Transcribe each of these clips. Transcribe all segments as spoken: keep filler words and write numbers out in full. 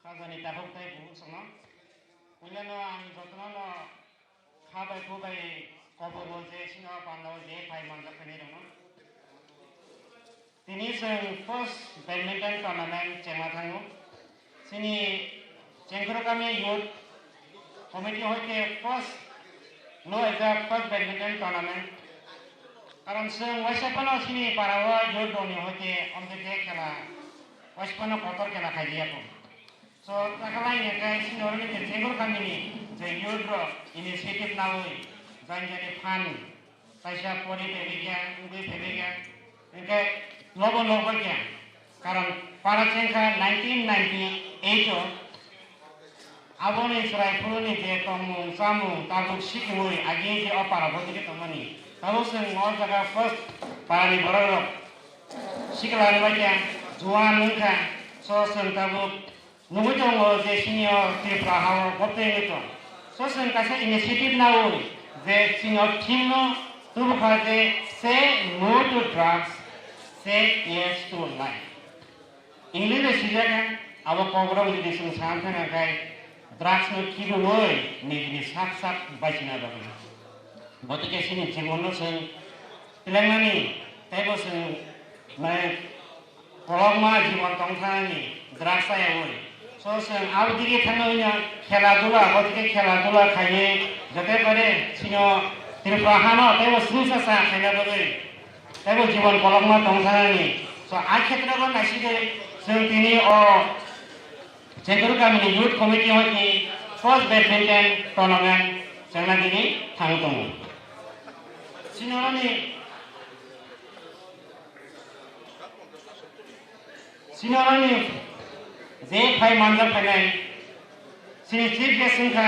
Rajani takhuk tei bukhuk songno. Puilano ang jotono no kha bai khu bai kobor o je sino panda o je phai manjak khainai rokno. Tini chwng first badminton tournament chengma thango. Chini Chengkoro kami youth committee hoite first no ekta first badminton tournament. Karon chwng waisa phano chini para o youth rokni hoite omtwi khe khela waisa phano kotor khela khailiya kho. So, takalai ni kai sini oro ni Chengkoro kami ni je youth rok initiative nawi jani jani phan kaisa pori phebigya, wngwi phebigya, hingke lobo lobo kya. Karon para chengkha nineteen ninety-eight o aboni chwrai phuru ni je tongmung chamung tabuk sikimui agi je o para botike tongmani. Tabuk chwng o jaga first para ni borok rok sikla ni bai kya juan wngkha. So chwng tabuk nugwi tongo je chini o Tripura ha o gobtwi wngwi tong. So chwng kaisa initiative nawi je chini o theme no tubukha je say no to drugs, say yes to life. English bai swijak ang, abo kokrok jodi chwng sana thang khe drugs no khibiwi nijini sak sak baisina bagwi. Botike chini jibon no chwng tlengnani teibo chwng mane kolokma jibon tong thani drugs chayawi. So chwng abo dige thangwi no khela dula, botike khela dula khaiwi jote pare chino Tripura hano teibo swngsa sa khaina bagwi teibo jibon kolokma tong thani. So a khetre bo naisigwi chwng tini o Chengkoro kamini youth committee hoi first badminton tournament chengna tini thang tongo. Sinoroni Sinoroni je phai manjak phainai, sini chief guest wngkha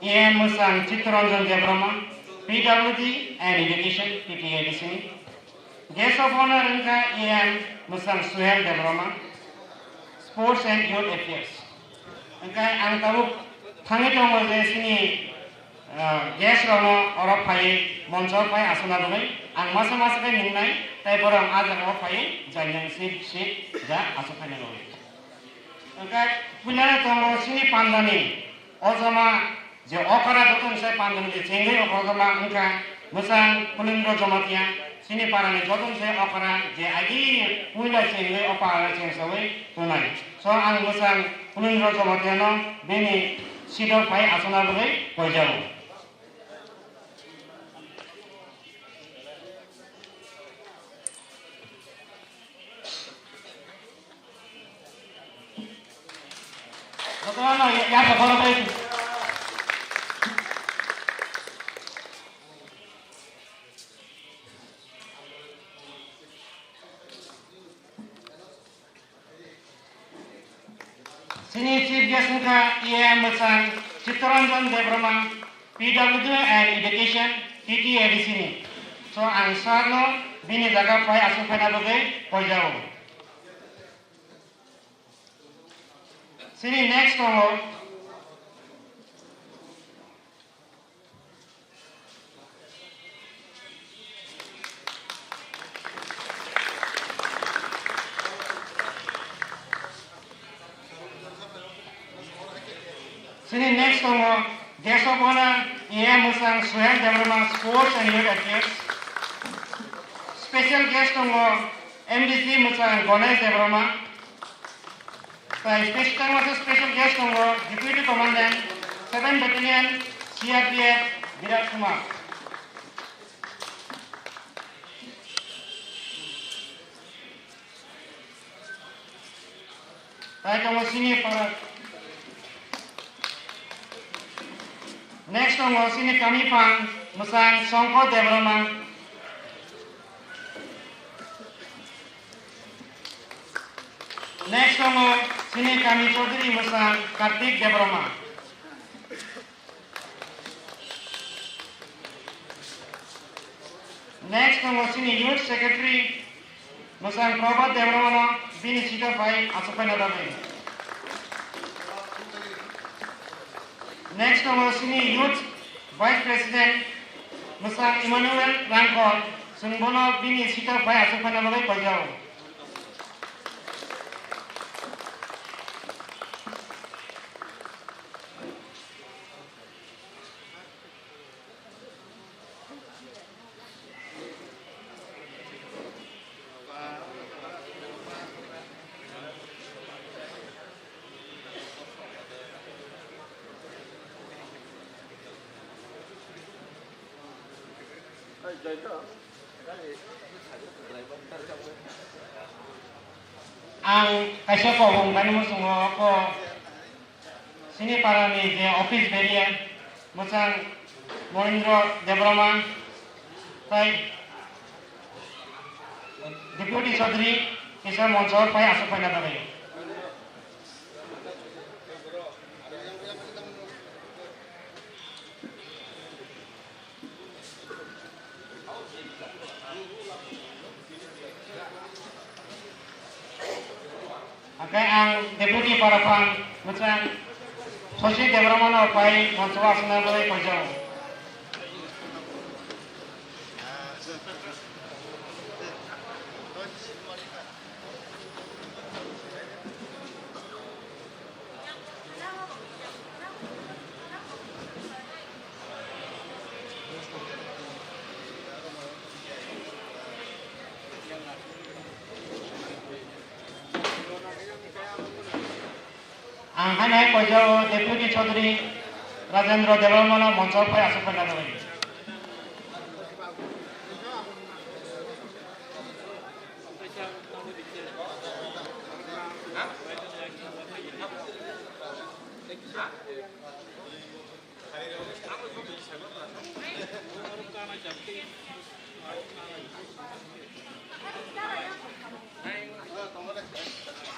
A M Mwsang Chittaranjan Debbarma, P W D and Education, T T A D C ni. Guest of Honor wngkha A M Mwsang Suhel Debbarma, Sports and Youth Affairs. Hingke ang tabuk thangwi tongo je sini, ah, guest rokno oro phaiwi moncho phai aswkna bagwi ang masa masa khe nungnai, tei borok ang ah jagao phaiwi jaining sip sip ja aswk khaina bagwi. Hingke puilano tongo sini pandani o joma je okra joto ni sai pandani je chengwi okra joma wngkha Mwsang Kulindra Jamatia, sini parani joto ni sai okra je agi puila chengwi o para chengsawi tongnai. So ang Mwsang Kulindra Jamatia no bini sidok phai aswkna bagwi koijago. Jotono ya, ya, ya, ya. Sini chief guest wngkha A M Mwsang Chittaranjan Debbarma, P W D and Education, T T A D C ni. So ang sir no bini jaga phai aswk phaina bagwi koijago. Sini next tongo. Sini next tongo guest of honor A M Mwsang Suhel Debbarma, Sports and Youth Affairs. Special guest tongo M D C Mwsang Ganesh Debbarma. Tai special, tangmasa special guest tongo Deputy Commandant seven Battalion C R P F Birat Kumar. Tai tongo sini para. Next tongo sini kami pang Mwsang Songko Debbarma. Next tongo sini kami Chaudhary Mwsang Kartik Debbarma. Next tongo sini Youth Secretary Mwsang Prabhat Debbarma no bini sita bai aswk paina bagwi. Next tongo sini Youth Vice President Mwsang Emmanuel Rangkor, chwng bono bini sita bai aswk paina bagwi koijao. Ang kaisa kok wng bai muchungo ko sini para ni je office beria mwchang Monindra Debbarma tai Deputy Chaudhary kisa moncho pai aswk paina bagwi. Hake ang Deputy Paraphang Mwchang Sosi Debbarmano pai moncho aswkna bagwi koijago. Ang haino hai koijago Deputy Chaudhary Rajendra Debbarmano moncho pai aswk khe nagwi.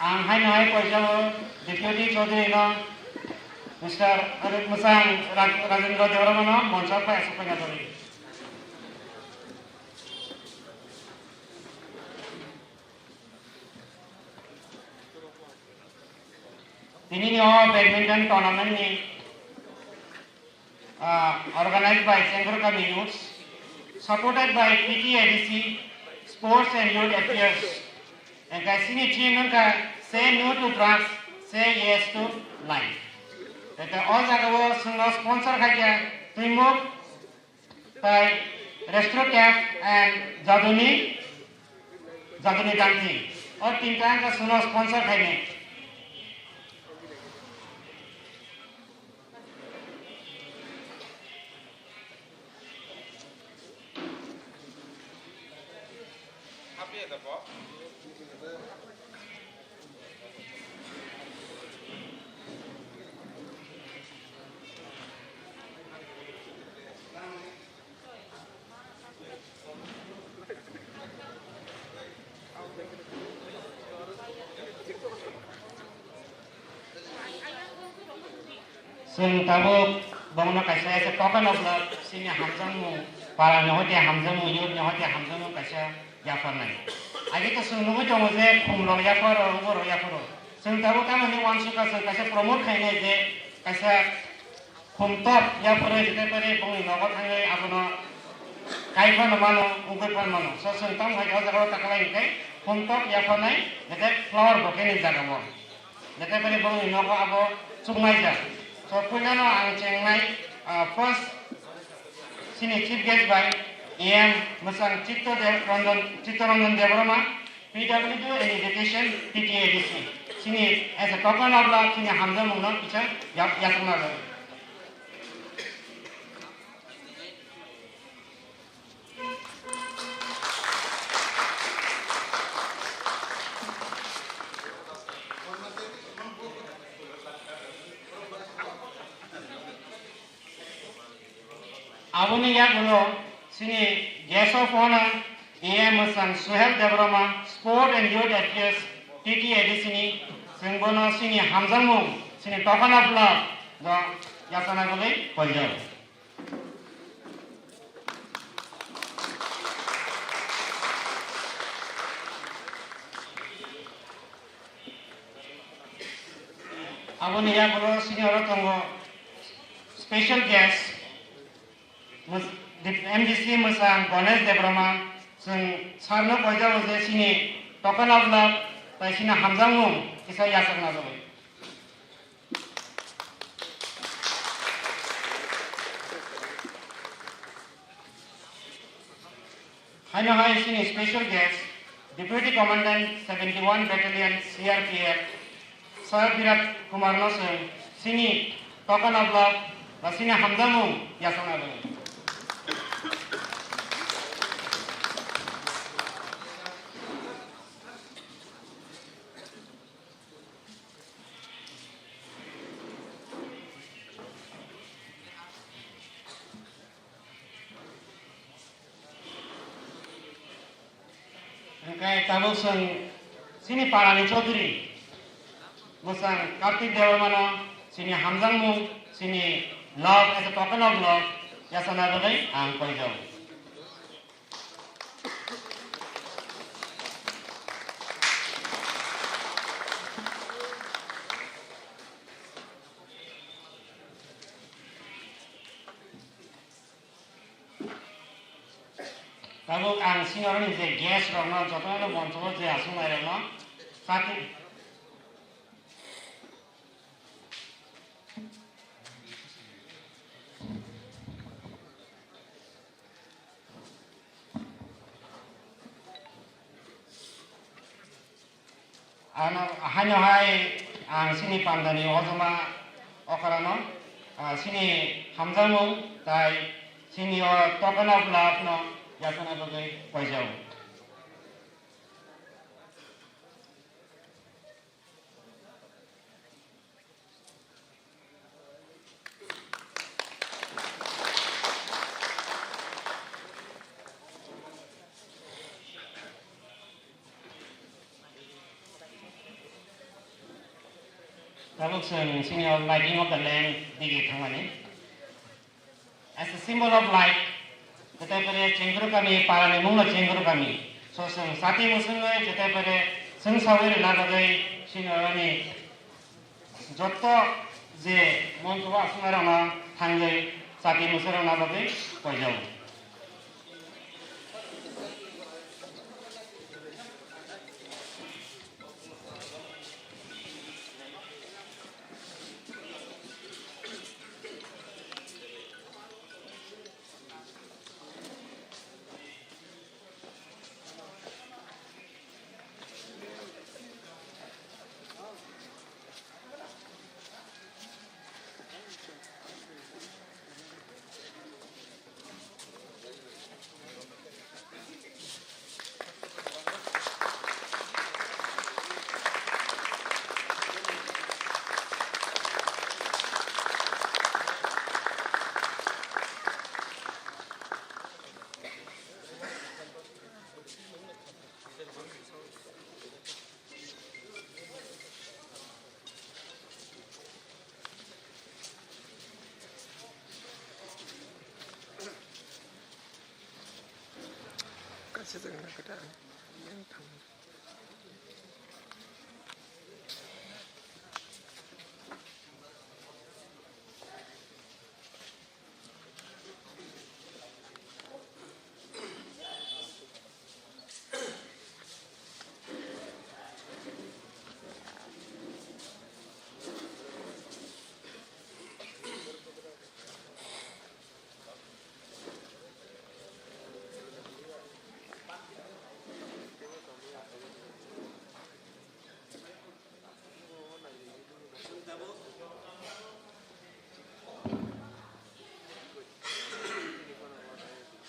Ang haino hai koijago Deputy Chaudhary no Mister Arif Mwchang Raj-, Rajendra Debbarmano moncho pai aswk khe nagwi. Tinini o badminton tournament ni, ah, organized by Chengrokami Youths, supported by P T A D C, Sports and Youth Affairs. Engkai sini theme wngkha, "Say no to drugs, say yes to life." Tei o jagao chwngno sponsor khaikha Twimuk, Tai Restro Cafe and Jaduni, Jaduni Dangti. O tinta wngkha chwngno sponsor khainai. Chwng tabuk bongno kaisa as a token of love chini hamjakmung, parani hoite hamjakmung, youth ni hoite hamjakmung kaisa yapharnai. Age to chwng nugwi tongo je khumrok yapharo, uborok yapharo. Chwng tabuk tamoni uansukha chwng kaisa promote khainai je kaisa khumtok yapharwi jete pare bongni nogo thangwi abono kai phano mano, ugwi phano mano. So chwng tamo hai o jagao taklai hwnkhe khumtok yapharnai jete flower bouquet ni jagao. Jete pare bongni nogo abo chuknai jak. So puilano ang chengnai, ah, first chini chief guest bai A M Mwchang Chitto Dev Ranjan, Chitto Ranjan Debbarma, P W D and Education, P T A D C. Chini as a token of love, chini hamjakmungno kisa yak-, yakungna rw. Aboni yagulo chini guest of honor A M Mwchang Suhel Debbarma, Sport and Youth Affairs, T T A D C ni, chwng bono chini hamjakmung, chini token of love no yachana bagwi koijago. Aboni yagulo chini oro tongo special guest, Mus-, M D C Mwchang Ganesh Debbarma, chwng sarno koijago je chini token of love tai chini hamjakmung kisa yachakna bagwi. Haino hai chini special guest, Deputy Commandant seventy one Battalion C R P F, Sir Birat Kumar no chwng chini token of love ba chini hamjakmung yachakna bagwi. Tabuk chwng chini parani Chaudhary mwchang Kartik Debbarmano chini hamjakmung, chini love, as a token of love, yachana bagwi ang koijago. Tabuk ang senior ni je guest rokno jotono moncho o je aswk nai rokno sati. Ano, haino hai ang chini pandani ojoma okrano, ah, chini hamjakmung tai chini o token of love no yachana bagwi koijago. Tabuk chwng sini o lighting of the lamp digi thangmani. As a symbol of light, jetai pore Chengkuru kami, parani mungno Chengkuru kami. So chwng sati musungwi jetai pore chwng sawi rwna bagwi sini ani jotto je moncho o aswk nairokno thangwi sati musarokna bagwi koijago.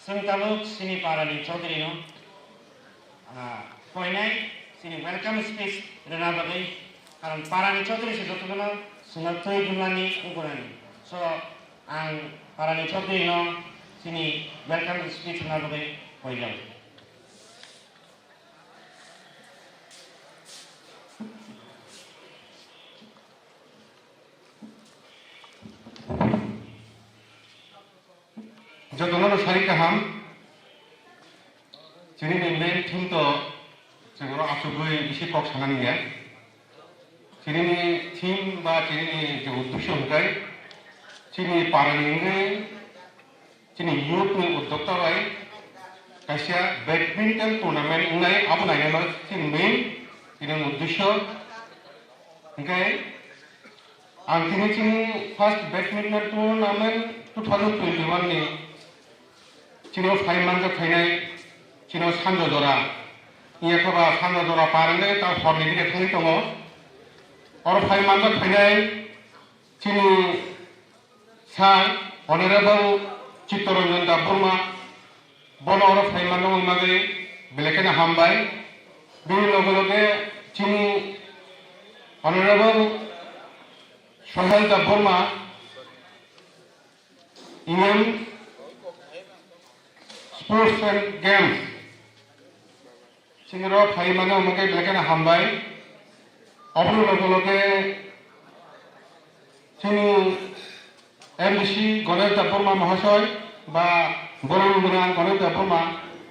Chwng tabuk chini parani Chaudhary no, ah, koinai chini welcome speech rwna bagwi, karon parani Chaudhary se jotono chwngno twi rwnani ugurani. So, ang parani Chaudhary no chini welcome speech rwna bagwi koijago. Jotono no sari kaham. Chini ni main theme to chwng oro achugwi bisi kok sanani ya. Chini ni theme ba chini ni je uddesho hwnkhe chini parani wngwi chini youth ni uddokta bai kaisa badminton tournament wngnai, abo nainano chini main, chini uddesho. Hwnkhe ang tini chini first badminton tournament two thousand twenty-one ni chini o phai manjak phainai chini o sanjo jora. Iya khe ba sanjo jora par wngwi ta hor ni dige thangwi tongo. Oro phai manjak phainai chini Sir Honorable Chittaranjan Debbarma, bono oro phai manna wngwi bagwi belai kheno hambai. Bini loge loge chini Honorable Sohel Debbarma, E M Sports and Games, Chini oro phai mano hwnba khe belai kheno hambai. Oboni loge loge chini M D C Ganesh Debbarma Mahasoy ba borok wngna Ganesh Debbarma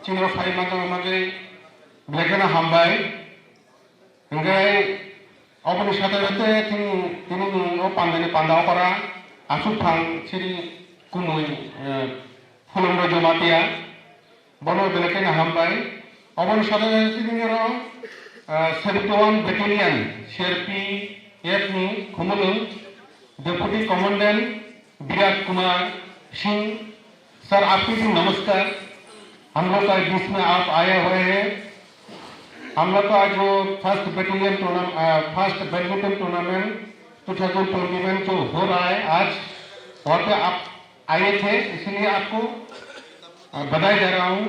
chini oro phai mano hwnba khe belai kheno hambai. Hingke oboni sate sate tini, tini ni o pandani panda okora asuk phang siri kumui, eh, Phulumro Jamatia, bono belai kheno hambai. Oboni sate sate tini oro, eh, seventy one Battalion C R P F ni Khumulwng Deputy Commandant Virat Kumar Singh, sir, आपको भी नमस्कार। हम लोग का बीच में आप आए हुए हैं। हम लोग का जो first battalion tournament, first badminton tournament two thousand twenty one जो हो रहा है आज, वहाँ पे आप आए थे, इसीलिए आपको, अ, बधाई दे रहा हूँ।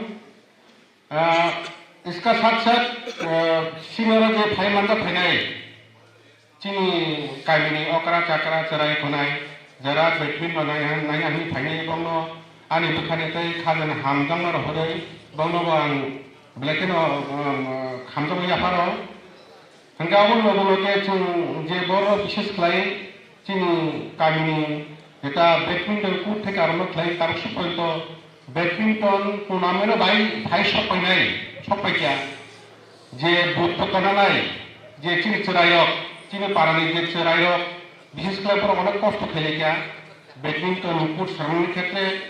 अ, इसका साथ साथ, अ, senior J five month final Chini kamini okra chakra chwrai khwnai, jara badminton nai-, naina hwnwi phainai, bongno ani bwkhani tei khajani hamjakma rohorwi, bongnobo ang belai kheno, um, hamjakma yapharo. Hwnkhe aboni loge loge chwng je borok bises khlai chini kamini jeta badminton court theke arokno khlai, tabuk se poito badminton tournament bai phai sok painai, sok paikha. Je booth to tonanai, je chini chwrairok, chini parani je chwrairok, bises khlai borok onek kosto khailai kha, badminton court sanani khetre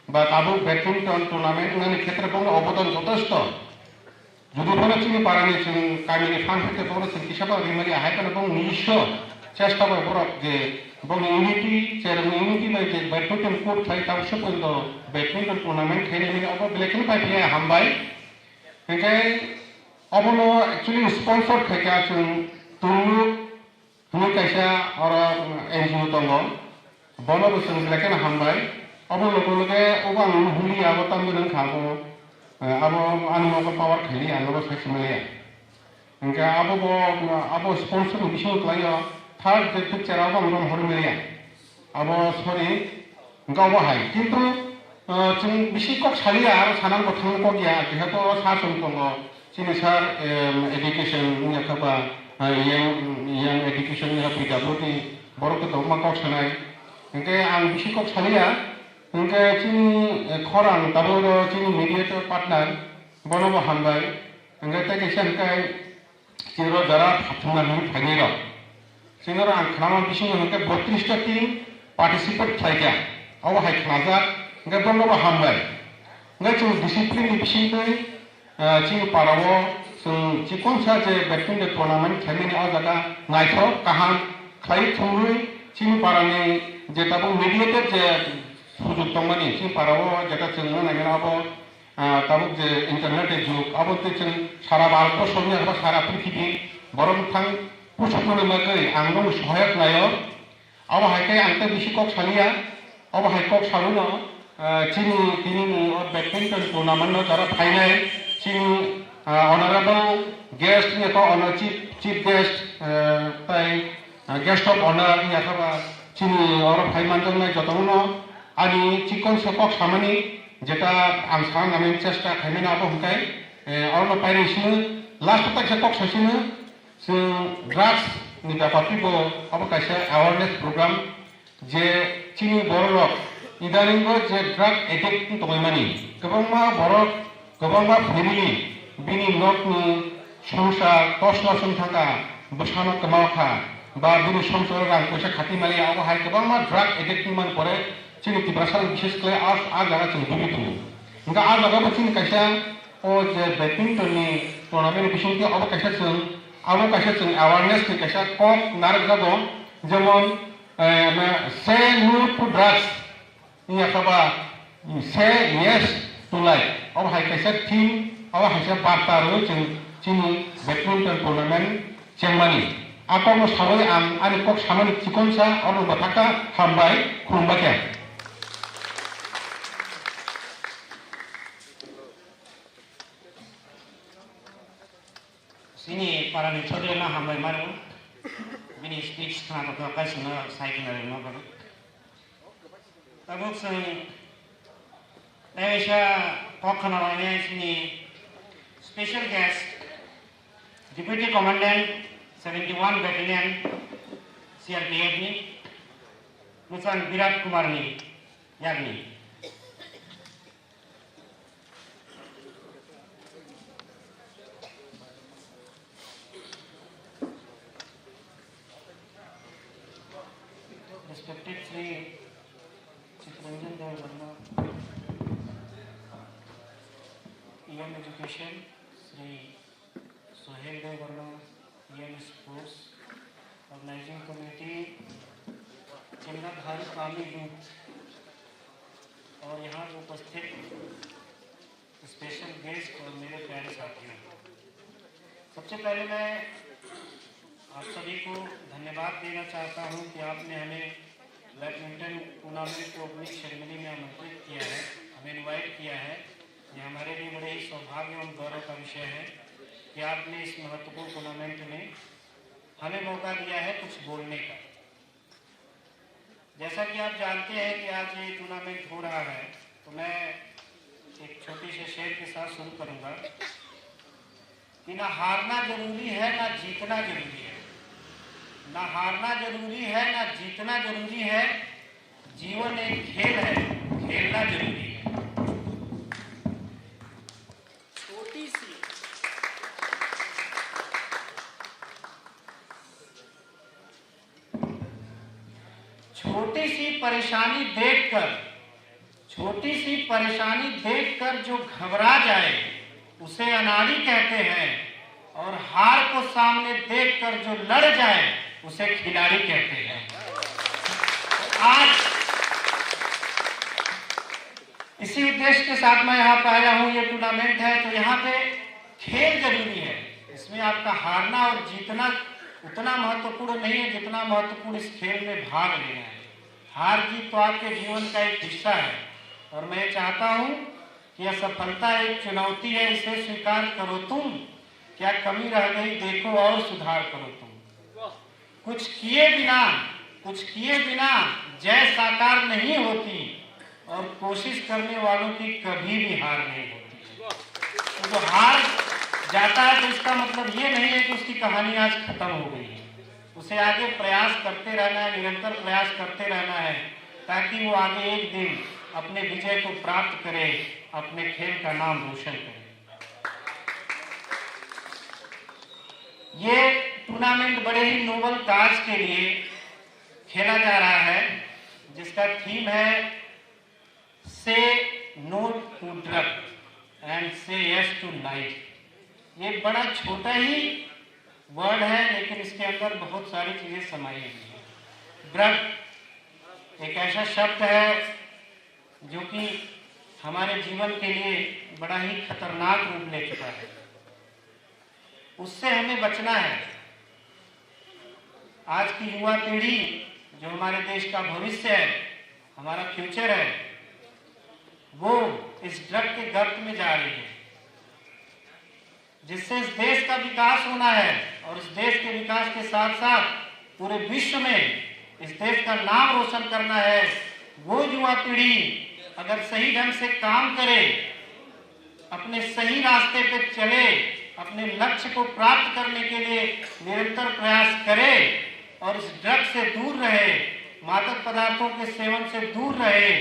ba tabuk badminton tournament wngnani khetre bongni obodan jotosto. Jodi bono chini parani chwng kamini phan hwnkhe bono chwng kisa ba rimani ahai phano bong nijisso chesta bai borok je bongni unity, cherokni unity bai je badminton court khlai tabuk se poito badminton tournament khainani obo belai kheno pai phiya hambai. Hingke obono actually sponsor khaikha chwng Tuluk hwnwi kaisa oro N G O tongo, bono bo chwng belai kheno hambai. Obo loge loge obo ang hwnliya, abo tamni wngkha abo, eh, abo ani nogo power khailiya, nogo sai simaliya. Hingke abo bo, abo sponsor ni bisingo khlaio, third je picture abo ang rom hor maliya. Abo sorry, hwnkhe obo hai. Kintu, ah, chwng bisi kok saliya, aro sanang bo thangna kok ya, jehetu oro sa chwng tongo. Chini sir, em, education wngya kha ba, ah, yang, yang education wngya P W D, borok khe tongma kok sanai. Hwnkhe ang bisi kok saliya, hwnkhe chini, eh, khorang tabuk oro chini mediator partner, bono bo hambai. Hwnkhe tei kaisa hwnkhe, Chini oro jara phathumna hwnwi phainai rok. Chini oro ang khnama bisingo hwnkhe botris ta team participate khlaikha. Abo hai khnajak, hwnkhe bono bo hambai. Hwnkhe chwng discipline ni bisingtwi, ah, chini parao chwng chikonsa je badminton tournament khlaimani o jaga naithok kaham khlai thwngwi chini parani je tabuk mediated je sujok tongmani chini parao jeta chwng wngna naimano abo Ah, tabuk je internet ni jug, abo twi chwng sara Bharat borso wngya khe ba sara prithibi borok bwthang pusuk rwna bagwi ang nokni sohayok naio. Abo hai khe ang tei bisi kok saliya, abo hai kok salwino, ah, chini tini ni o badminton tournament no jara phainai chini, ah, honorable guest wngya khe ono chief, chief guest, ah, tai, ah, guest of honor wngya khe ba chini oro phai manjaknai jotono ani chikon se kok samani. Jeta ang sana nani chesta khaimani abo hwnkhe, eh, orono pairwi sino last o kaisa kok sasino chwng drugs ni bepar twibo abo kaisa awareness program je chini bororok idaningo je drug addict wng tongwi mani kwbangma borok, kwbangma family bini nokni songsar tos nos wng thangkha, bwsano kwma kha ba bini songsaro rang poisa khati maliya, abo hai kwbangma drug addict wng mani pore chini Tiprasa ni bises khlai a, a jaga chwng bubi tongo. Hwnkhe a jaga bo chini kaisa o je badminton ni tournament ni bisingtwi abo kaisa chwng, abo kaisa chwng awareness ni kaisa kok narwkjago, jemon, eh, na, say no to drugs. Wngya kha ba, say yes to life. Abo hai kaisa theme, abo hai kaisa barta rwwi chwng chini badminton tournament chengmani. A kokno sawi ang ani kok samani chikonsa oro bathakha, hambai, khulumbai khe. Chini parani Chaudhary no hambai mano. Bini speech khna kotor kaisingno sai khna rwma bagwi. Tabuk chwng tei waisa kok khna lainai chini special guest, Deputy Commandant seventy one Battalion C R P F ni mwchang Birat Kumar ni yakni. Respected Shri Chittaranjan Dev Verma, E M Education, Shri Sohel Dev Verma, E M Sports, Organizing Committee, Chimna Bharat Army Youth और यहाँ उपस्थित special guest और मेरे प्यारे साथियों, सबसे पहले मैं आप सभी को धन्यवाद देना चाहता हूँ कि आपने हमें बैडमिंटन टूर्नामेंट के ओपनिंग सेरेमनी में आमंत्रित किया है, हमें इनवाइट किया है। ये हमारे लिए बड़े ही सौभाग्य एवं गौरव का विषय है कि आपने इस महत्वपूर्ण टूर्नामेंट में हमें मौका दिया है कुछ बोलने का। जैसा कि आप जानते हैं कि आज ये टूर्नामेंट हो रहा है, तो मैं एक छोटे से शेर के साथ शुरू करूंगा कि ना हारना जरूरी है, ना जीतना जरूरी है। ना हारना जरूरी है, ना जीतना जरूरी है। जीवन एक खेल है, खेलना जरूरी है। छोटी सी छोटी सी परेशानी देखकर, छोटी सी परेशानी देखकर जो घबरा जाए, उसे अनाड़ी कहते हैं, और हार को सामने देखकर जो लड़ जाए, उसे खिलाड़ी कहते हैं। आज इसी उद्देश्य के साथ मैं यहाँ पे आया हूँ। ये टूर्नामेंट है, तो यहाँ पे खेल जरूरी है। इसमें आपका हारना और जीतना उतना महत्वपूर्ण नहीं है, जितना महत्वपूर्ण इस खेल में भाग लेना है। हार जीत तो आपके जीवन का एक हिस्सा है, और मैं चाहता हूँ कि असफलता एक चुनौती है, इसे स्वीकार करो तुम। क्या कमी रह गई, देखो और सुधार करो तुम। कुछ किए बिना, कुछ किए बिना जय साकार नहीं होती, और कोशिश करने वालों की कभी भी हार नहीं होती। तो जो हार जाता है, तो इसका मतलब ये नहीं है कि उसकी कहानी आज खत्म हो गई है। उसे आगे प्रयास करते रहना है, निरंतर प्रयास करते रहना है, ताकि वो आगे एक दिन अपने विजय को प्राप्त करे, अपने खेल का नाम रोशन करे। ये टूर्नामेंट बड़े ही नोबल काज के लिए खेला जा रहा है, जिसका थीम है से नो टू ड्रग एंड से यस टू लाइफ। ये बड़ा छोटा ही वर्ड है, लेकिन इसके अंदर बहुत सारी चीजें समाई हुई हैं। ड्रग एक ऐसा शब्द है जो कि हमारे जीवन के लिए बड़ा ही खतरनाक रूप ले चुका है। उससे हमें बचना है। आज की युवा पीढ़ी, जो हमारे देश का भविष्य है, हमारा फ्यूचर है, वो इस ड्रग के गर्त में जा रही है, जिससे इस देश का विकास होना है और इस देश के विकास के साथ साथ पूरे विश्व में इस देश का नाम रोशन करना है। वो युवा पीढ़ी अगर सही ढंग से काम करे, अपने सही रास्ते पे चले, अपने लक्ष्य को प्राप्त करने के लिए निरंतर प्रयास करे और इस ड्रग से दूर रहे, मादक पदार्थों के सेवन से दूर रहे,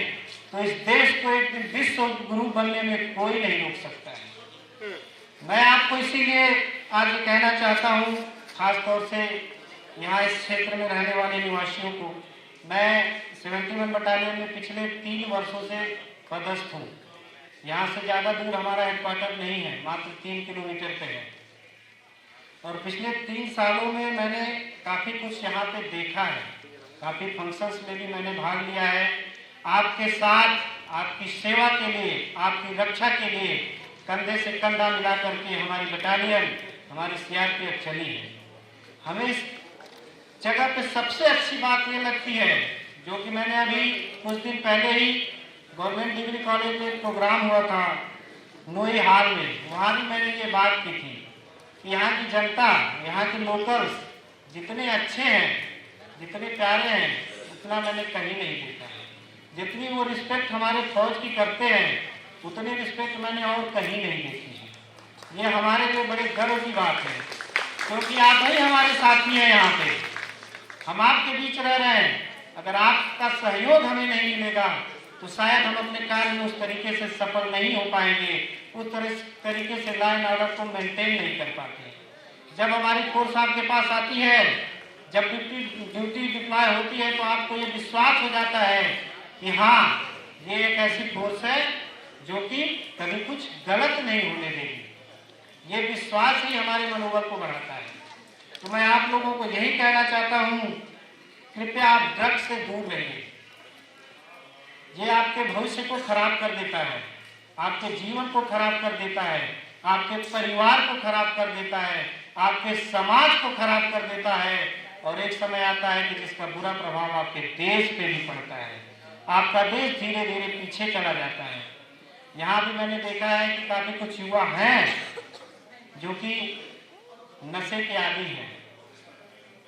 तो इस देश को एक दिन विश्व गुरु बनने में कोई नहीं रोक सकता है। मैं आपको इसीलिए आज ये कहना चाहता हूँ, खास तौर से यहाँ इस क्षेत्र में रहने वाले निवासियों को, मैं सेवेंटी वन बटालियन में पिछले तीन वर्षों से पदस्थ हूँ। यहाँ से ज़्यादा दूर हमारा हेडक्वार्टर नहीं है, मात्र तीन किलोमीटर पे है। और पिछले तीन सालों में मैंने काफ़ी कुछ यहाँ पे देखा है, काफ़ी फंक्शंस में भी मैंने भाग लिया है। आपके साथ, आपकी सेवा के लिए, आपकी रक्षा के लिए कंधे से कंधा मिला करके हमारी बटालियन, हमारी सीआरपीएफ चली है। हमें इस जगह पे सबसे अच्छी बात ये लगती है, जो कि मैंने अभी कुछ दिन पहले ही गवर्नमेंट डिग्री कॉलेज में एक प्रोग्राम हुआ था नोई हॉल में, वहाँ भी मैंने ये बात की थी कि यहाँ की जनता, यहाँ के लोकल्स जितने अच्छे हैं, जितने प्यारे हैं, उतना मैंने कहीं नहीं देखा है। जितनी वो रिस्पेक्ट हमारे फौज की करते हैं, उतनी रिस्पेक्ट मैंने और कहीं नहीं देखी है। ये हमारे लिए बड़े गर्व की बात है। क्योंकि आप ही हमारे साथी हैं यहाँ पे, हम आपके बीच रह रहे हैं। अगर आपका सहयोग हमें नहीं मिलेगा तो शायद हम अपने कार्य में उस तरीके से सफल नहीं हो पाएंगे, उस तरह तरीके से लॉ एंड ऑर्डर को मेंटेन नहीं कर पाते। जब हमारी फोर्स आपके पास आती है, जब ड्यूटी ड्यूटी डिप्लॉय होती है तो आपको ये विश्वास हो जाता है कि हाँ, ये एक ऐसी फोर्स है जो कि कभी कुछ गलत नहीं होने देगी। ये विश्वास ही हमारे मनोबल को बढ़ाता है। तो मैं आप लोगों को यही कहना चाहता हूँ, कृपया आप ड्रग्स से दूर रहिए। ये आपके भविष्य को खराब कर देता है, आपके जीवन को खराब कर देता है, आपके परिवार को खराब कर देता है, आपके समाज को खराब कर देता है। और एक समय आता है कि जिसका बुरा प्रभाव आपके देश पे भी पड़ता है। आपका देश धीरे धीरे पीछे चला जाता है। यहाँ भी मैंने देखा है कि काफी कुछ युवा हैं जो कि नशे के आदी हैं।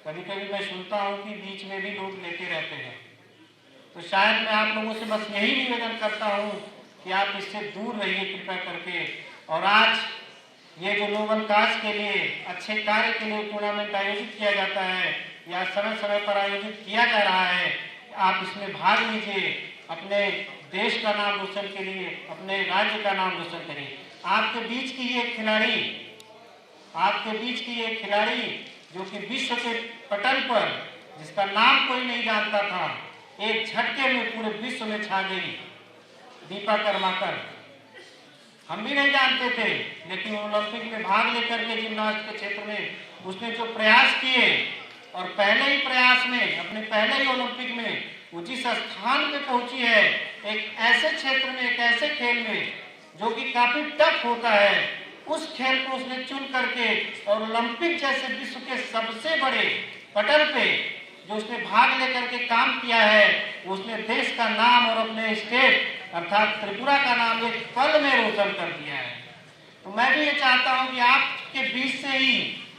कभी कभी मैं सुनता हूँ कि बीच में भी लोग लेते रहते हैं। तो शायद मैं आप लोगों से बस यही निवेदन करता हूँ कि आप इससे दूर रहिए कृपया करके। और आज ये जो नोबल काज के लिए, अच्छे कार्य के लिए टूर्नामेंट आयोजित किया जाता है या समय समय पर आयोजित किया जा रहा है, आप इसमें भाग लीजिए, अपने देश का नाम रोशन के लिए, अपने राज्य का नाम रोशन करिए। आपके बीच की ये खिलाड़ी, आपके बीच की ये खिलाड़ी जो कि विश्व के पटल पर, जिसका नाम कोई नहीं जानता था, एक झटके में पूरे विश्व में छा गई, दीपा कर्माकर। हम भी नहीं जानते थे, लेकिन ओलंपिक में भाग लेकर के जिम्नास्ट के क्षेत्र में उसने जो प्रयास किए और पहले ही प्रयास में, अपने पहले ही ओलंपिक में वो जिस स्थान पे पहुंची है, एक ऐसे क्षेत्र में, एक ऐसे खेल में जो कि काफी टफ होता है, उस खेल को उसने चुन करके और ओलंपिक जैसे विश्व के सबसे बड़े पटल पे जो उसने भाग लेकर के काम किया है, उसने देश का नाम और अपने स्टेट अर्थात त्रिपुरा का नाम एक पल में रोशन कर दिया है। तो मैं भी ये चाहता हूँ कि आपके बीच से ही,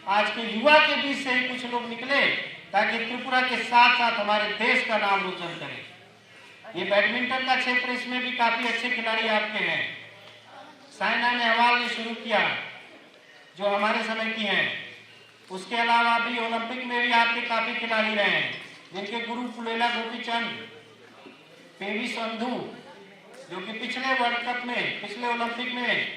आज के युवा के बीच से ही कुछ लोग निकले, ताकि त्रिपुरा के साथ साथ हमारे देश का नाम रोशन करें। ये बैडमिंटन का क्षेत्र, इसमें भी काफी अच्छे खिलाड़ी आपके हैं। साइना नेहवाल ने शुरू किया, जो हमारे समय की हैं। उसके अलावा भी ओलंपिक में भी आपके काफी खिलाड़ी रहे हैं, जिनके गुरु पुलेला गोपीचंद, पीवी संधू, जो कि पिछले वर्ल्ड कप में, पिछले ओलंपिक में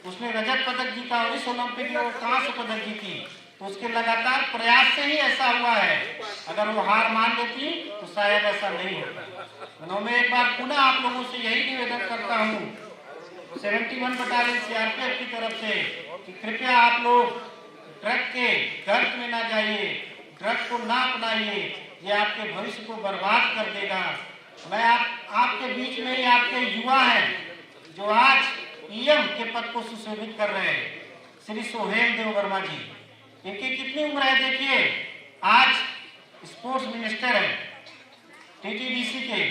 उसने रजत पदक जीता और इस ओलंपिक में वो कांस्य पदक जीती। तो उसके लगातार प्रयास से ही ऐसा हुआ है। अगर वो हार मान लेती तो शायद ऐसा नहीं होता। तो मैं एक बार पुनः आप लोगों से यही निवेदन करता हूँ, सेवेंटी वन बटालियन सीआरपीएफ की तरफ से, कि कृपया आप लोग ड्रग के गर्त में ना जाइए, ड्रग को ना अपनाइए, ये आपके भविष्य को बर्बाद कर देगा। मैं आप, आपके बीच में ही आपके युवा हैं जो आज ईएम के पद को सुशोभित कर रहे हैं, श्री सोहेल देव वर्मा जी। इनकी कितनी उम्र है देखिए, आज स्पोर्ट्स मिनिस्टर है टीटीडीसी के।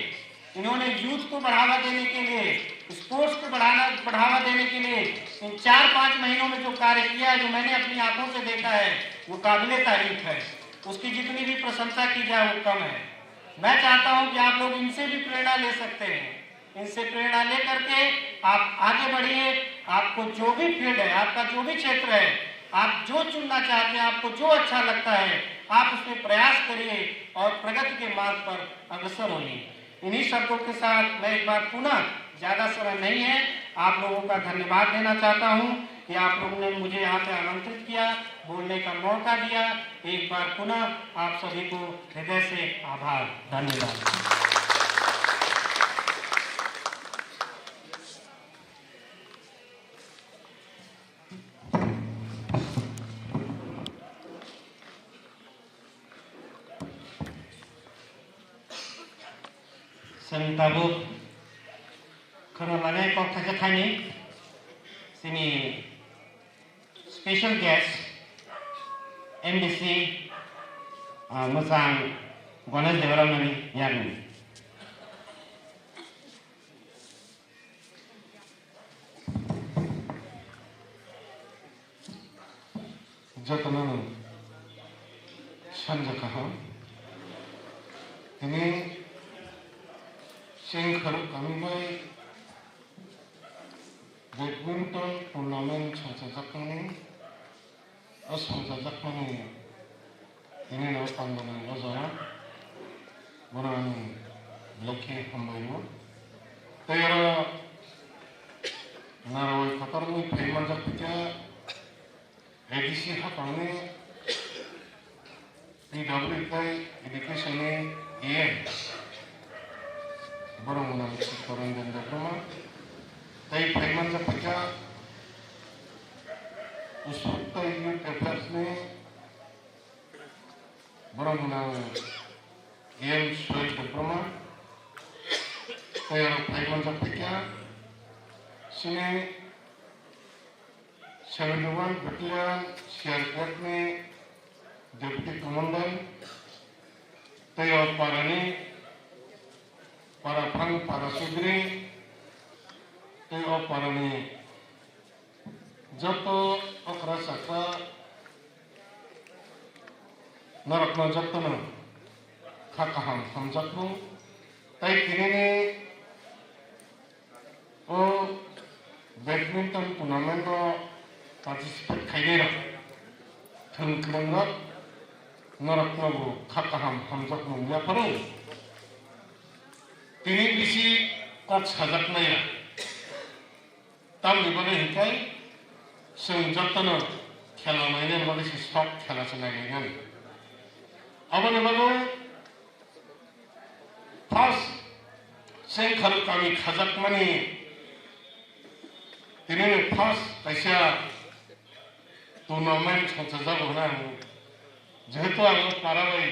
इन्होंने यूथ को बढ़ावा देने के लिए, स्पोर्ट्स को बढ़ाना बढ़ावा देने के लिए इन चार पांच महीनों में जो कार्य किया है, जो मैंने अपनी आंखों से देखा है, वो काबिले तारीफ है। उसकी जितनी भी प्रशंसा की जाए वो कम है। मैं चाहता हूं कि आप लोग इनसे भी प्रेरणा ले सकते हैं। इनसे प्रेरणा लेकर के आप आगे बढ़िए। आपको जो भी फील्ड है, आपका जो भी क्षेत्र है, आप जो चुनना चाहते हैं, आपको जो अच्छा लगता है, आप उसमें प्रयास करिए और प्रगति के मार्ग पर अग्रसर होइए। इन्हीं शब्दों के साथ मैं एक बार पुनः, ज्यादा समय नहीं है, आप लोगों का धन्यवाद देना चाहता हूं कि आप लोगों ने मुझे यहाँ पे आमंत्रित किया, बोलने का मौका दिया। एक बार पुनः आप सभी को हृदय से आभार, धन्यवाद। Chwng tabuk khwna lainai kok thaisa thaini chini special guest M D C, ah, mwchang Ganesh Debbarmani yakni. Jotono no sanja kaham. Tini Chengkharuk kami bai badminton tournament songchajakmani O songchajakmani tini no tangmani o jaga, bono ang belai khe hambai o. Tei oro narwai kotor wngwi phai manjak kha A D C haphangni P W tei education ni E M, borok mwnang Chittaranjan Debbarma, tei phai manjak kha Usuk tei Youth Affairs ni borok mwnang E M Suel Debbarma, tei aro phai manjak kha chini seventy one Battalion C R P F ni Deputy Commandant, tei o parani, para phang, para sudri, tei o parani joto okra chakra norokno jotono kha kaham hamjakmung, tei tinini o badminton tournament o participate khainai rok, thwng kwrwng rok, norok no bo kha kaham hamjakmung yapharo. Tini bisi kok sajak maya. Tamni bagwi hinkhe chwng jotono khela nainani bagwi se sok khela se nailainani. Aboni bagwi first Sengkharu kami khajakmani tinini first kaisa tournament songchajago hwnwi ang, jehetu ang o para bai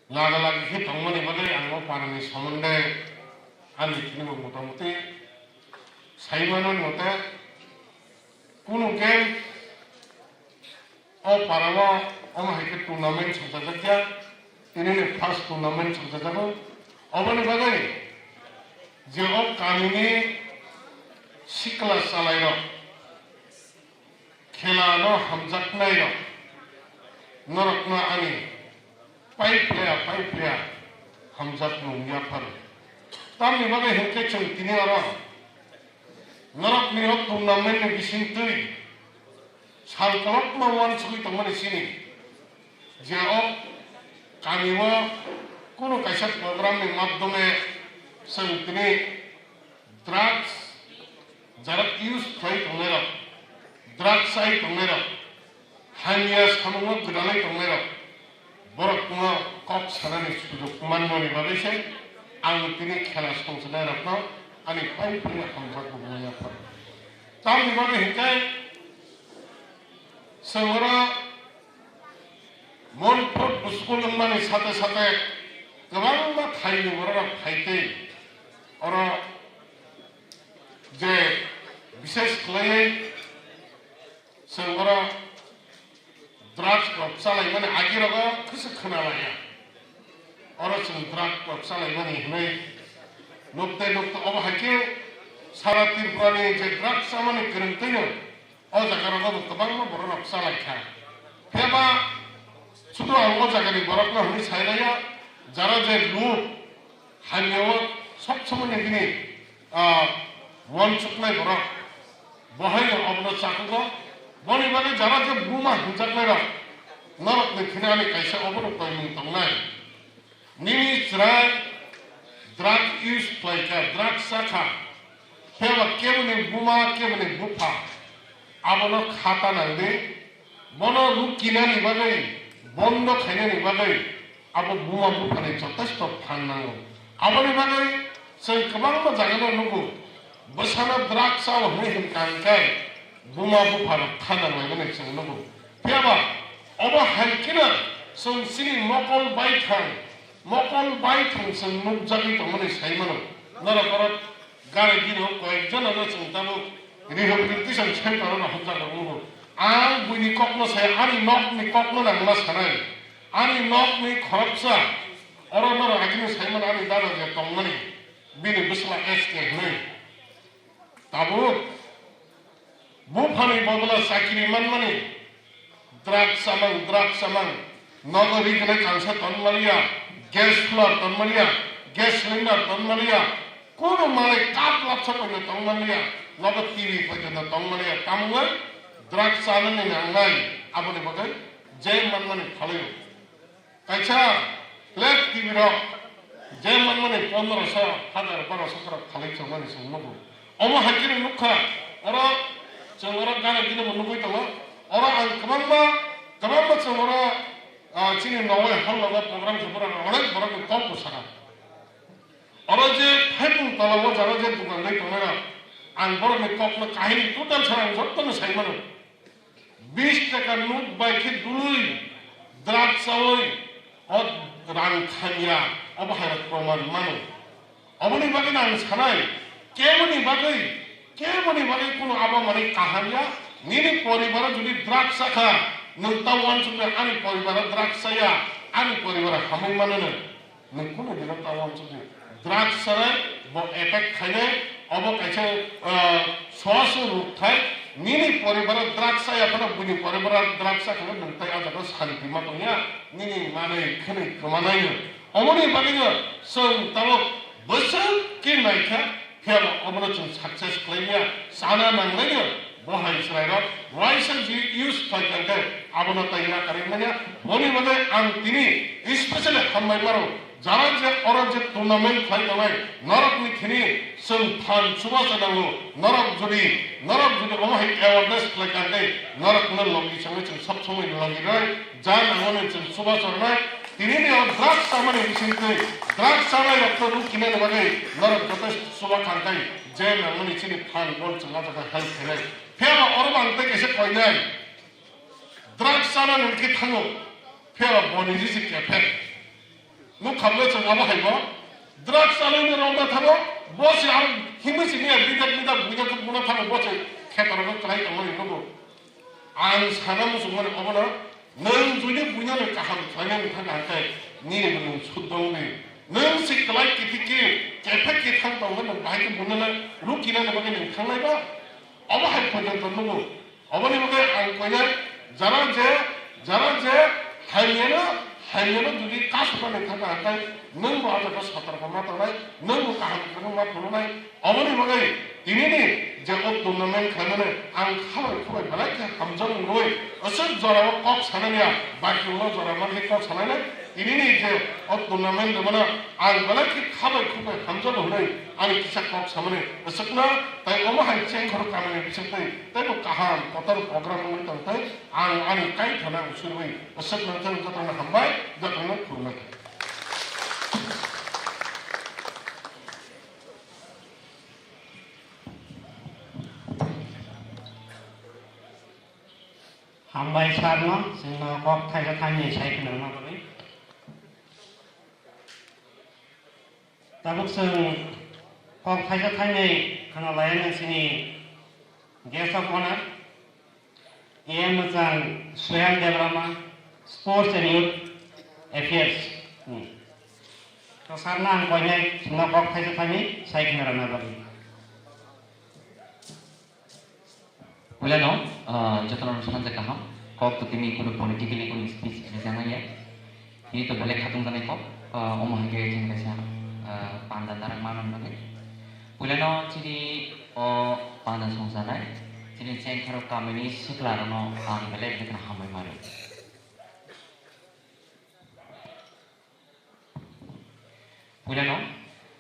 laga lagi khe tongmani bagwi ang o parani somonde ani tini bo motamuti sai manmani mote kunu game o parao omo hai khe tournament songchajakya, tinini first tournament songchajago. Oboni bagwi je o kamini sikla chalairok, khela no hamjaknairok, norokno ani pai phlaya, pai phlaya hamjakmung yapharo. Tamni bagwi hinkhe chwng tini oro norokni o tournament ni bisingtwi sal kolokma uansugwi tongmani sini je o kamio kunu kaisa program ni madhyome chwng tini drugs jara use khlai tongnairok, drugs chai tongnairok, hamya samungo gwdalai tongnairok, borokno kok sanani sujok manmani bagwi se ang tini khela songchanairokno ani pai phai hamjak bo maya phano. Tamni bagwi hinkhe chwng oro Monpur school wngmani sate sate kwbangma thaini bororok phaitwi oro je bishes khlaiwi chwng oro drugs rok chalaimani agirogo kisa khwnalaiya. Oro chwng drugs rok chalaimani hwnwi nukte nukte obo hai khe sara Tripurani je drugs chamani kwrwngtwino o jaga rogo bo kwbangma borok rok chalai kha. Phiya ba sudu ang o jaga ni borok no hwnwi sai laiya, jara je lob hamya o sob somoi ni bini, ah, uansuknai borok bo hai no obo no chakugo. Boni bagwi jara je buma hwnjaknai rok norok ni thani ani kaisa obo no koimung tongnai. Nini chwrai drug use khlai kha, drug cha kha, phiya ba keboni buma, keboni bupha, abono khata nang di, bono rukinani bagwi, bondo khainani bagwi, abo buma buphani jotesto phan nango. Aboni bagwi chwng kwbangma jagano nugo, bwsano drug chao hwnwi hwn kha hwn khe, buma bupha rok thanang laimani chwng nugo. Phiya ba obo hai kheno chwng chini mokol baithang, mokol baithang chwng nukjagwi tongmani sai mano. Norok oro gari gini o koyek jona no chwng tabuk rehabilitation center o rohorjak rok nugo. Ang buini kok no sai, ani nok ni kok no nang ma sanai. Ani nok ni khoroksa oro norok agini sai mano, ani dada je tongmani, bini bwsla S K hwnwi. Tabuk buphani bodolo chakiri manmani, drug chamang, drug chamang, nogo ri gwnai kansa ton maliya, gas cooler ton maliya, gas cylinder ton maliya, kono manwi cup lapsa poino tong maliya, nogo T V poino tong maliya, tamungwi Drugs chanani nangnai, aboni bagwi je manmani phalwi. Kaisa flat T V rok je manmani pondroso, hajar baroso khorok phalwi chongmani chwng nugo. Omo hai kheno nukha, oro chwng oro gana gini bo nugwi tongo. Oro ang kwbangma, kwbangma chwng oro, ah, chini nowai hall o program khe borok onek borokni kok bo sakha. Oro je phaipung tola o jaro je dukan dai tongnai rok, ang borokni kokno kahini total sana ang jotono sai mano. Bis taka nuk bai khe dului, drugs chawi, o rang thangya, obo hai rok proman mano. Oboni bagwi no ang sanai, keboni bagwi, keboni bagwi kuno abo manwi kaham ya, nini poribaro jodi drugs chakha, nwng ta uansukya ani poribaro drugs chaya, ani poribaro hamwi mano nwng. Nwng kunu dino ta uansukya drugs chanai, bo attack khainai, obo kaisa, ah, soaso rukthai, nini poribaro drugs chaya phano buini poribaro drugs chakha nwng tai ah jaga santi ma tongya, nini manwi khwnwi kwmanai no. Omoni bagwino chwng tabuk bwswk khe naikha, phiyaba obono chwng success khlaimaya, sana nanglaino. Bo hai chwrairok waisa ji use khlai kha khe abono tai yakarwi manya. Boni bagwi ang tini specially hambai maro, jara je oro je tournament khlai tongnai norokni thini chwng phan chubacha nango. Norok jodi, norok jodi omo hai awareness khlai kha khe norokno logi changwi chwng sob somoi logi rwai. Jan angoni chwng chubacha rwnai, tinini o drugs chamani bisingtwi, drugs chamai rokno rukhinani bagwi norok joto chuba kha khe je nangmani chini phan bol chwng ah jaga help khainai. Phiyaba oro bo ang tei kaisa koinai, drugs chamani hwnkhe thango, phiyaba boni risi kefek. Nuk khamle chwng abo hai bo, drugs chamani rwngna thango, bo se ang himwi simi ya bidak bidak buina khe buna thango, bo se khetorok khlai tongmani nugo. Ang sana muchungmani obono, nwng jodi buinano kaham khlainani thangkha hwnkhe nini bo nwng suddo wngdi. Nwng se kwlai kithi khe kephek khe thang tongo, nwng bahai khe buinano rukhinani bagwi nwng thangnai ba? Obo hai pojonto nugo. Oboni bagwi ang koinai jara je, jara je hamyano, hamyano jodi kasupani thangkha hwnkhe nwng bo ah jaga sotorko ma tongnai, nwng bo kaham khe ma phunuknai. Oboni bagwi tinini je o tournament khlaimani ang khabai khubai belai khe hamjakmung rwui aswk jorao kok sanani ya, baki ulo jora manwi kok sanani. Tinini je o tournament rwmano ang belai khe khabai khubai hamjago hwnwi ani kisa kok samani aswkno, tai omo hai Chengkhoro kamini bisingtwi teibo kaham kotor program wngwi tongthai. Ang ani kaithana ang surwi aswkno jotono hambai, jotono khulumkha. Hambai sir no, chwngno kok thaisa thaini sai khwnarwna bagwi. Tabuk chwng kok thaisa thaini khwnalaiya chini guest of honor, A M Mwchang Swayan Debbarma, Sports and Youth Affairs. Hmm. To sir no ang koinai chwngno kok thaisa thaini sai khwnarwna bagwi. Puilano, ah, jotono sanjak kaham, kok to tini kunu politically kunu speech rijak nangya. Tini to belai khatung janai kok, ah, omo hai khe chwng kaisa, ah, panda darang manwi bagwi. Puilano chini o panda songjanai, chini Chengkhoro kamini sikla rokno ang belai belai kheno hambai mano. Puilano,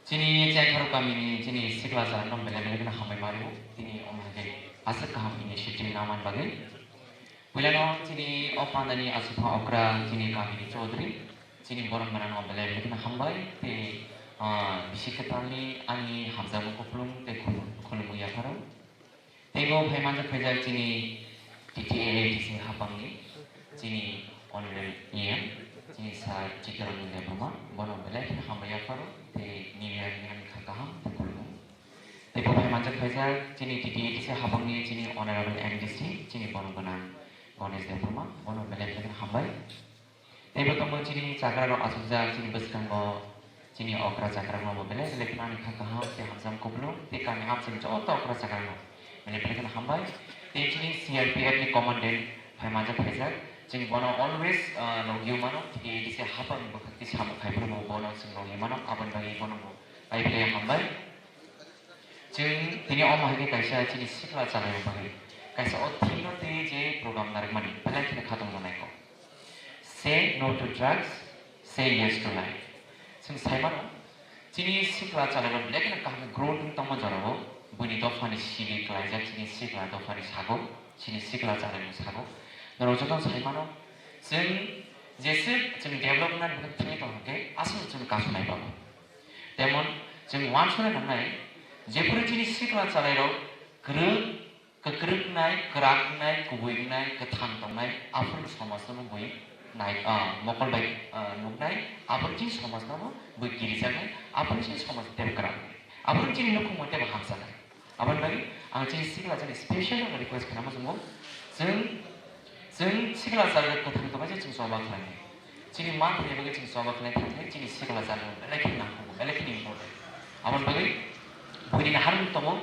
chini Chengkhoro kamini chini sikla jarno belai belai kheno hambai mano, tini omo hai khe aswk kaham initiative namani bagwi. Puilano, chini o pandani aswkha okra chini kamini chaudhary, chini borok gwnangno belai belai kheno hambai, tei, ah, bisi kwtalni ani hamjakmung kupulung tei khulum-, khulumung yapharo. Teibo phai manjak phaijak chini T T A A D C hapangni chini Honorable E M, chini Sir Chittaranjan Debbarma, bono belai kheno hambai yapharo, tei New Year ni ani kha kaham tei khulumung. Teibo phai manjak phaijak chini T T A A D C hapangni chini Honorable M D C, chini bono gwnang Ganesh Debbarma, bono belai belai kheno hambai. Teibo tongo chini chakrarok achukjak, chini bwskango chini okra chakrarokno bo belai belai kheno ani kha kaham tei hamjakmung kupulung tei kami amchaini joto okra chakrarokno belai belai kheno hambai. Tei chini C R P F ni commandant phai manjak phaijak, chini bono always, ah, logi mano, tei A D C hapang bwkhak tei samung khai phuru bo bono chwng logi mano, aboni bagwi bono bo belai belai hambai. Chwng tini omo hai khe kaisa chini sikla chalairok bagwi kaisa o theme no twi je program narwkmani belai kheno khatungjaknai kok. Say no to drugs, say yes to life. Chwng sai mano, chini sikla chalairok belai kheno kaham growth wng tongma jorao, buini dophani simi klaijak chini sikla dophani sago, chini sikla chalairok sago. Norok jotono sai mano, chwng jeswk chwng development thangwi tongkha khe aswk chwng kasu nai bago. Temon chwng uansukna nangnai, jephuru chini sikla chalairok kwrwk, kwkrwk wngnai, kwrak wngnai, kubui wngnai, kwthang tongnai, aphuru somajno bo bui nai, ah, mokol bai, ah, nuknai, aphuru chini somajno bo bui kirijaknai, aphuru chini somaj tebo kwrak wngnai, aphuru chini nukhungma tebo hamjaknai. Aboni bagwi ang chini sikla chalairokno special request khlaima chwngo, chwng, chwng sikla chalairok kwthang tongma se chwng choba khlainai. Chini manthokni bagwi chwng choba khlai thangkhe chini sikla chalairok belai khe nangkukgo, belai khe important. Aboni bagwi buini naharmung tongo,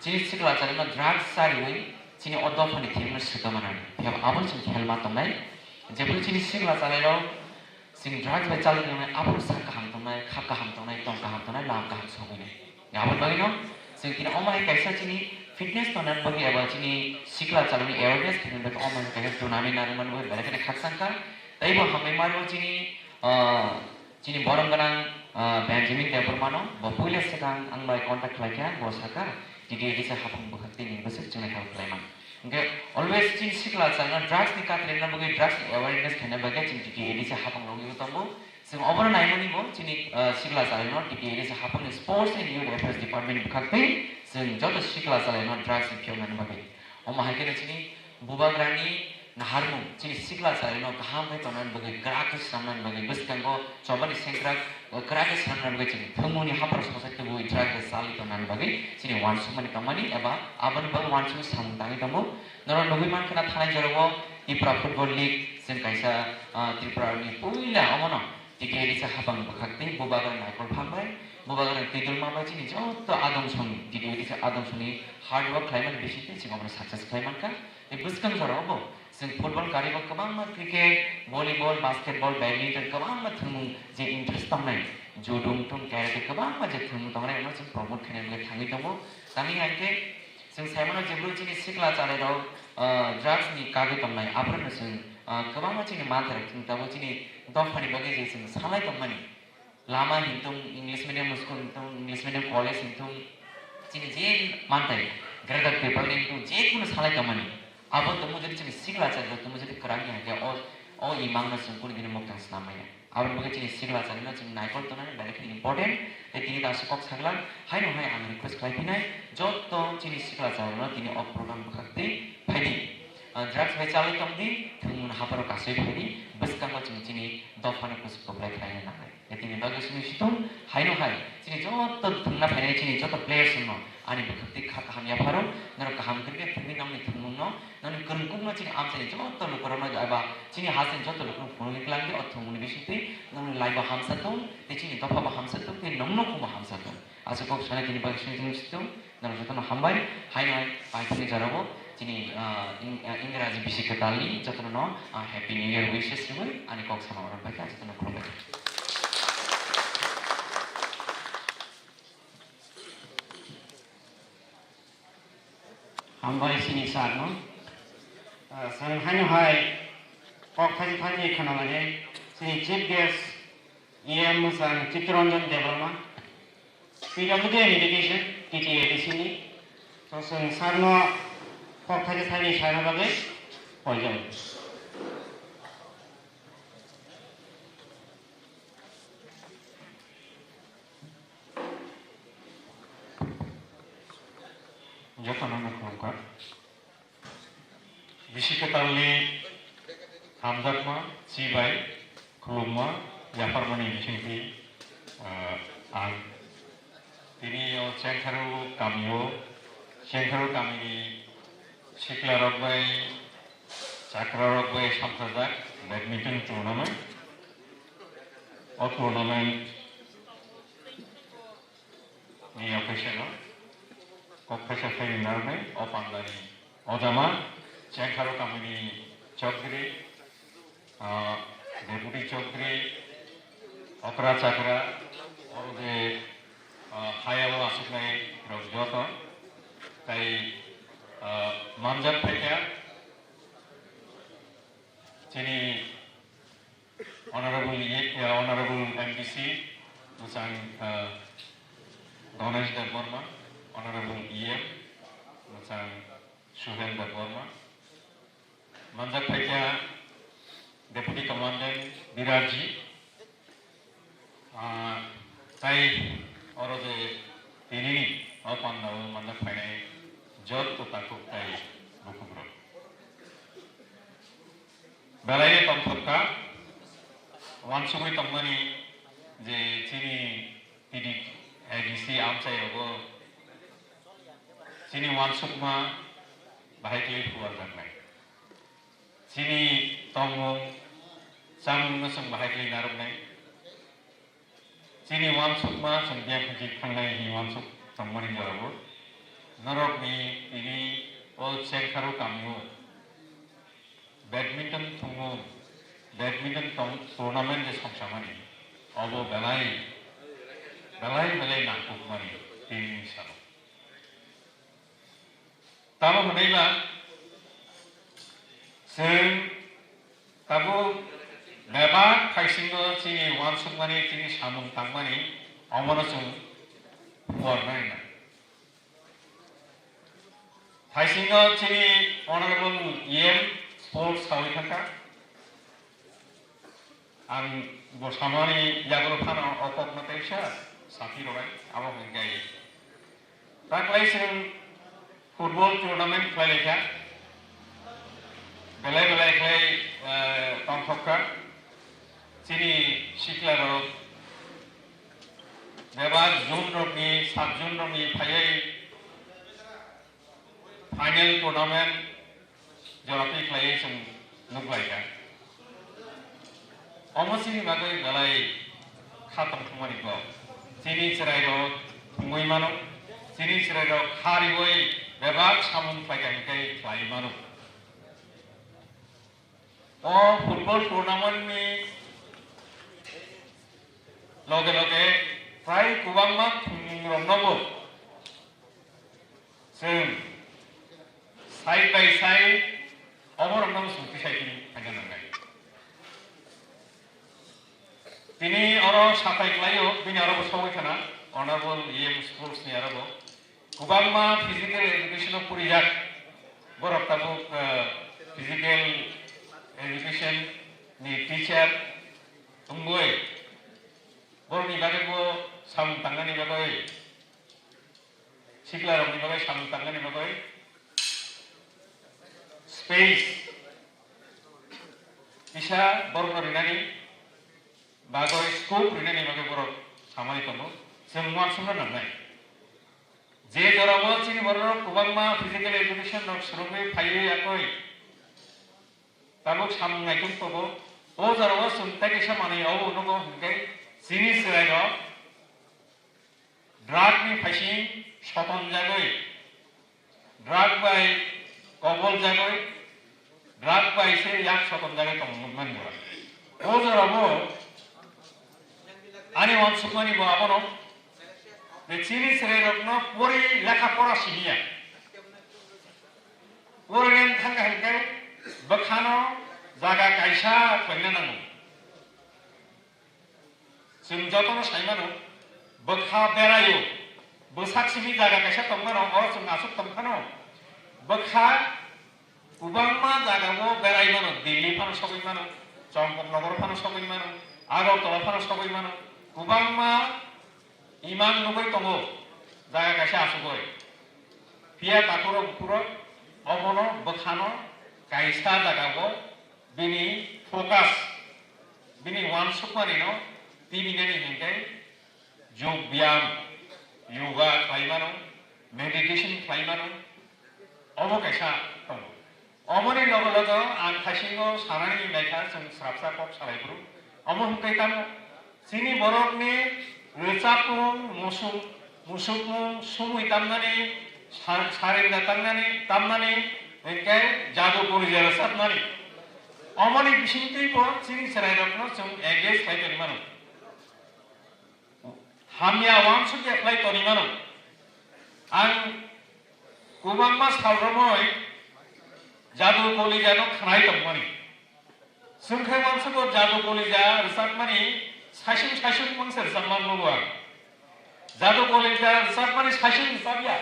chini sikla chalairokno drugs chariwi chini o dophani themno swtoma nani. Phiya abono chwng khelma tongnai. Jephuru chini sikla chalairok chwng drugs bai chalairoknai, aphuru sak kaham tongnai, kha kaham tongnai, tong kaham tongnai, lam kaham sogwinai. Aboni bagwino chwng tini omo hai kaisa chini fitness tongna bagwi eba chini sikla chalairokni awareness khaina bagwi omo hai kaisa tournament narwkmani bagwi belai kheno khakchangkha. Tei bo hambai mano chini, ah, chini borom gwnang, ah, Benjamin Debbarmano, bo puila swkang ang bai contact khlaikha, bo sakha, T T A D C haphang bwkhak tei nini bwswk chwngno help khlaimano. Hwnkhe always chini sikla chalairokno drugs ni katrina bagwi, drugs ni awareness khaina bagwi chini T T A D C haphang rogwi tongo. Chwng obono naimani bo chini, ah, sikla chalairokno T T A D C haphangni Sports and Youth Affairs Department bwkhak tei chwng joto sikla chalairokno drugs ni phiyoknani bagwi. Omo hai kheno chini bubagrani naharmung chini sikla chalairokno kaham khe tongnani bagwi, kwrak khe swnamnani bagwi, bwskango chobani sengkrak, uh, kwrak khe swnamnani bagwi chini thwngmungni haphar society bo drugs bai chalwi tongnani bagwi chini uansukmani tongmani eba aboni bagwi uansukmani samung tangwi tongo. Norok nugwi mankha na thanai jorao Tipra Football League chwng kaisa, ah, Tripura ni puila omono T T A D C haphang bwkhak tei bubagra naikol phan bai, bubagra twidulma bai chini joto adong songni, T T A D C adong songni hard work khlaimani bisingtwi chwng omono success khlai mankha. Tei bwskang jorao bo chwng football karibo kwbangma cricket, volleyball, basketball, badminton kwbangma thwngmung je interest tongnai, judo wngthung, karate kwbangma je thwngmung tongnai, omo chwng promote khainani bagwi thangwi tongo. Tamni hai khe chwng sai mano, jephru chini sikla chalairok, ah, drugs ni kagwi tongnai, aphuru no chwng, ah, kwbangma chini manthai rok chwng tabuk chini dophani bagwi je chwng salai tongmani. Lama hintung, English medium school hintung, English medium college hintung, chini je manthai, Greater Tipraland hintung, je kunu salai tongmani. Abo tongmo jodi chini sikla chalairok tongmo jodi kwrak ya khe o, o imang no chwng kunu bini muktang swnam maya. Aboni bagwi chini sikla chalairokno chini naikol tongnani belai kheno important. Tei tini aswk kok saglak, haino hai ang request khlai phinai, joto chini sikla chalairokno tini o program bwkhak twi phaidi. Ah, drugs bai chalwi tongdi, thwngmung hapharo kasui phaidi, bwskango chwng chini dophano kuchuk kwplai khlaina nangnai. Tei tini bagwi simi situng, haino hai, chini joto thwngna phainai chini joto players rokno ani bwkhak twi kha kaham yapharo, norok kaham kwrwi khe thwngwi nangni thwngmungno, nangni kwrwngkukno chini amchaini joto lukurokno eba chini hasteni joto lukurok phunugwi kwlangdi o thwngmungni bisingtwi, nangni laibo hamsa tong, tei chini dophabo hamsa tong, tei nongno khungbo hamsa tong. Aswk kok sanai tini bagwi simi tini situng, norok jotono hambai, haino hai paithakni jorao chini, ah, ing-, ah, Ingraji bisi kwtalni jotono, ah, Happy New Year wishes rwui ani kok sama oro bai kha jotono khulumbai. Hambai chini sir no. Ah, chwng haino hai kok thani thani khwnamani chini chief guest E M Mwchang Chittaranjan Debbarma, P W D and Education, T T A D C ni. To chwng sir no kok thani thani saina bagwi poijak. Jotono no khulumkha. Bisi kwtalni hamjakma, chibai, khulumma, yapharmani bisingtwi, ah, ang tini o Chengkharu kamio, Chengkharu kamini siklarok bai, chakrarok bai samsajak badminton tournament. O tournament ni official o kok phaisa khaini narwknai o pandani ojama Chengkharu kamini chokdri, ah, deputy chokdri, okra chakra, oro je, ah, hayao aswknai rok joto tai, ah, manjak phaikha. Ganesh Debbarma, Honorable E M, Machang Suhel Debbarma, manjak phaikha Deputy Commandant Birarji, ah, tai oro je tinini o pandao manjak phainai jotto takhuk tai bukhukrok. Belai tongthokha, wansugwi tongmani je chini T D A D C amchai rogo chini wansukma bahai khlai phuarjaknai. Chini tongmung chamung no chwng bahai khlai narwknai. Chini wansukma chwng biyang khe thangnai hwnwi wansuk tongmani jorabo norokni tini o Chengkharu kamio badminton thwngmung, badminton tong-, tournament je songsamani, obo belai, belai, belai nangkukmani tini salo. Tamo hwnwi ba chwng tabuk bebak phaisingo chini wansukmani, chini samung tangmani, omono chwng phuarnai na. Phaisingo chini Honorable E M Sports sawi thangkha. Ang bo samani yagulo phano o kokno teisa sathi rwbai, abo hwnkhe taklai chwng football tournament khlai laikha, belai belai khlai, eh, tongthokha. Chini sikla rok bebak zone rokni, sub zone rokni phaiwi final tournament jora twi khlaiwi chwng nuklaikha. Omo chini bagwi belai kha tongthokmani kok. Chini chwrairok thwngwi mano, chini chwrairok kha riwi bebak samung khlaikha hwnkhe khlaiwi mano. O football tournament ni loge loge prai kwbangma thwngmungroknobo chwng side by side oborokno chwng tisai tini phaina nangnai. Tini oro satai klaio, bini oro bo sogwi khana, Honorable E M Sports ni aro bo. Kwbangma physical education o purijak, borok tabuk, eh, physical education ni teacher wngwi, borokni bagwi bo samung tangnani bagwi, siklarokni bagwi samung tangnani bagwi space kisa borokno rinani bagwi, scope rinani bagwi borok samani tongo, chwng uansukna nangnai. Je jorao chini bororok kwbangma physical education rok swrwngwi phaiwi yakwi tabuk samung naitung tongo, o jorao chwng tei kaisa manwi obo nugo hwnkhe chini chwrairok drug ni phaising sotonjagwi, drug bai koboljagwi, drug bai se yak sotonjagwi tongmani jora. O jorabo ani uansukmani bo abono je chini chwrairokno pori lekha pora simiya. Pori len thangkha hwnkhe bwkhano jaga kaisa khlaina nango. Chwng jotono sai mano, bwkha beraio, bwsak simi jaga kaisa tong mano, o chwng aswk tong phano, bwkha kwbangma jagao berai mano, Delhi phano sogwi mano, Champaknagar phano sogwi mano, Agartala phano sogwi mano, kwbangma imang nugwi tongo, jaga kaisa asugwi. Phiya takhurok bukhurok obono bwkhano kaisa jagao bini focus, bini uansukmanino tibinani hinkhe jog byam, yoga khlai mano, meditation khlai mano, obo kaisa tongo. Omoni logo logo ang thaisingo sanani naikha chwng srapsa kok salai phuru. Omo hwnkhe tamo chini borokni rwchapmung, musuk, musukmung, sumui tamnani, sa-, sarinda tamnani, tamnani, hwnkhe jadu puri jera satnani. Omoni bisingtwi bo chini chwrairokno chwng engage khlai tongwi mano. Hamya uansukya khlai tongwi mano. Ang kwbangma sal romwi jadu kolija no khnai tongmani. Chwng khe uansugo jadu kolija rwchapmani saisung saisung mungsa rwchapma nugo ang. Jadu Kolija rwchapmani saichung rwchapya.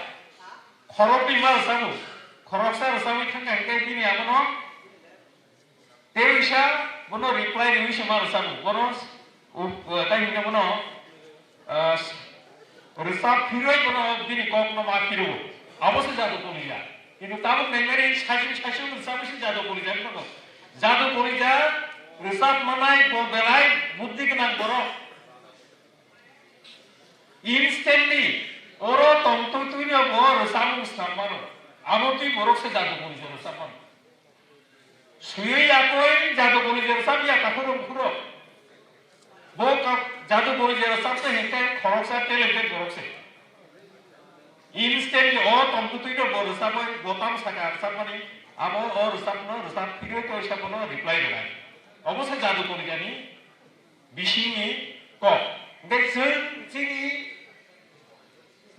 Khoroknwi ma rwchago. Khoroksa rwchapwi thangkha hinkhe bini abono tei wisa bono reply rwwi se ma rwchago. Bono, uh, uh, tai hinkhe bono, uh, rwchap phirwi bono bini kokno ma phiro. Abo se Jadu Kolija. Kintu tabuk naimani saichung saichung rwchapwi se Jadu Kolija wngkha. Jadu Kolija rwchap manai bo belai buddhi gwnang borok. Instantly, oro tongtwtwino bo rwchapmung snam mano. Abo twi borok se Jadu Kolija rwchap mano. Swiwi yakwi Jadu Kolija rwchap ya takhuk rwngkhuk rok. Bo ka-, Jadu Kolija rwchap se hinkhe khoroksa talented borok se. Instantly o tongtwtwino bo rwchapwi bo tam saka rwchapmani abo o rwchapno rwchap phirwi kaisa bono reply rwnai. Obo se Jadu Kolijani bisingni kok. Hwnkhe chwng chini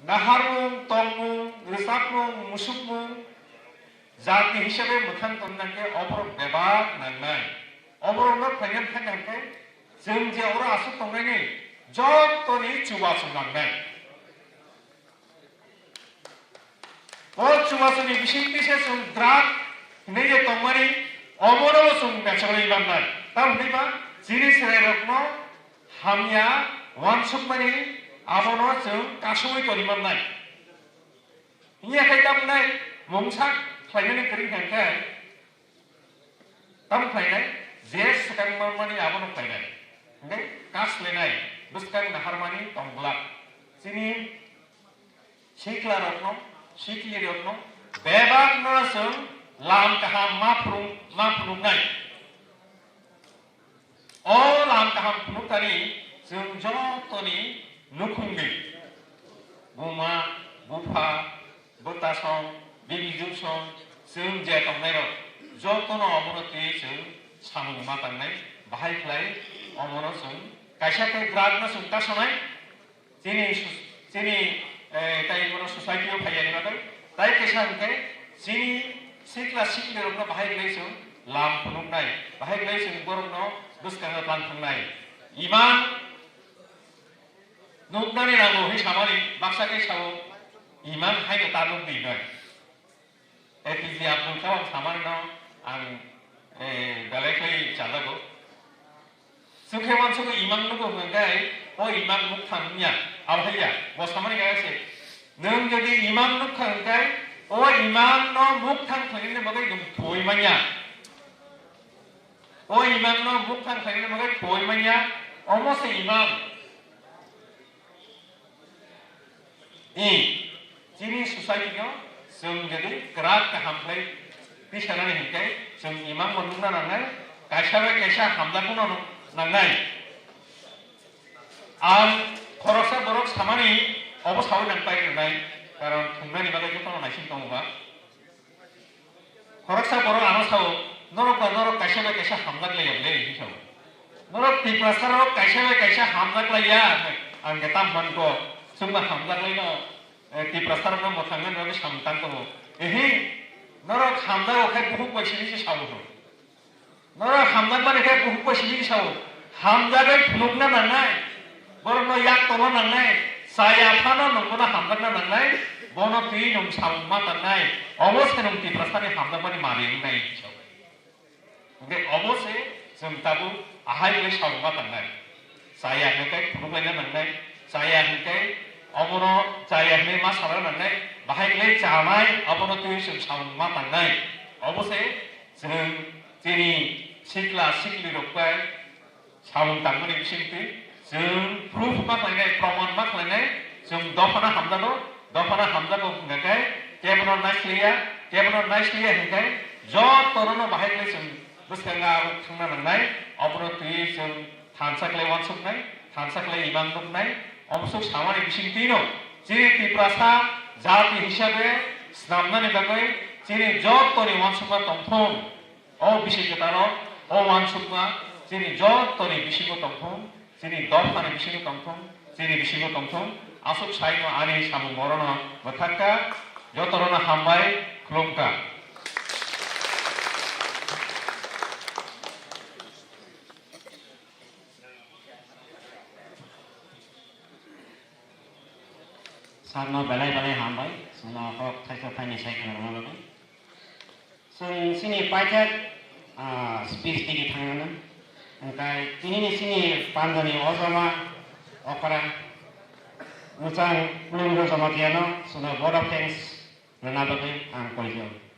naharmung, tongmung, rwchapmung, musukmung, jati hisabe mwthang tongna khe oborok bebak nangnai. Oborokno khlaina thangna hwnkhe chwng je oro aswk tongnaini jottoni chubachu nangnai. O chubachu ni bising twi se chwng drug hinwi je tongmani, omono bo chwng mecholwi mannai. Tamo hwnwi ba chini chwrairokno hamya uansukmani, abono chwng kasugwi tongwi mannai. Hiya khai tamo nai mungsa khlainani kwrwi kha khe, Tamo khlainai, je swkang manmani abono khlainai. Hwnkhe kha swlainai, bwskang naharmani tong glak. Chini sikla rokno, sikli rokno, bebak no chwng lam kaham ma phunuk, ma phunuknai. O lam kaham phunuk thani chwng jotoni nukhungni buma, bupha, bwtasong, bibijusong, chwng je tongnairok, jotono obono twiwi chwng samung ma tangnai, bahai khlai omono chwng kaisa khe drug no chwng kasonai, chini su-, chini, eh, tai bono society o phaiyani bagwi, tai kaisa hwnkhe chini sikla sikli rokno bahai khlai chwng lam phunuknai, bahai khlai chwng borokno bwskango tlang thungnai. Iman nuknani nango hwnwi samani baksa khe sao, iman haino ta nukdi hinoi. A P J Abdul Kalam samani no ang, eh, belai khlai chajago. Chwng khe uansukgo iman nugo hwnkhe o iman mukthang wngya, abo hai ya, bo samani kaya se. Nwng jodi iman nukha hwnkhe o iman no mukthang khlainani bagwi nwng thoi manya. O iman no mukthang khlainani bagwi thoi manya, omo se iman. I, chini society no chwng jodi kwrak kaham khlai tisanani hinkhe chwng iman bo nukna nangnai, kaisa bai kaisa hamjakmano nangnai. Ang khoroksa borok samani obo saui nang pai rwnai, karon thungnani bagwi jotono naising tongo ba. Khoroksa borok ano sao, "Norok ba norok kaisa bai kaisa hamjak laiya le," hinwi sao. "Norok Tiprasa rok kaisa bai kaisa hamjak laiya," hinwi ang khe tam hwn kho, chwngba hamjak laino, eh, Tiprasa rokno mwthangna bagwi samung tang tongo. Ehe, norok hamjago khe bukhuk bai simi se sao hwn. Norok hamjakmani khe bukhuk bai simi sao, hamjagwi phunukna nangnai, borokno yak tolna nangnai, chaya phano nwng bono hamjakna nangnai, bono twi nwng samung ma tangnai, obo se nwng Tiprasani hamjakmani mari wngnai hinwi sao. Hwnkhe obo se chwng tabuk ahai bai samung ma tangnai. Chaya hwnkhe phunuk laina nangnai, chaya hwnkhe obono chaya hwnwi ma sana nangnai, bahai khlai chanai abono twiwi chwng samung ma tangnai. Obo se chwng chini sikla sikli rok bai samung tangmani bisingtwi chwng proof ma khlainai, proman ma khlainai, chwng dophano hamjago, dophano hamjago hwnkhe kebono naisliya, kebono naisliya hwnkhe jotono bahai khlai chwng bwskango abo thangna nangnai, obono twiwi chwng thansa khlai uansuknai, thansa khlai imang nuknai, omsuk samani bisingtwino chini Tiprasa jati hisabe snamnani bagwi chini jotoni uansukma tongthung. O bisi kwtaro, o uansukma chini jotoni bisingo tongthung, chini dophani bisingo tongthung, chini bisingo tongthung, aswk saino ani samung orono mwthangkha, jotorokno hambai khulumkha. Sarno belai belai hambai, chwngno kok thaisa thaini sai khna rwna bagwi. Chwng chini paithak, ah, speech digi thangnani. Hwnkhe tinini chini panjani ojama okra mwchang Kulumro Jamatia no chwngno vote of thanks rwna bagwi ang koijago.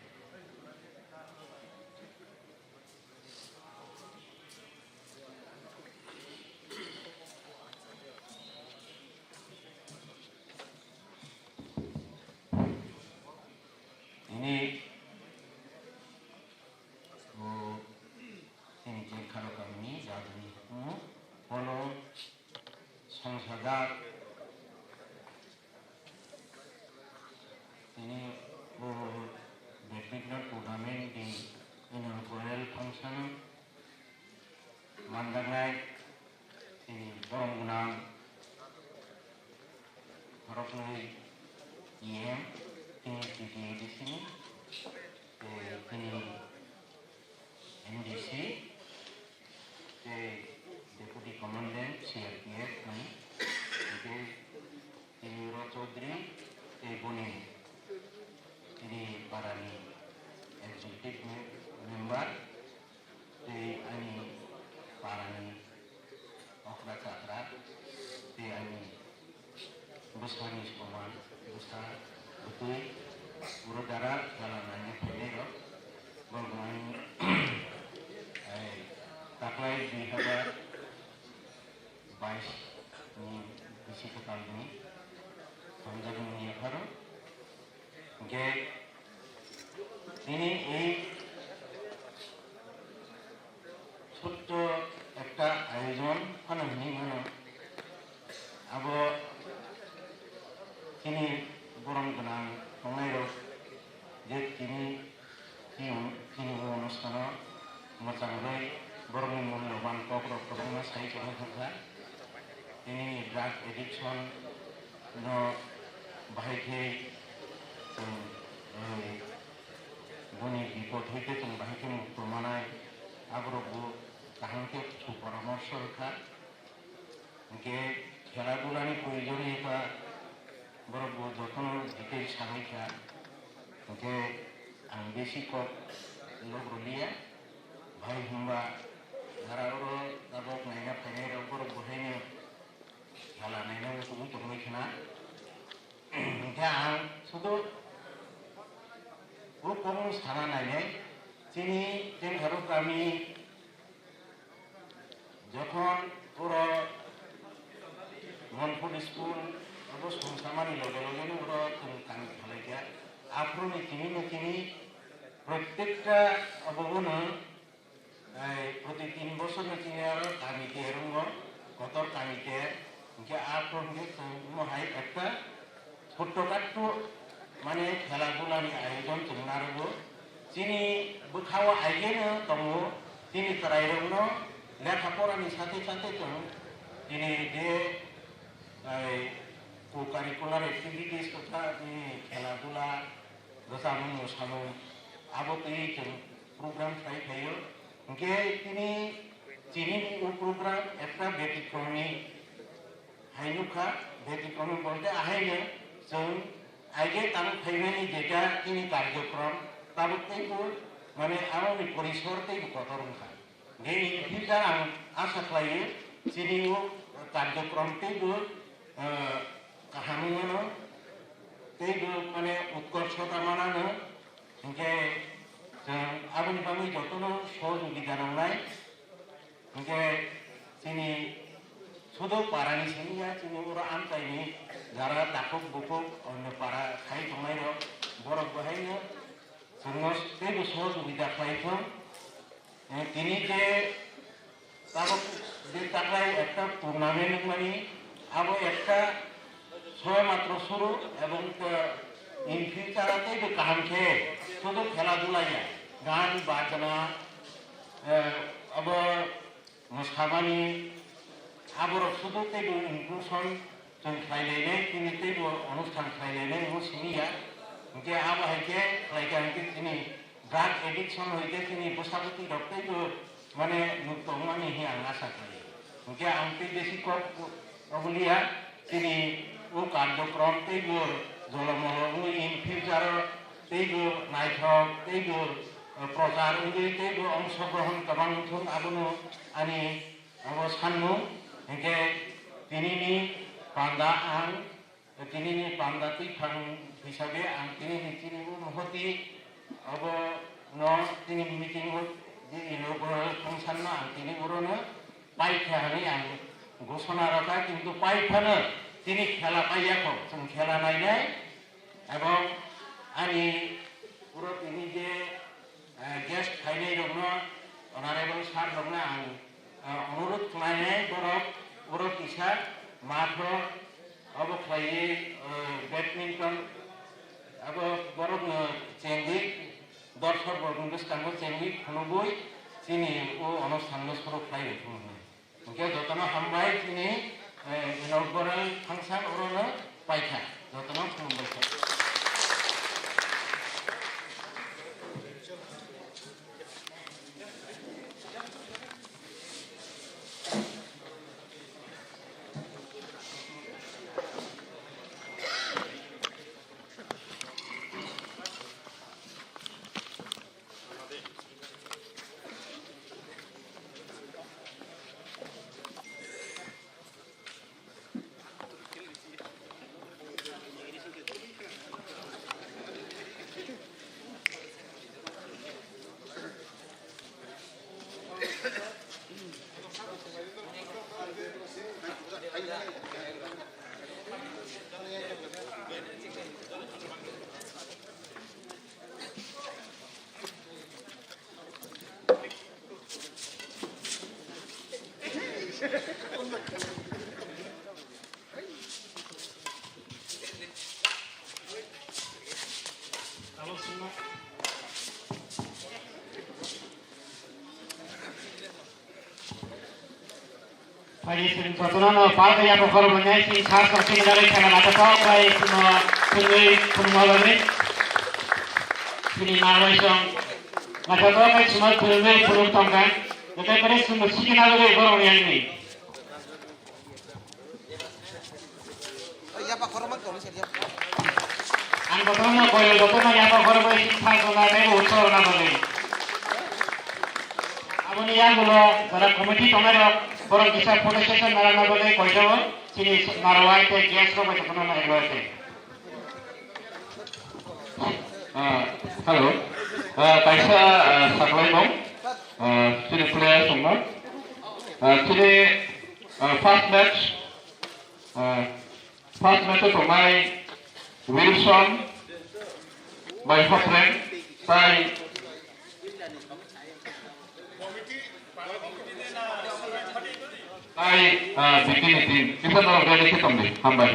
Ini, o, ini Jengkharo kamini jaduni hukumu, polo, songsajak, ini, o, badminton tournament di inaugural function, manjaknai, tini borom gwnang borokni E M, tini T T A D C ni, tei tini M D C, tei Deputy Commandant C R P F ni, tei Tini Ro Chaudhary tei boni tini parani executive me-, member tei ani parani okra chakra tei ani bwsani soman bwsa bwtwi uro dara jala naina phainai rok borok ani, ai, taklai dui hazar bais ni bisi kwtal ni hamjakmung yapharo. Hwnkhe nini ei chotto ekta ayojon phano hinwi mano. Abo chini borom gwnang tongnairok je tini Chini, chini o onustano mwchangwi borokni mulyoban kokrok kwbangma sai tongwi thangkha. Tini drug addiction no bahai khe chwng, eh, boni bipod hwnkhe chwng bahai khe mukto manai, aborok bo kaham khe su poramorsho rwkha. Hwnkhe khela dulani proyojoni ba borok bo jotono detail sagwi kha. Hwnkhe ang besi kok lok rwliya. Bhai hwnba jara oro tabok naina phainai rok borok bo haino khela naina muchungwi tongwi khna. Hwnkhe ang sudu o kokno sana nainai chini Tengkharu kami Jokhon oro Monpur school abo songsamani loge loge no oro chwng kami khalaikha. Aphuru ni tini no tini prottekta abo bono, eh, proti tin bosor ni tini aro kami te rongo, kotor kami te, hwnkhe aphuru hwnkhe chwng omo hai ekta Chotto katto mane khela dula ni ayojon chwng narwgo. Chini bwkha o aigeno tongo, chini chwrairokno lekha porani sathe sathe chwng chini je, ai, co-curricular activities kwthar, chini khela dula, rwchapmung mwsamung, abo twi chwng program khlai phaio. Hwnkhe tini chini o program ekta betikromni hai nukha, betikromni bolte ahaino chwng aige tang phaimani jeta chini karjokrom tabuk teibo mane aroni porisor teibo kotor wngkha. Hwnkhe in future ang asa khlaio chini o karjokrom teibo, eh, kaham wngmano, teibo mane utkorsota manano. Hwnkhe chwng aboni bagwi jotono sohojogita nangnai. Hwnkhe chini sudu parani simi ya, chini oro amchaini jara takhuk bukhuk onno para khai tongnairok, borok bo haino chwngno teibo sohojogita khlai thung. Eh, tini je tabuk je taklai ekta tournament wngmani, abo ekta sobe matro suru ebong, eh, in future teibo kaham khe sudu khela dula ya, gan bajna, eh, abo mwsamani, aborok sudu teibo inclusion chwng khlai lainai, tini teibo onusthan khlai lainai, omo simi ya. Hwnkhe abo hai khe khlai kha hwnkhe chini drug addiction hai khe chini bwsa bwtwi rok teibo mane nuk tongmani hinwi ang asa khlai. Hwnkhe ang tei besi kok obo liya, chini O karjokrom teibo jolomolo wngwi in future o teibo naithok teibo, eh, prochar wngwi teibo ongshogrohon kwbang wngthung, abono ani abo sanmung. Hinkhe tinini panda ang, tinini panda twiphang hisabe ang tinini chini o mohoti abo no chini meeting o je inaugural function no ang tini orono paikha hwnwi ang ghosona rwkha, kintu paiphano tini khela paiyakho, chwng khela nainai. Ebong ani puro tini je, eh, guest phainairokno, honorable sir rokno ang, eh, onurodh khlainai, borok oro kisa matho obo khlaiwi, eh, badminton abo borokno chengwi, dorshok rokni bwskango chengwi phunugwi chini o onusthanno suru khlai rw thung hwnwi. Hwnkhe jotono hambai chini, eh, inaugural function orono paikha. Jotono khulumbaikha. Phaidi chwng jotono no palka yapo khoroknwi chini sir tong chini bagwi khela naithothok khlai chwngno chwngwi phunukma bagwi. Chini narwai chwng naithothok khe chwngno phunuknwi phunuk tongkha. Joto khe chwngno sikina bagwi borokni ayni. Ang jotono koyo, jotono yapa khoroknwi sini thang tongna tei utsaho rwna bagwi. Aboni yagulo jora committee tongnairok borok kisa photo session narwkna bagwi koijago, chini narwai tei guest rok bai tongna nai rwai tei. Ah, hello. Ah, kaisa, ah, saklaimung. Ah, chini player songma. Ah, chini, ah, first match. Ah, First match o tongnai Wilson bai Hopren tai, tai, ah, Bikini team. Kisa norok ready khe tongdi. Hambai.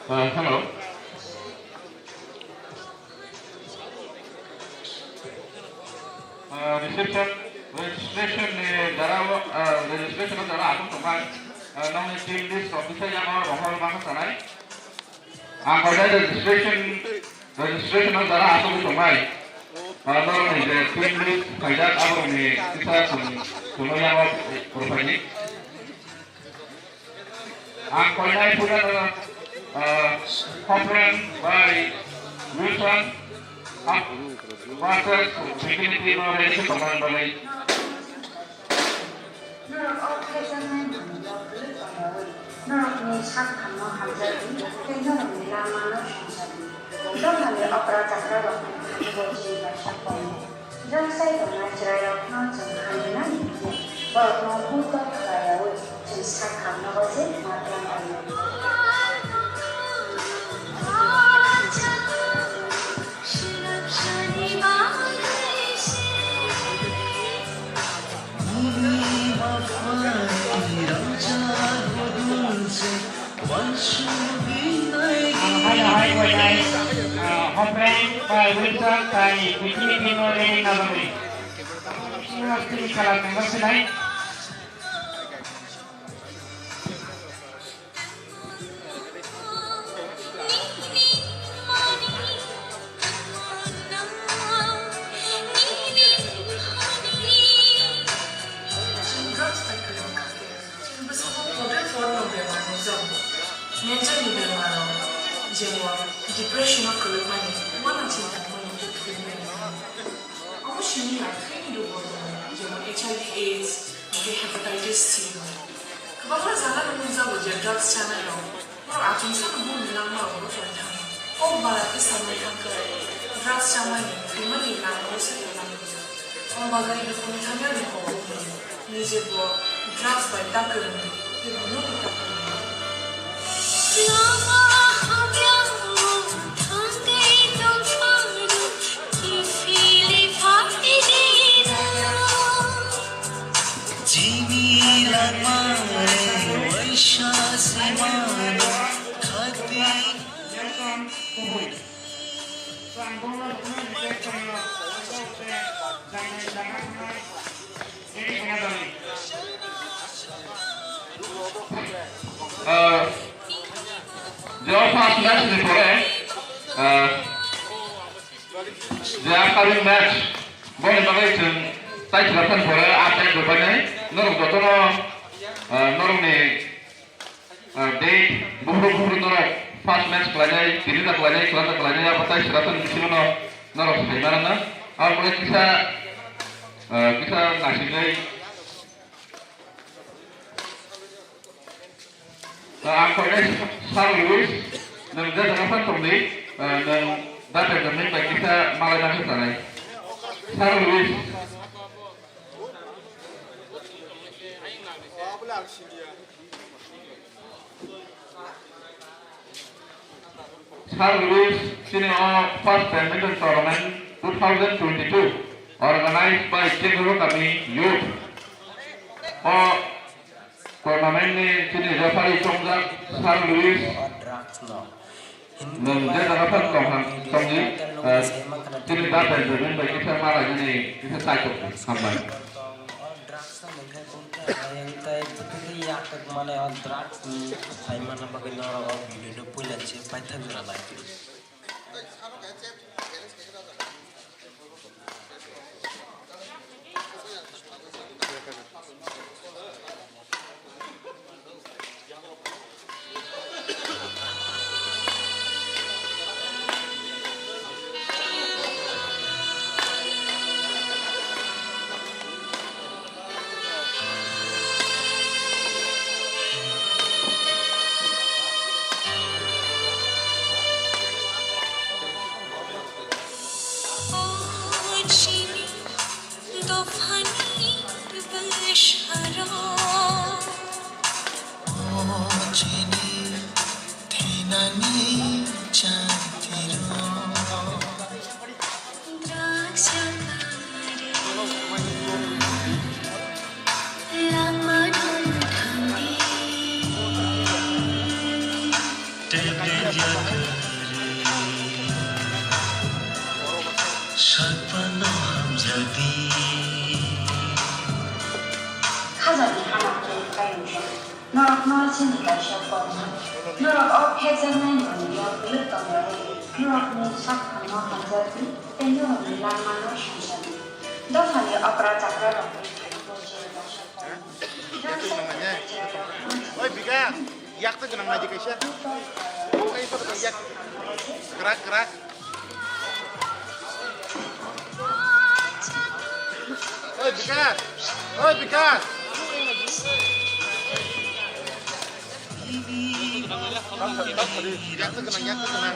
Uh, hello. Uh, reception, registration ni jara, uh, registration ni jara aswk tongmai, uh, nokni team list officer yang o rohor ma sanai. Ang kaisa registration, registration ni jara aswk tongmai. Uh, norokni je team list khaijak aborokni kisa chwng, chwngno yang o rwphaini. Ang koinai phunano, ah, Hopren bai Wilson, ah, versus Dignity no ready tongmani bagwi. Norok o khaijak nai manwi rok kwlwi tongo. Norokni sak thamno hamjakdi tei norokni lamano songjakdi. Dophani okra chakra rokni bo chini bai sak tongo. Jwng sai tongnai chwrairokno chwng hamrwna himdi, borokno hur kok khlaiyaui chwng sak hamno bo se ma tong laio. Ang hai hai koinai, ah, Hopren bai Wilson tai Dignity no ready na bagwi. Sini kalam nang sinai. Chini bwskango hotel phone no bemar nukjago. Mental ni bemar rok, jemon depression o kwlwkmani, uanang sinta mani, omo simi ya thai ni rogo tongo, jemon H I V AIDS, hwnkhe hepatitis C rok. Kwbangma jaga no nukjago je drugs chanai rok. Borok achomsano bumni langmao bwsai thangma. Kok bara khe samani thangkhe drugs chamani thwimani langmao se kwlangkha. O bagwi buphang thangya ni kok bumni nije bo drugs bai ta kwrwngdi tei bunobo ta kwrwngdi. Chini langmani waisa simano khati. Ah, jawab first match ni pore, ah, je upcoming match, boni bagwi chwng tai khwlaphan pore, update rwbainai, norok jotono, ah, norokni, ah, date, buphuru buphuru norok first match khlainai, tini ta khlainai, kwlanta khlainai, abo tai khwlaphan bisingo no norok sai manana. Abo pore kisa, ah, kisa naisingwi. Ang koinai Sir Louis, nwng je jaga phan tongdi, nwng da Benjamin bai kisa malai nangkhe sanai. Sir Louis. Sir Louis, chini o first badminton tournament two thousand twenty-two, organized by Chekoro Kami Youth. O tournament ni chini referee chongjak Sir Louis. Nwng je jaga phan tong han tongdi, eh, chini da Benjamin bai kisa malai nini kisa chaitok hambai. Drugs no mungkhe kung khe ayang tai bwtwi khe yak tok mane o drugs ni sai manna bagwi norok o video no puila se paithak jora lai. Khajani hama khe kayung tong. Norokno chini kaisa korma. Norok o phekjaknai manwi o kwlwk tongnai. Norokni sak phangno hamjakdi tei norokni langmano songjakdi. Dophani okra chakrarokni phaino bo jil dasa korma. Oi, Bika, yak tei gwnang naidi kaisa. Yak. Kwrak, kwrak. Oi, Bika. Oi, Bika. Yak tei gwnang, yak tei gwnang.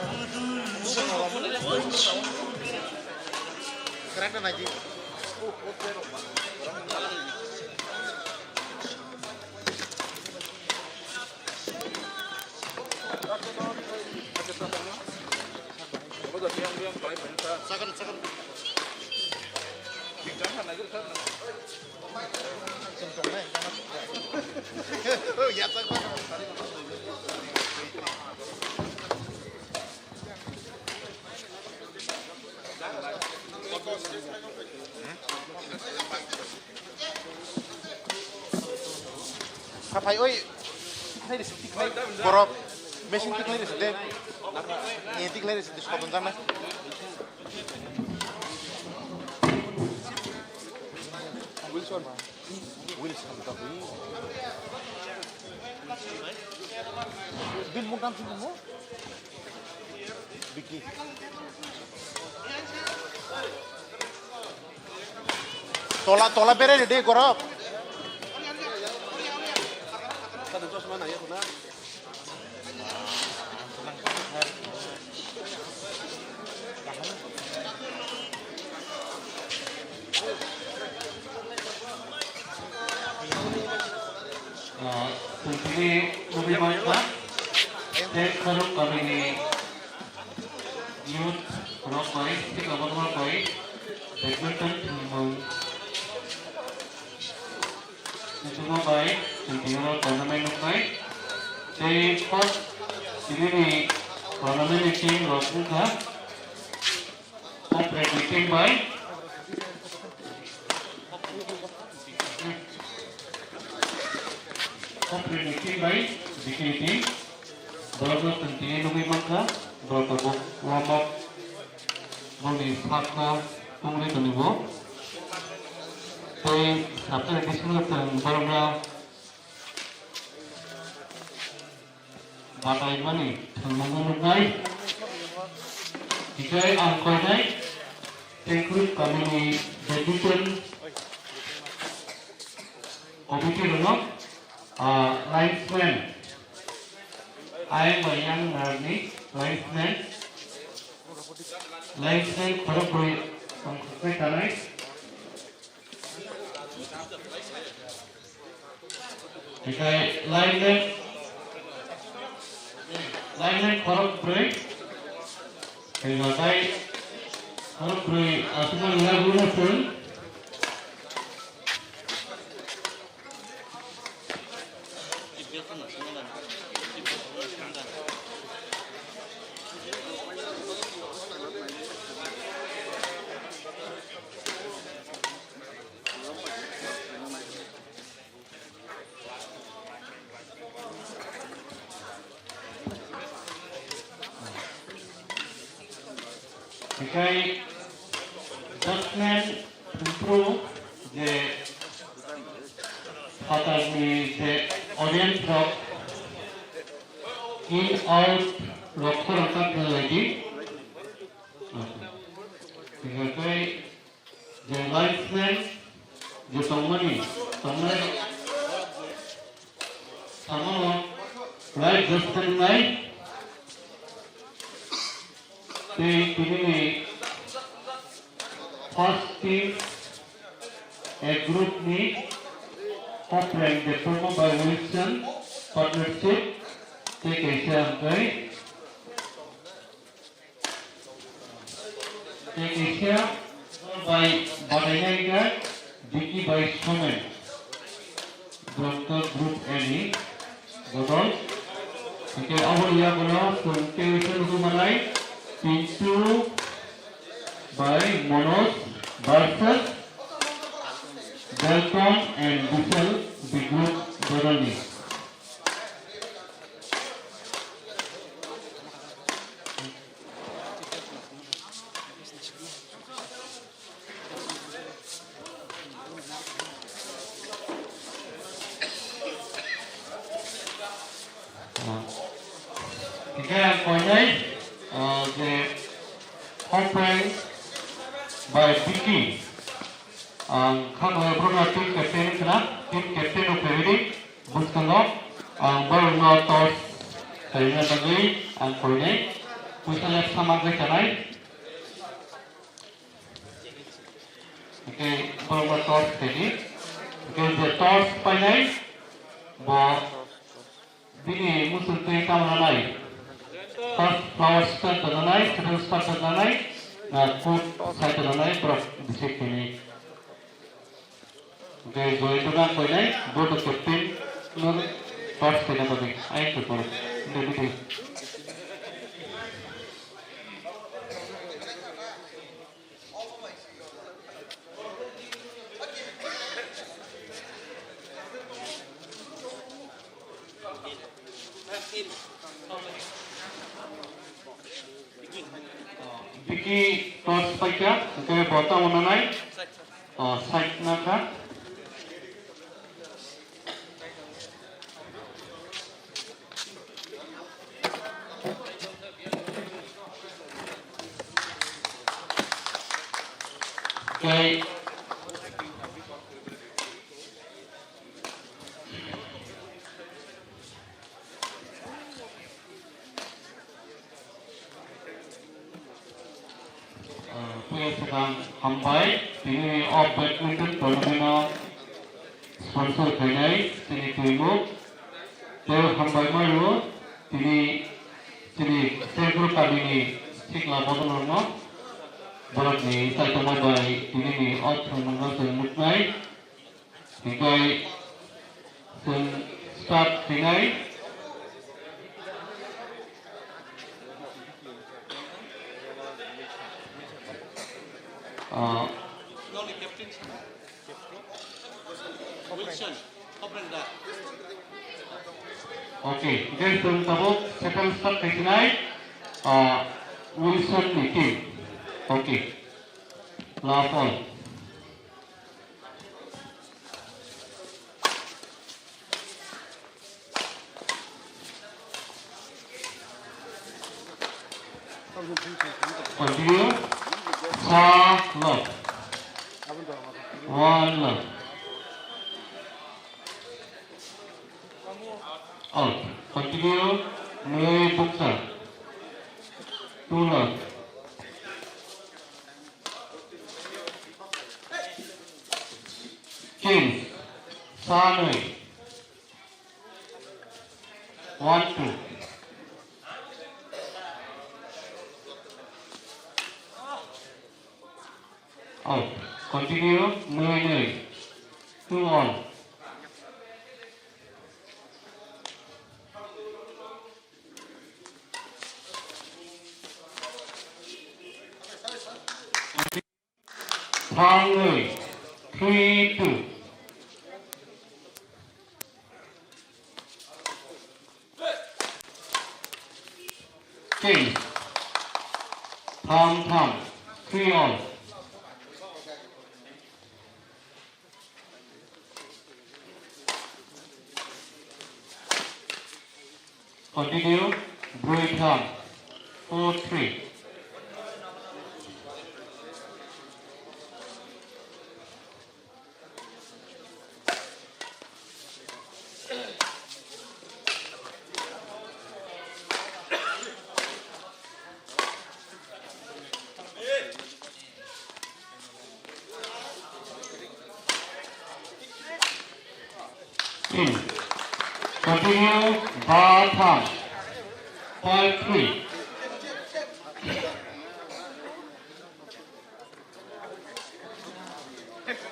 Kwrak naidi. Haphai oi, tikhlai risi, tikhlai. Borok, machine tikhlai risi de. Eh, tikhlai risi de, soton jana. Wilson. Wilson ta hui. Bin mukam sini mo. Biki. Tola, tola berai rede gorok. Tadi chosma nai khuna. Ah, tini nugwi mankha, tei khorok kamini youth rok bai, tei kwbangma bai badminton thwngmung. Tei bai, tini oro tournament nuknai. Tei first tini ni tournament ni team rok wngkha. Home team bai. Home team bai, B K team. Borok no tong tini nugwi mankha. Borok tabuk warm up. Boni sakno tongwi tonibo. Tei sabjani bisingo tong borok no bataimani thwngmungno nuknai. Hikai ang koinai Tengkruk kamini badminton committee rwno, ah, linesman, ayang bai yang narni linesman, linesman khorokbrwi tongthoknai tanai. Hikai lineman, lineman khorok brwi. Hikai khorok brwi aswkmani yaguno chwng. Hikai judgment improve je phatarni je audience rok in out rok khorang kha khlai di. Hikai Je linesman, je tongmani, tongmani, samano, right, just thank nai. Tei tini ni first team, a group ni, Hopreng Debbarma by Wilson, partnership, tei kaisa hwnkhe, Tei kaisa bai batainai wngkha Diki bai Somen. Borok to group A ni bodol. Hingke aboni yagulo chwng tei khe nugwi manai Pintu bai Manoj versus Dalton and Vishal, B group, Boroni. Hingke ang koinai, ah, je Hopeng bai Vicky. Ang khano borokno team captain khna, team captain rok khe ready. Bwskango ang borokno toss khaina bagwi ang koinai. Puisa left sama khe chanai. Hingke borokno toss khaidi. Hingke je toss painai, bo bini muchung twi tamo nanai. First flower start to nanai, second start to nanai, na court side to nanai, borok decide khainai. Hingke joy to nang koinai, bo to captain no toss khaina bagwi, ayang to borok. Hingke bini Vicky toss paikha, hingke bo tamo nanai, o, side nakha. Tei Ah, puila swkang hambai, tini o badminton tournament o sponsor khainai chini twimuk. Tei hambai mario tini chini Sekro kamini sikla bodolrokno, borokni chaitokma bai tinini o thwngmungno chwng nuknai. Hingke chwng start khainai. Ah. Okay, hingke chwng tabuk second start khainai, ah, Wilson ni team. Okay, last ball. Continue. Sa love. One love. Out. Continue. Nui buksa. Two love. Change. Sa nui. One, two. Out. Continue. Nui, nui. Two all. Thangwi, three two. Change. Tham tham, three all. Continue, broi tham, four three. Continue, ba tham, five three.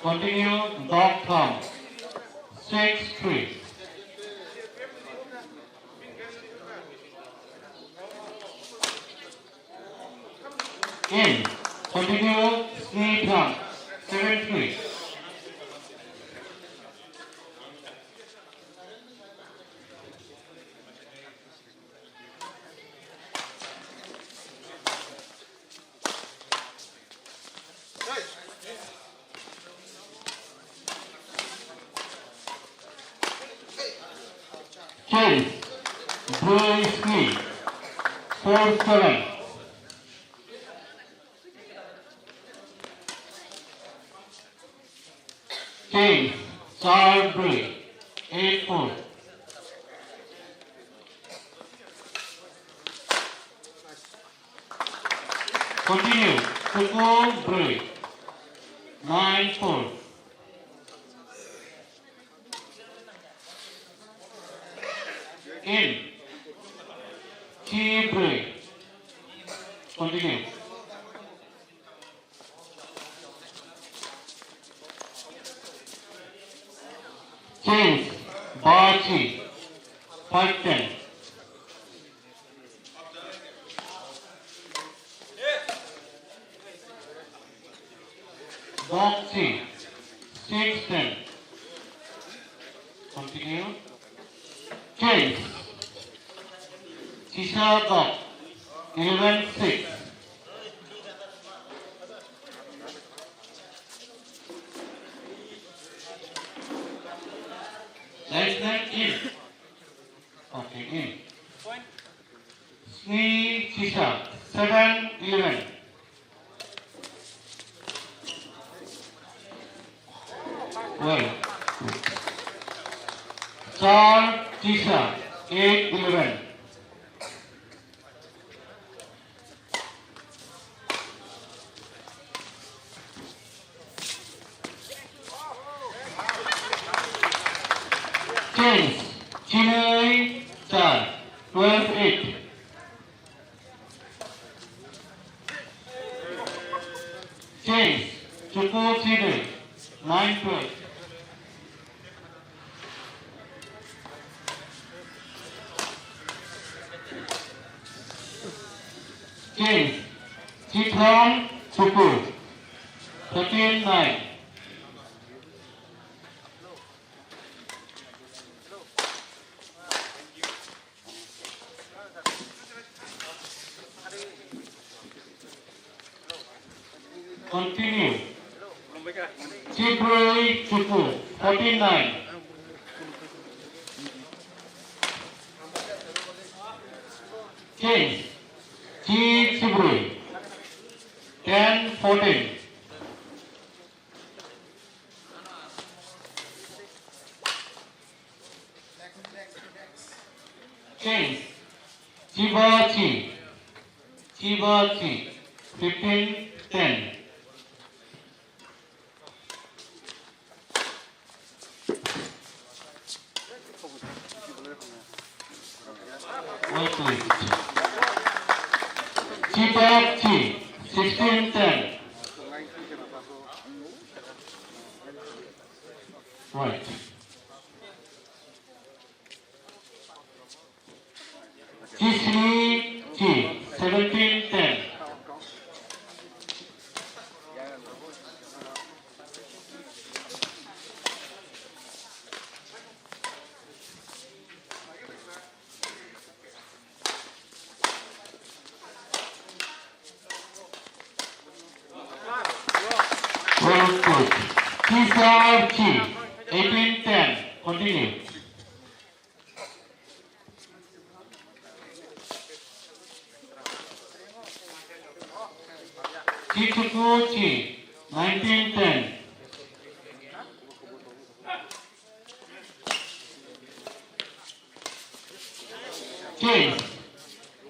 Continue, dok tham, six three. In. Continue. Sni thang. Seven three. Change. Broi sni. Four seven. Change. Char broi. Eight four. Continue. Tuku broi. Nine four. In. Chi broi. Continue. Change. Ba chi. Five ten. Bok chi. Six ten. Continue. Change. Chisa bok. Eleven six. Linesman in. Okay, in. Sni chisa, seven eleven. Well. Char chisa, eight eleven. Change. Chinwi char. Twelve eight. Change. Chuku chinwi. Nine twelve. Change. Chitham Tuku. Thirteen nine. Continue. Chibrui Chuku, forty-nine. Change. Chi Chibrui, ten fourteen. Change. Chiba Chi. Chiba Chi. Fifteen ten. Wait, wait. Chiba Chi. Sixteen ten. Right. Chisni Chi, seventeen ten. Well played. Chisar Chi, eighteen ten. Continue. Chichuku Chi, nineteen ten. Chi,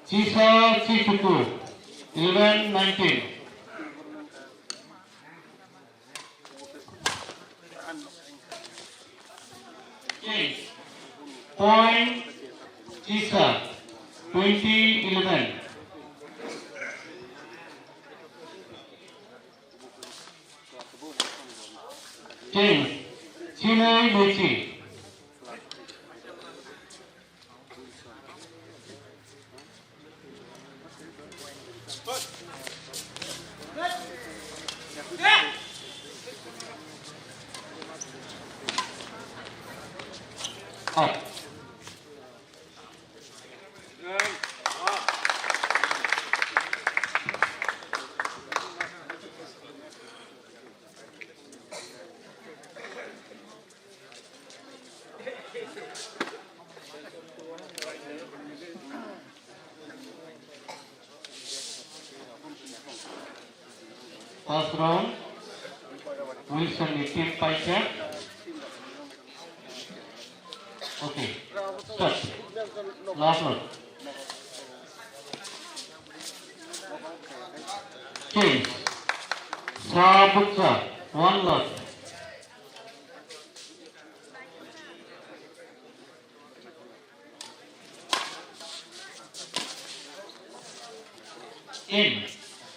Chisa Chichuku, eleven nineteen. Point Chisa, twenty eleven. Change. Chinai Mechi. Out. First round, Wilson ni team paikha. Okay, start. Last round. Change. Sabuksa, one last. In,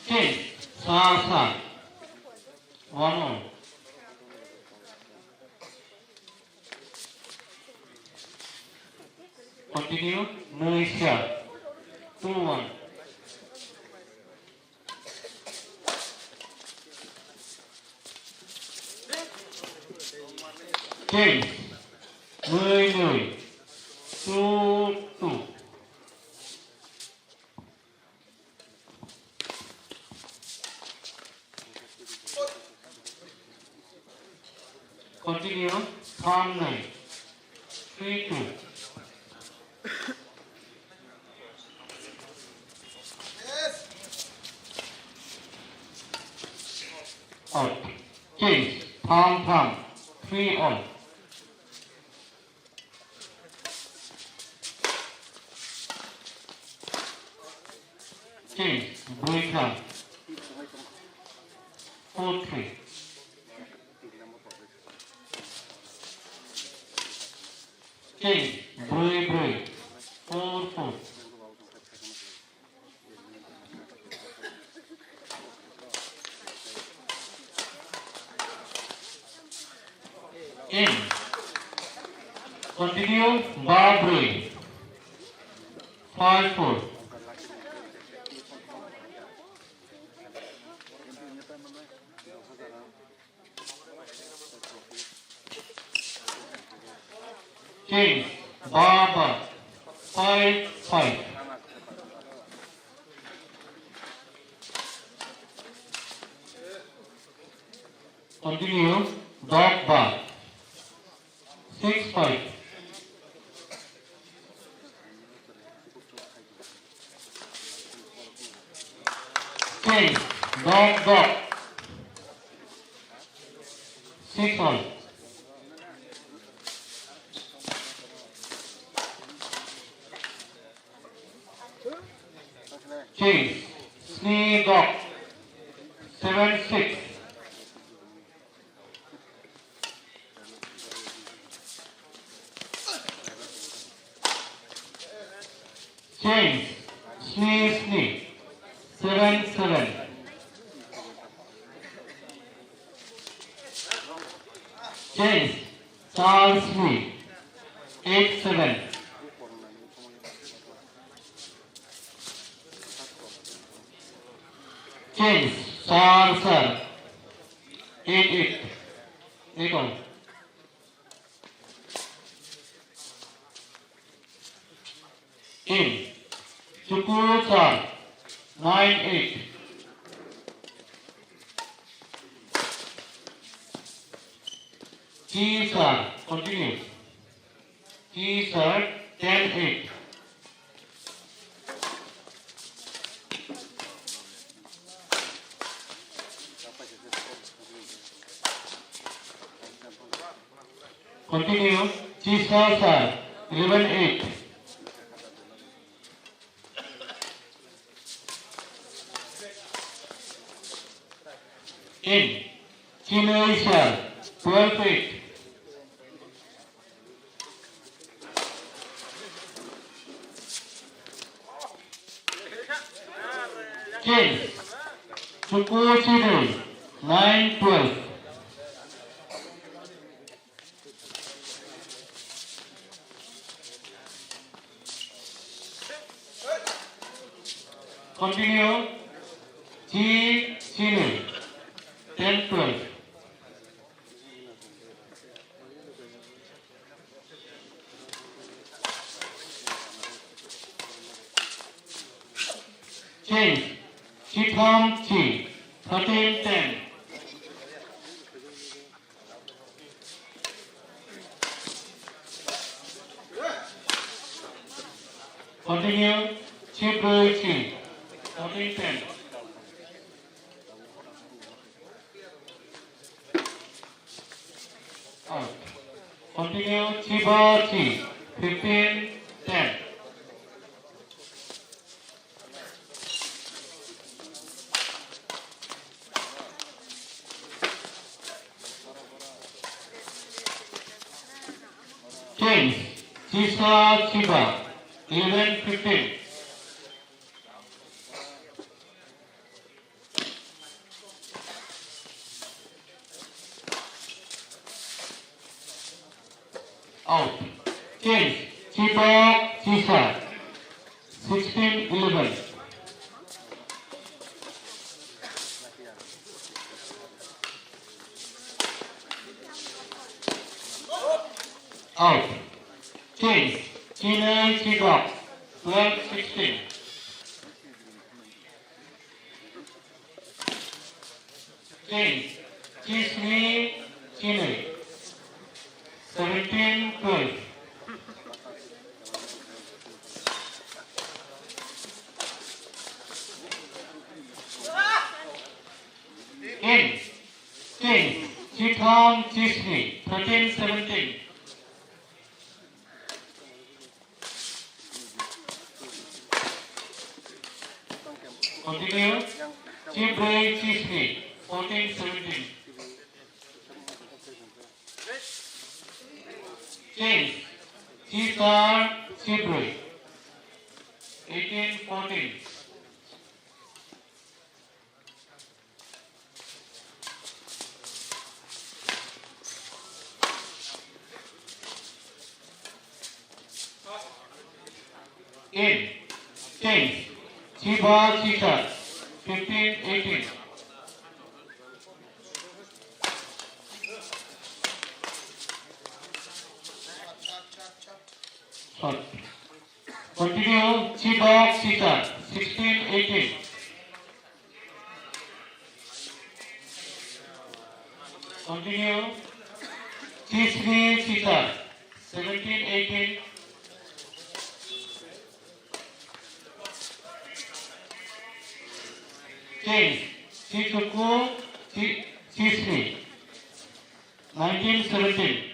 ten, sa, sa. One all. Continue, nui, sa. Two, one. Change. Nui, nui. Two, two. Continue. Thang nui. Three, two. Out. Change. Thang, thang. Three all. Change. Brui thang. Four, three. Change. Brui, brui. Four, four. In. Continue, ba brui. Five, four. Change. Ba, ba. Five, five. Continue. Dok, ba. Six, five. Change. Dok, dok. Six all. Change. Sni dok. Seven six. Change. Sni sni. Seven seven. Change. Char sni. Eight seven. Change. Char char. Eight eight. Eight all. In. Chuku char. Nine eight. Chi char. Continue. Chi char. Ten eight. Continue. Chi sar sar. Eleven eight. In. Chi nui sar. Twelve eight. Change. Chuku chiri. Nine twelve. Continue. Chi chini. Ten twelve. Change. Chitham chi. Thirteen ten. Continue. Chibrui chi. Fourteen ten. Out. Continue. Chiba chi. Fifteen ten. Change. Chisa chiba. Eleven fifteen. Out. Change. Chibok chisa. Sixteen eleven. Out. Change. Chinai chibok. Twelve sixteen. Change. Chisni chinwi. Seventeen twelve. In. Change. Chitham chisni. Thirteen seventeen. Continue. Chibrui chisni. Fourteen seventeen. Change. Chisar chibrui. Eighteen fourteen. In. Change. Chiba chisa. Fifteen eighteen. Shot. Continue. Chibok chisa. Sixteen eighteen. Continue. Chisri chisa. Seventeen eighteen. Change. Chichuku. Chi-, chisri. Nineteen seventeen.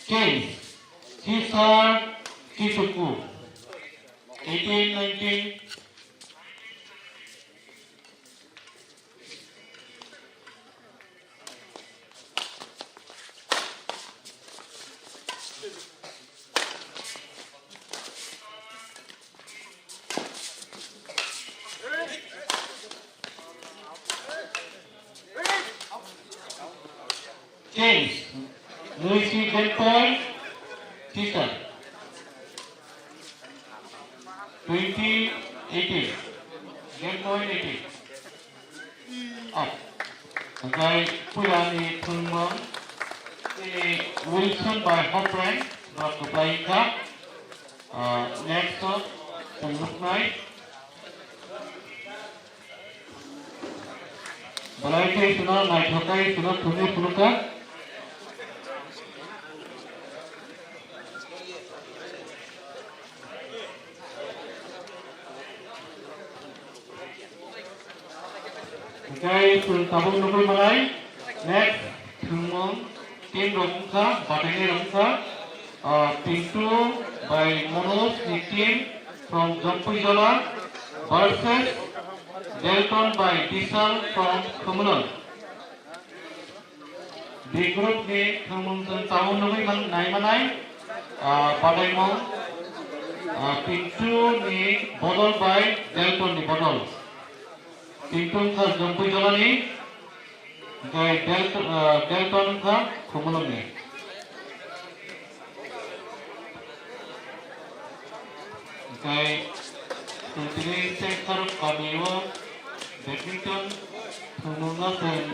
Change. Chisar Chichuku. Eighteen nineteen. Change. Lucy Gentile, teacher. Twenty eighteen. Gentile eighteen. Up. Hingkhai puilani thwngmung, ini Wilson bai Hopren, rok kwplai wngkha. Ah, next up, chwng nuknai. Belai khe chwngno naithok khe chwngno thumwi phunukha. Hingkhai chwng tabuk nugwi manai next thwngmung team rok wngkha, batainai rok wngkha, ah, Pintu bai Manoj ni team from Jampuijala versus Delton bai Bishal from Khumulwng. B group ni thwngmung chwng tabuk nugwi man-, nai manai, ah, bataimung, ah, Pintu ni bodol bai Delton ni bodol. Pintu wngkha Jampuijala ni, hingkhai Del-, ah, Delton wngkha Khumulwng ni. Hingkhai chwng tini Chengkharok kami o badminton thwngmungno chwng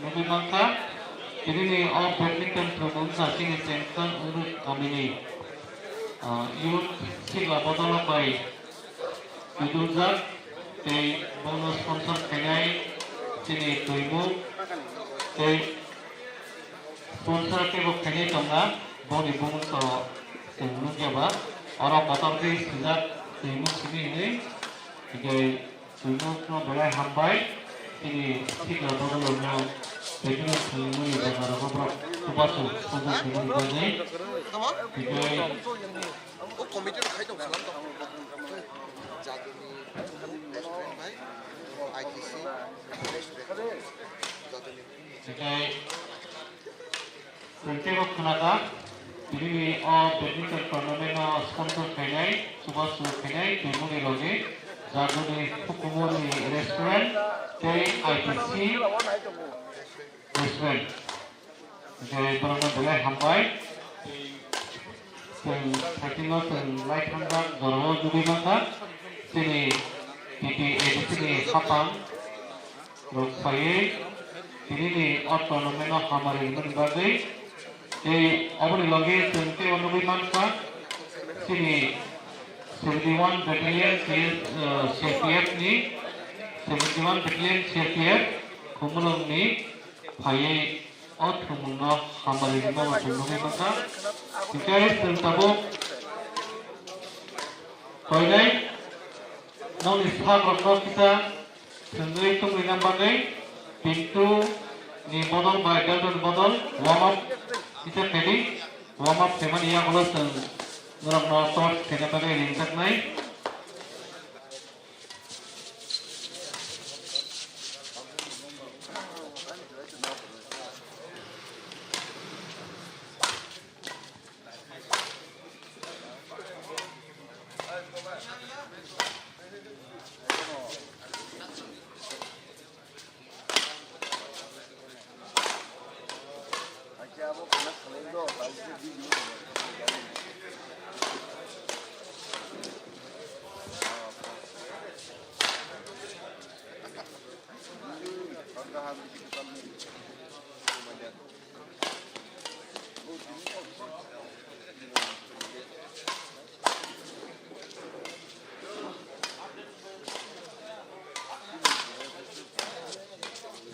nugwi mankha. Tini ni o badminton thwngmung wngkha chini Chengkang Uruk kamini, ah, youth sikla bodol bai twijlujak tei bono sponsor khainai chini Twimuk tei sponsor kebo khainai tongna boni bumung to chwng nukya ba oro kotor khe swijak Twimuk simi hinwi hingke Twimukno belai hambai, chini sikla bodolrokno bedroom thwngmani jagarokno borok chubachu sojak hwnwi bagwi. Tei o committee rok khai tong salam tong. Jaduni restaurant bai, I T C restaurant. Jaduni. Tei Chwng teibo khwnakha, tini ni o badminton tournament no sponsor khainai, chubachu khainai, Twimuk ni logi, Jaduni Hukumuni restaurant tei I T C restaurant. Je borokno belai hambai. Chwng saichino chwng lai thangjak jorao nugwi mankha, chini T T A D C ni hapang rok phaiwi tini ni o tournament no hamari hwnwi bagwi. Tei oboni logi chwng teibo nugwi mankha chini seventy one battalion C S, eh, C R P F ni, seventy one battalion C R P F Khumulwng ni phaiwi o thwngmung no hamari hwnwi bo chwng nugwi mankha. Hinkhe chwng tabuk koinai nokni sak rok no kisa Chwngwi tongwi nang bagwi Pintu ni bodol bai Dalton ni bodol warm up kisa khaidi, warm up khaimani yagulo chwng norokno torch khaina bagwi ringjaknai.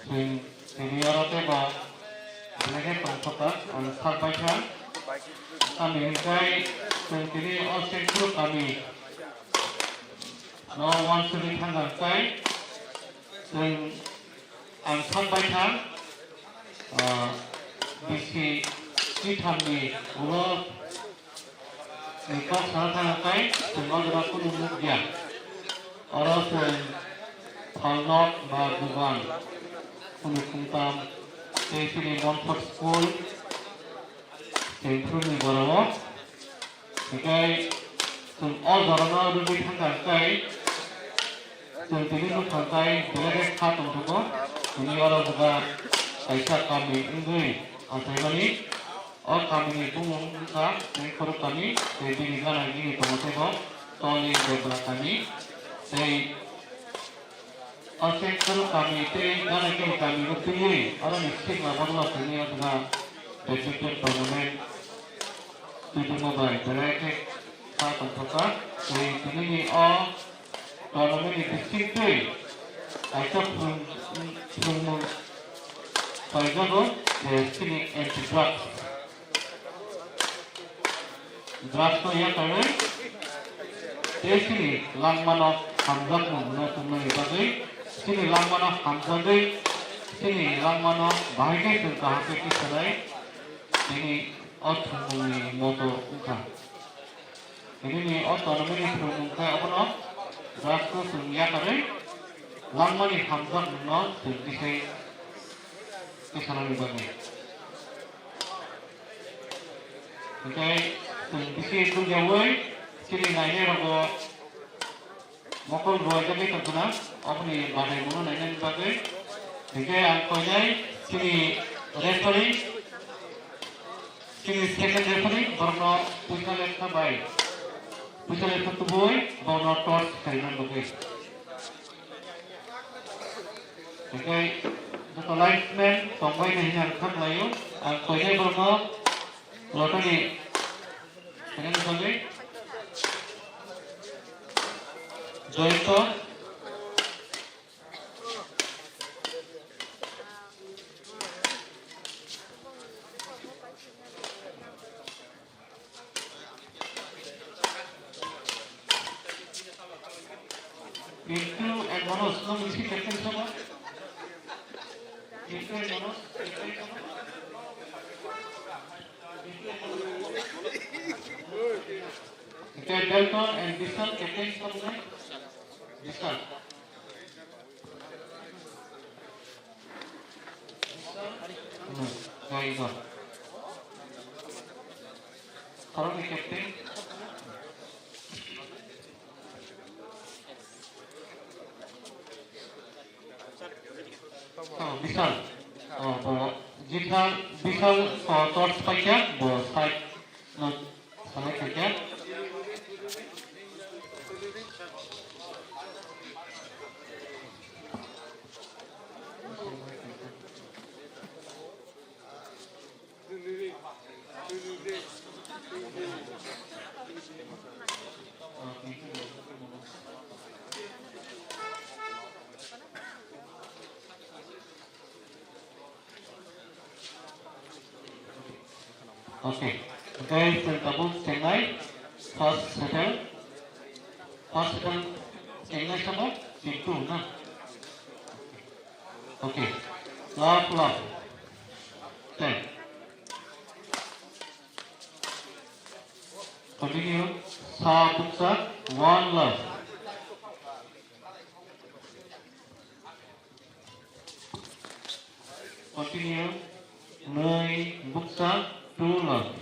Chwng tini oro teibo belai khe tongthokha, ang sak baikha. Tamni hwnkhai chwng tini o Sengphru kami no uansugwi thangkha hwnkhai chwng Ang sak baikha, ah, bisi chithamni ulo ni kok sana thangkha tei chwng o jaga kunu nukya. Oro chwng phalnok ba dugan kunu kungtam tei chini Montfort School Sengphru ni borok. Hinkhe chwng o jorano rwgwi thangkha hinkhe chwng tini nukha hinkhe belai khe kha tongthogo. Tini oro jaga kaisa kami wngwi achaimani. O kamini bumung wngkha Sengphru kami tei bini gana gini tongo teibo Toli Debra kami tei O Sengphru kami tei Ganakini kami o twiwi aroni sikla bodol o tini o jaga badminton tournament twi tongma bai belai khe kha tongthokha. Tei tini ni o tournament ni bisingtwi kaisa phrwng-, phrwngmung paijago je chini anti drugs. Drugs no yakarwi tei chini langmano hamjakmung no tongmani bagwi, chini langmano hamjagwi, chini langmano bahai khe chwng kaham khe tisanai, tini o thwngmungni moto wngkha. Tini ni o tournament ni thwngmung khe obono drugs no chwng yakarwi langmani hamjakmung no chwng tisai tisanani bagwi. Hinkhe chwng bisi tungyaui chini nainairogo mokol ruaijagwi tongkhwna oboni badaimungno nainani bagwi. Hinkhe ang koinai chini referee, chini second referee borokno puisa lekha bai, puisa lekha tubui borokno torch khaina bagwi. Hinkhe Joto linesman tongbai nai hwnwi ang kha khlaio. Ang koinai borokno lotani khainani bagwi Joyonto. Pintu and Manoj, no misi captain sama. Pintu and Manoj, captain sama. Okay, Dalton and Vishal, captain sama. Vishal. Hmm, there you go. Follow the captain. Oh, Vishal. Oh, bo, Vishal, Vishal, oh, torch paikha, bo side, no, side paikha. Okay. Guys, tabuk chengnai first settle. First settle chengnai sama pintu na. Okay. Love, love. Ten. Continue. Sa buksa, one love. Continue. Nui buksa, two love.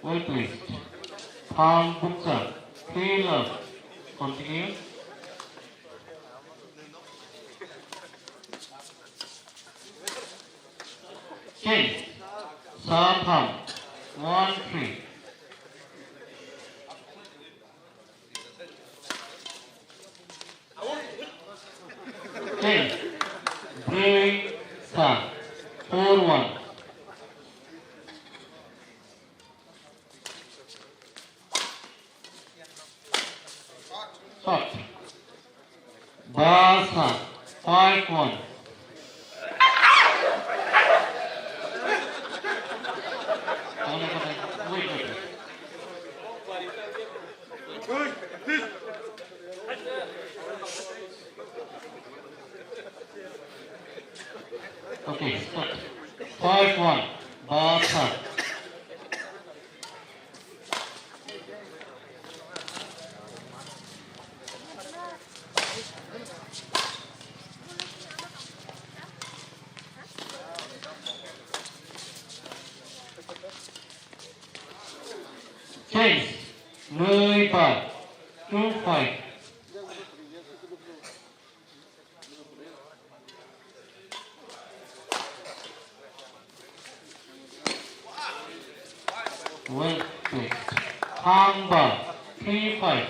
Well placed. Tham buksa, three love. Continue. Change. Sa tham, one three. Change. Brui sa, four one. Shot. Ba sa, five one. Wait, wait, wait. Okay, start. Five one. Ba sa. Change. Nui ba. Two five. Well played. Hamba, three five.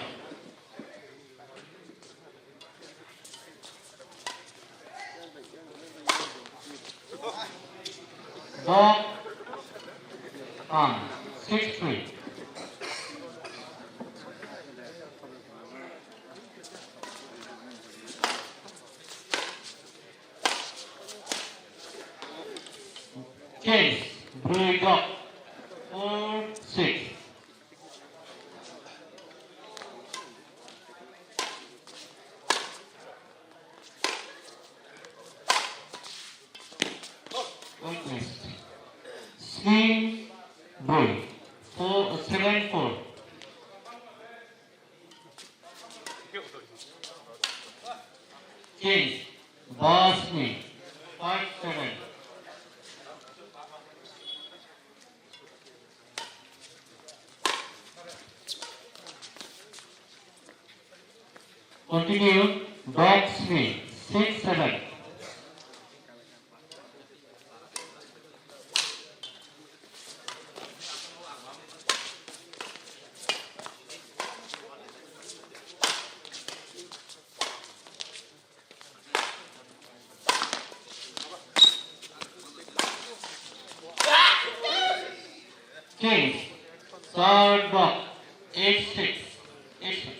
Dok Ang, six three. Case, Brui Dok, four six. Witness. Sing Boy, four, seven four. King, Basni, five seven. Continue, Basni, six seven. Change. Third block. Eight six. Eight six.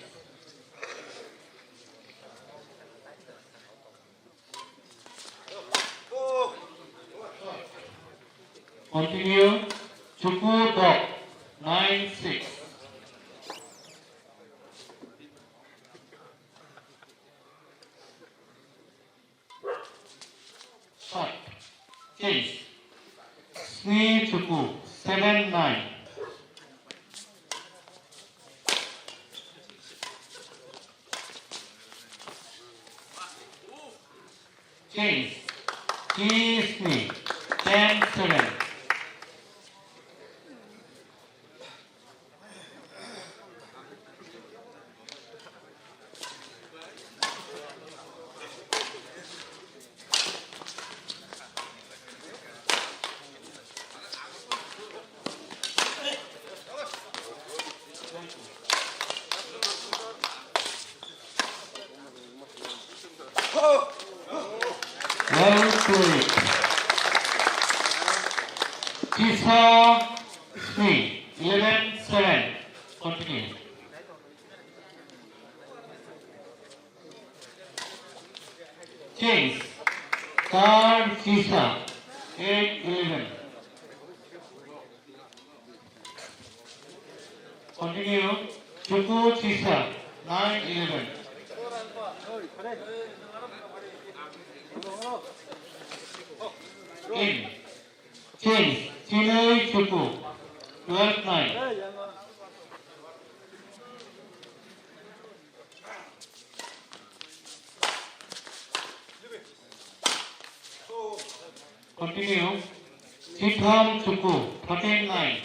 Continue. Chuku dok. Nine six. Shot. Change. Sni chuku. Seven nine. Change. Kisni. Ten seven. Well played. Kisa Sni, eleven seven. Continue. Change. Third Kisa, eight eleven. Continue. Chuku Chisa, nine eleven. In. Change. Chinui Chuku, twelve nine. Continue. Chitham Chuku, thirteen nine.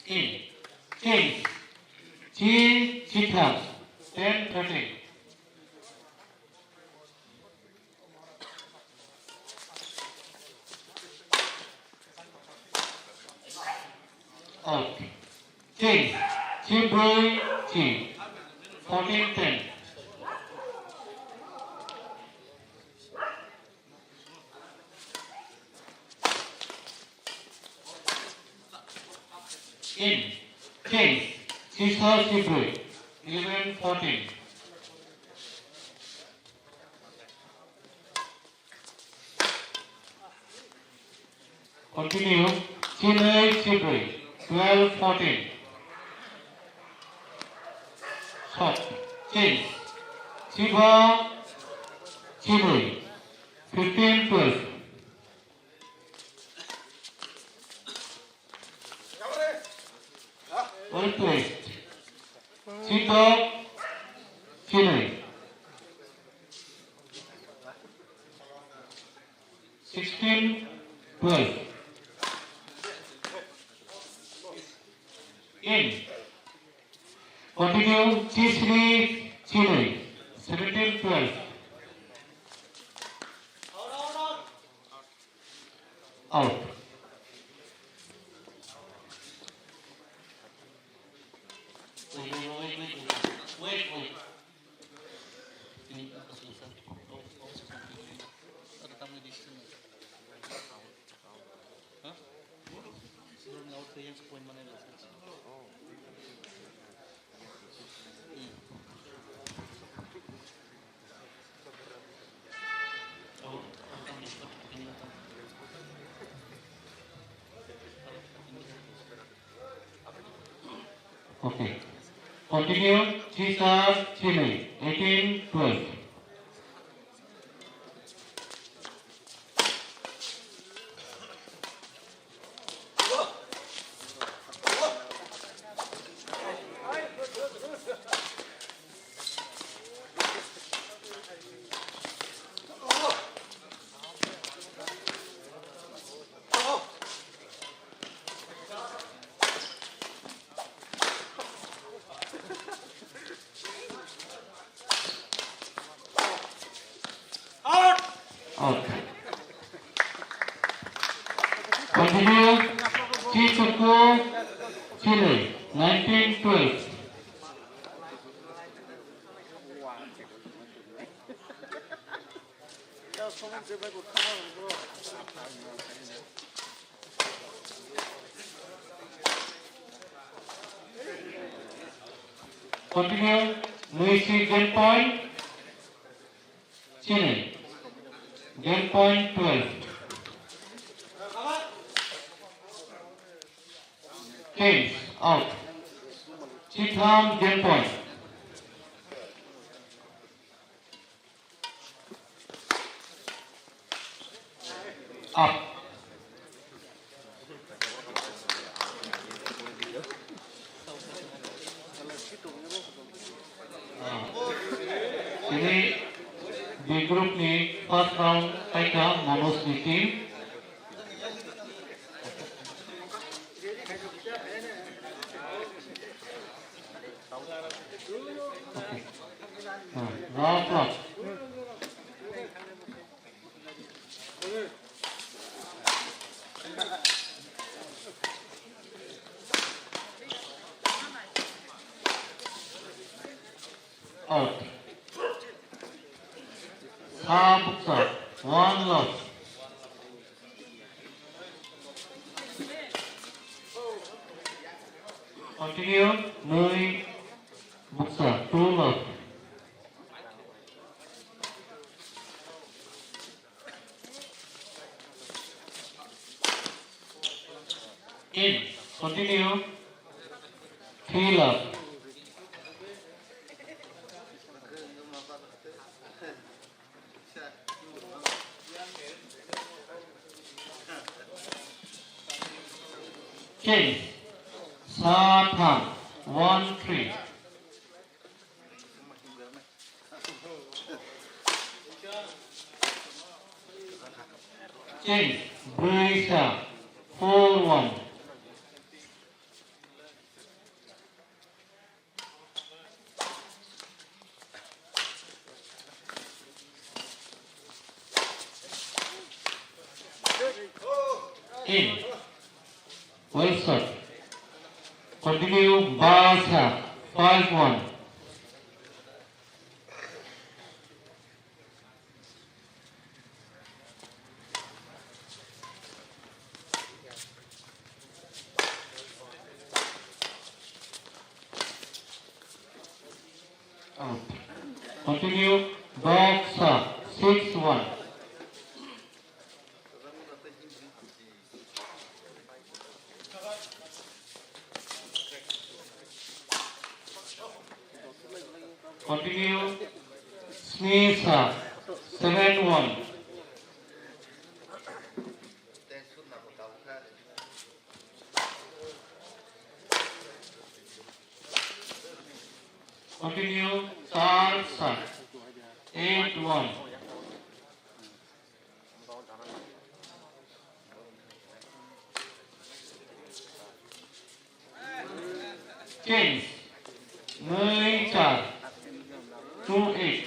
In. Change. Chi Chitham, ten thirteen. Out. Change. Chibrui Chi. Fourteen ten. In. Change. Chisa Chibrui. Eleven fourteen. Continue. Chinui Chibrui. Twelve fourteen. Shot. Change. Chiba Chinui. Fifteen twelve. Well placed. Chitok Chinui. Sixteen twelve. In. Continue, Chisri Chinui, seventeen twelve. Out. Wait, wait, wait, wait, wait. Wait, wait. Okay. Continue. Teacher, Chile, eighteen twelve. Out. Continue. Chichuku Chile, nineteen twelve. Continue, Muisi game point, Chini game point twelve. Kings out. Chitham game point. Up. Ini B group ni first round paikha Manoj ni team. Okay. Ah, round one. Out. Sa buksa, one loss. Continue, nui buksa, two loss. In. Continue. Three loss. Change. Sa tham. One three. Change. Brisa. Four one. In. Well shot. Continue. Basa. Five one. Out. Continue. Box, uh, six one. Continue. Smisa, seven one. Continue, char sat, eight one. Change, nui char, two eight.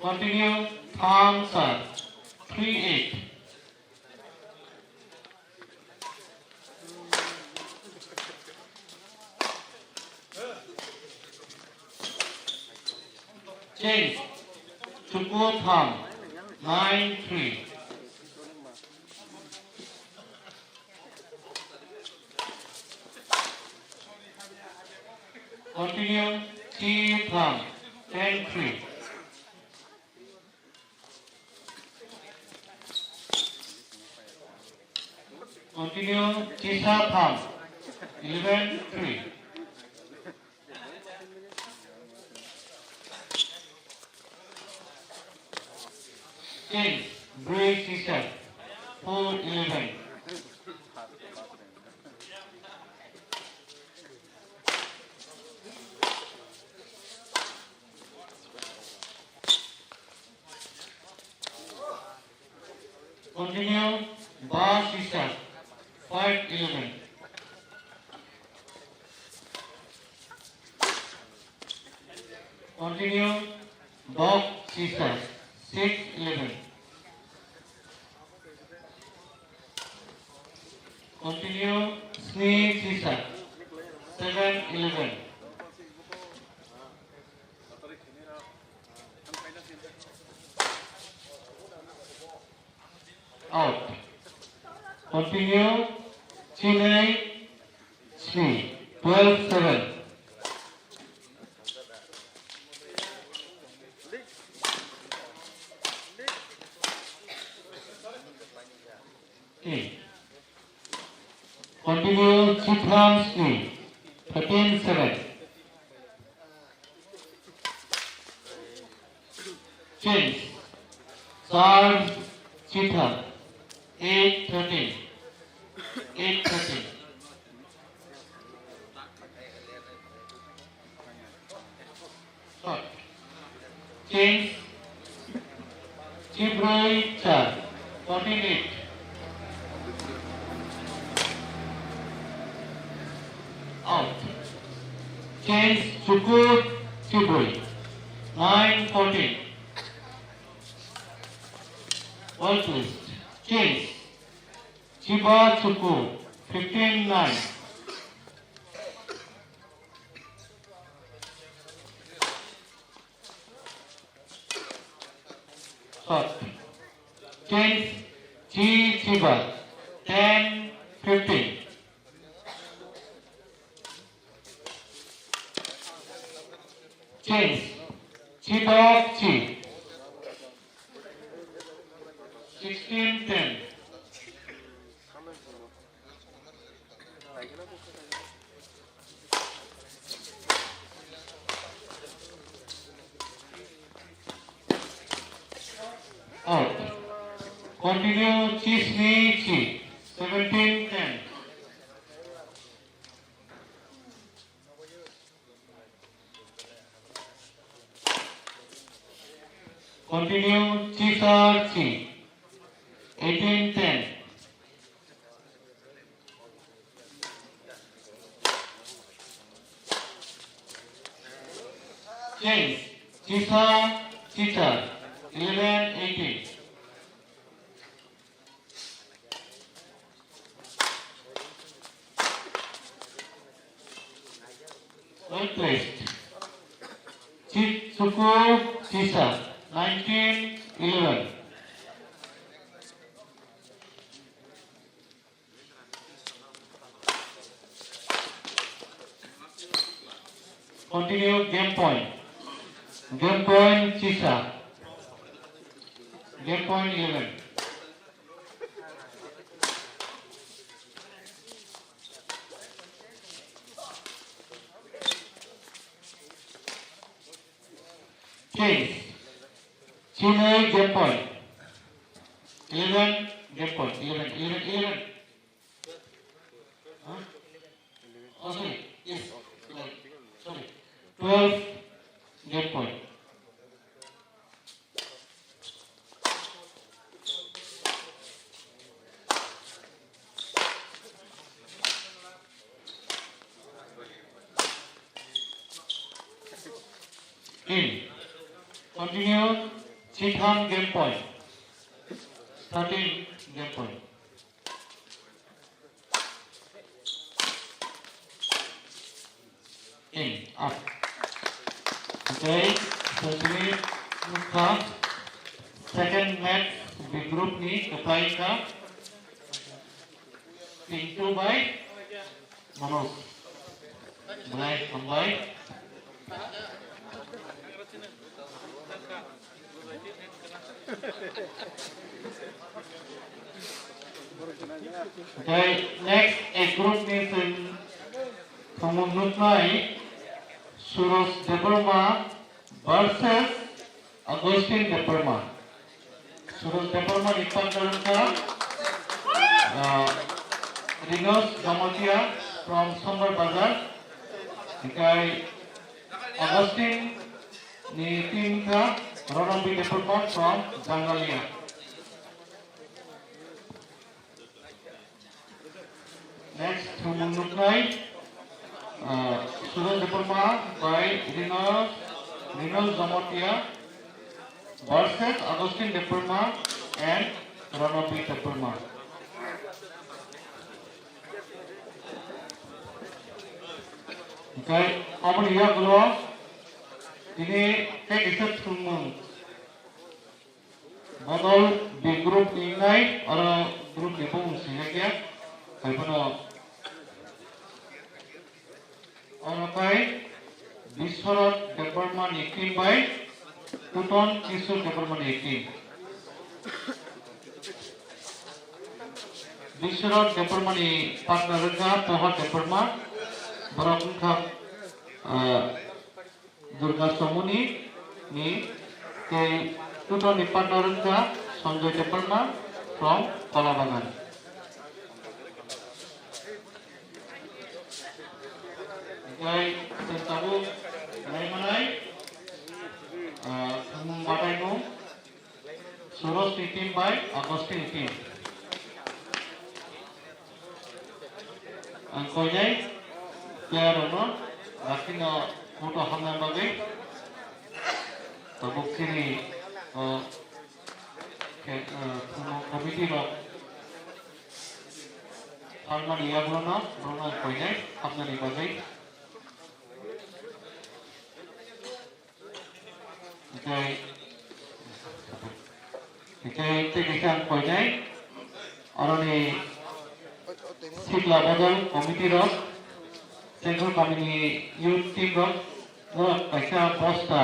Continue, tham sat, three eight. Change, chuku tham, nine three. Continue, T tham, ten three. Continue, Chisa tham, eleven three. Change, Brei Chisa, four eleven. Continue, Ba Sisa, five eleven. Continue, Bok Sisa, six eleven. Continue, Sni Sisa, seven eleven. Out. Continue, chinai, sni, twelve seven. Okay. Continue, chithang, sni, thirteen seven. Change. Sar, chithang, eight thirteen. Eight thirteen. Shot. Change. Chibroi char. Fourteen eight. Out. Change. Chukur Chibroi. Nine fourteen. Well placed. Change. Chiba Chukur. Fifteen nine. Shot. Change. Chi Chiba. Ten fifteen. Change. Chidok Chi. Sixteen ten. Out. Continue, Chisni Chi. Seventeen ten. Continue, Chisar Chi. Eighteen ten. Change. Chisa, Chichar. Eleven eighteen. Well placed. Chi-, Chuku Chisa, nineteen eleven. Continue game point. Game point Chisa. Game point eleven. Change. Chinai game point. Eleven game point. Eleven, eleven, eleven. Huh? Oh, sorry. Yes. Sorry. Twelve game point. In. Continue. Chitham game point. Thirteen game point. In. Up. Okay. Sentry nukha. Second match B group ni kwplai kha. Pintu bai Manoj. Belai hambai. Tei next A group ni chwng thwngmung nuknai Suraj Debbarma versus Augustine Debbarma. Suraj Debbarma ni partner wngkha, ah, Rinos Jamatia from Sombar Bazar. Hikai Augustine ni team wngkha Ronambi Debbarma from Jangalia. Next, thwngmung nuknai, uh, Suren Debbarma by Rino, Rino Jamatia versus Augustine Debbarma and Ranabi Debbarma. Hingke aboni yagulo tini tei kisa thwngmung. Bodol B group ni wngnai, oro Group ni bumung swijak ya, hai phano oro kai Biswanath Debbarma ni team bai Puton Kishore Debbarma ni team. Biswanath Debbarma ni partner wngkha Pohor Debbarma, borok wngkha, ah, Durga Somoni ni tei Puton ni partner wngkha Sanjoy Debbarma from Kolabagan. Tei chwng tabuk naimanai, ah, thwngmung bataimung Suros ni team bai August ni team. Ang koinai player rokno dakti no photo hamna bagwi tabuk chini, o, ke, o, committee rok phalmani yagulono borokno ang koinai hamnani bagwi. Hinkhe, hinkhe tei kaisa ang koinai, oroni sikla bodol committee rok, Sengkol kamini youth team rok, norok kaisa bosta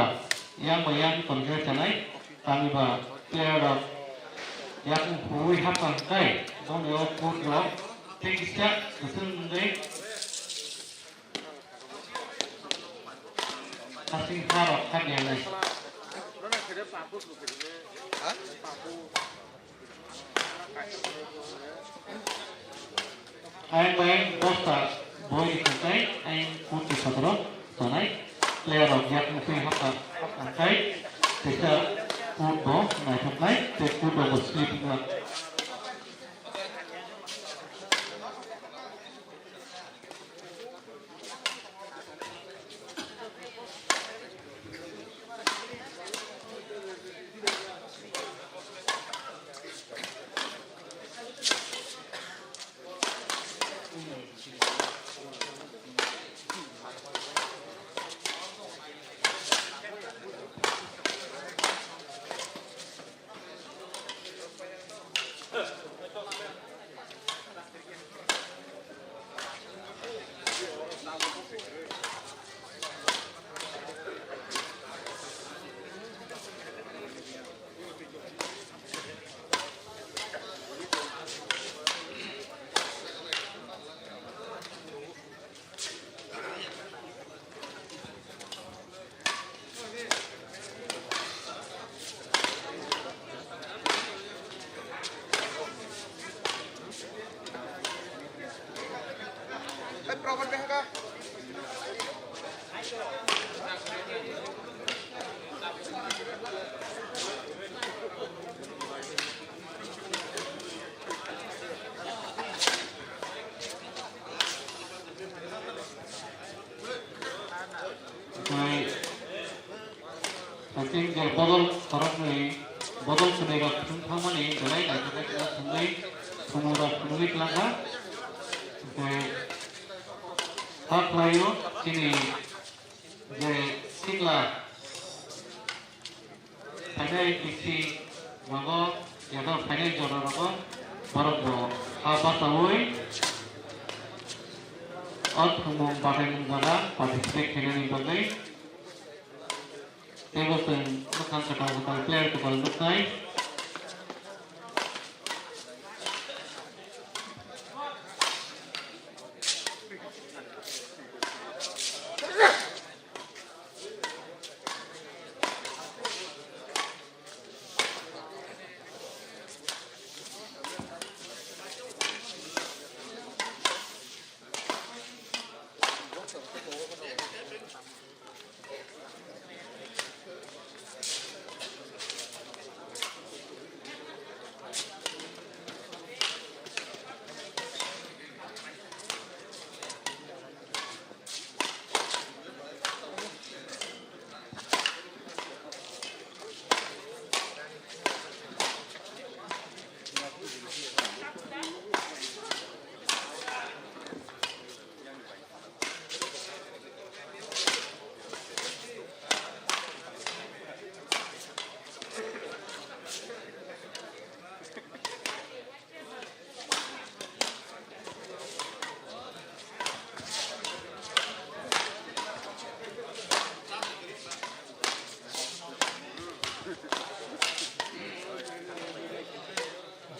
yang bai yang tongkhe chanai, tangwi ba player rok yakung huwi hapkha hwnkhe, boni o coach rok tei kisa kwchwng wngwi, Hasing ha rok kha de nai. Ayang bai bosta boi ni khwtai ayang kuti sotro tonai. Player rok yak mukhui hapkha hapkha khai teisa kut bo naithoknai tei kut bo slip wngkha. Tei, I think, je bodol khoroknwi, bodol kwnwi rok thwng thangmani belai naithoknai khe thwngwi thwngmung rok phunugwi twlang kha. Tei, kha khlaio chini je sikla phainai bisi rogo, eba phainai jora rogo, borok bo ha bachaui o thwngmung bataimung jora participate khainani bagwi. Teibo chwng bwkhang kwtal kwtal player kwtal nuknai.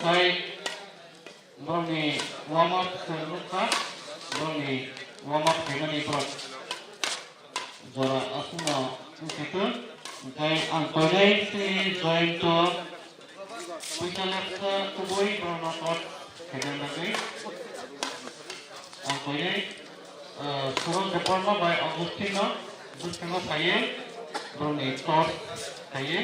Tai borokni warm up khe nukha, borokni warm up khaimani borok jora aswkno wngkhaikha. Hwnkhe ang koinai tei Joyonto puisa lepsa kubui borokno torch khaina bagwi. Ang koinai, eh, Suraj Debbarma bai Augustino bwskango phaiwi borokni torch khaiwi.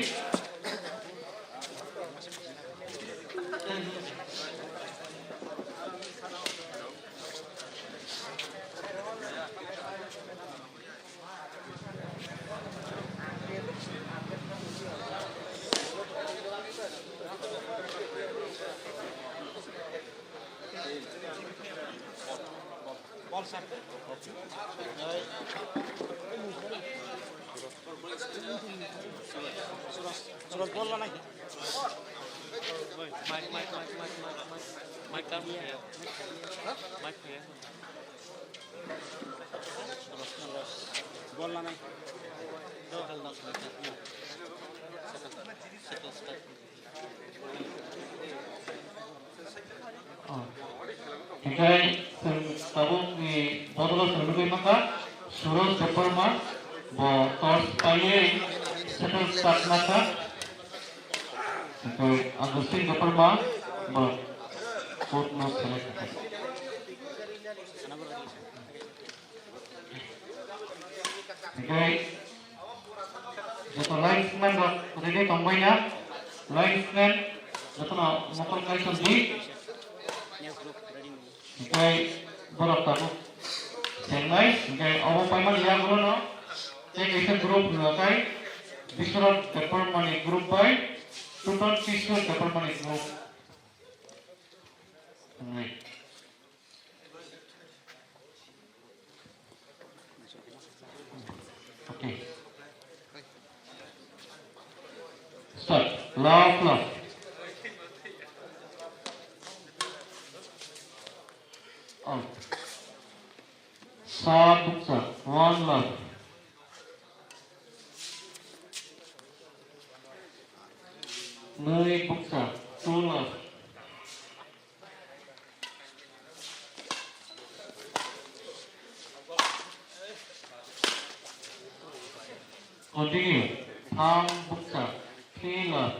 Ball sir. Suraj, Suraj, ball la nai. Mike, Mike, Mike, Mike, Mike. Mike, Mike, Mike. Ball la nai. Hwnkhe chwng tabukni bodolo chwng nugwi mankha Suraj Debbarma, bo torch paiwi settle start mankha. Hwnkhe Augustine Debbarma, bo court no select kha. Hwnkhe joto linesman rok ready tongbai na, linesman jotono mokol kaisa di. Hwnkhe borok tabuk chengnai, hwnkhe obo paimani yagulono tei kaisa group rwkha khe Biswanath Debbarmani group bai Tuton Kishore Debbarmani group. Hwnkhe Okay. Start. Love, love. Out. Sa bukcha. One love. Nui bukcha. Two love. Continue. Tham bukcha. Three love.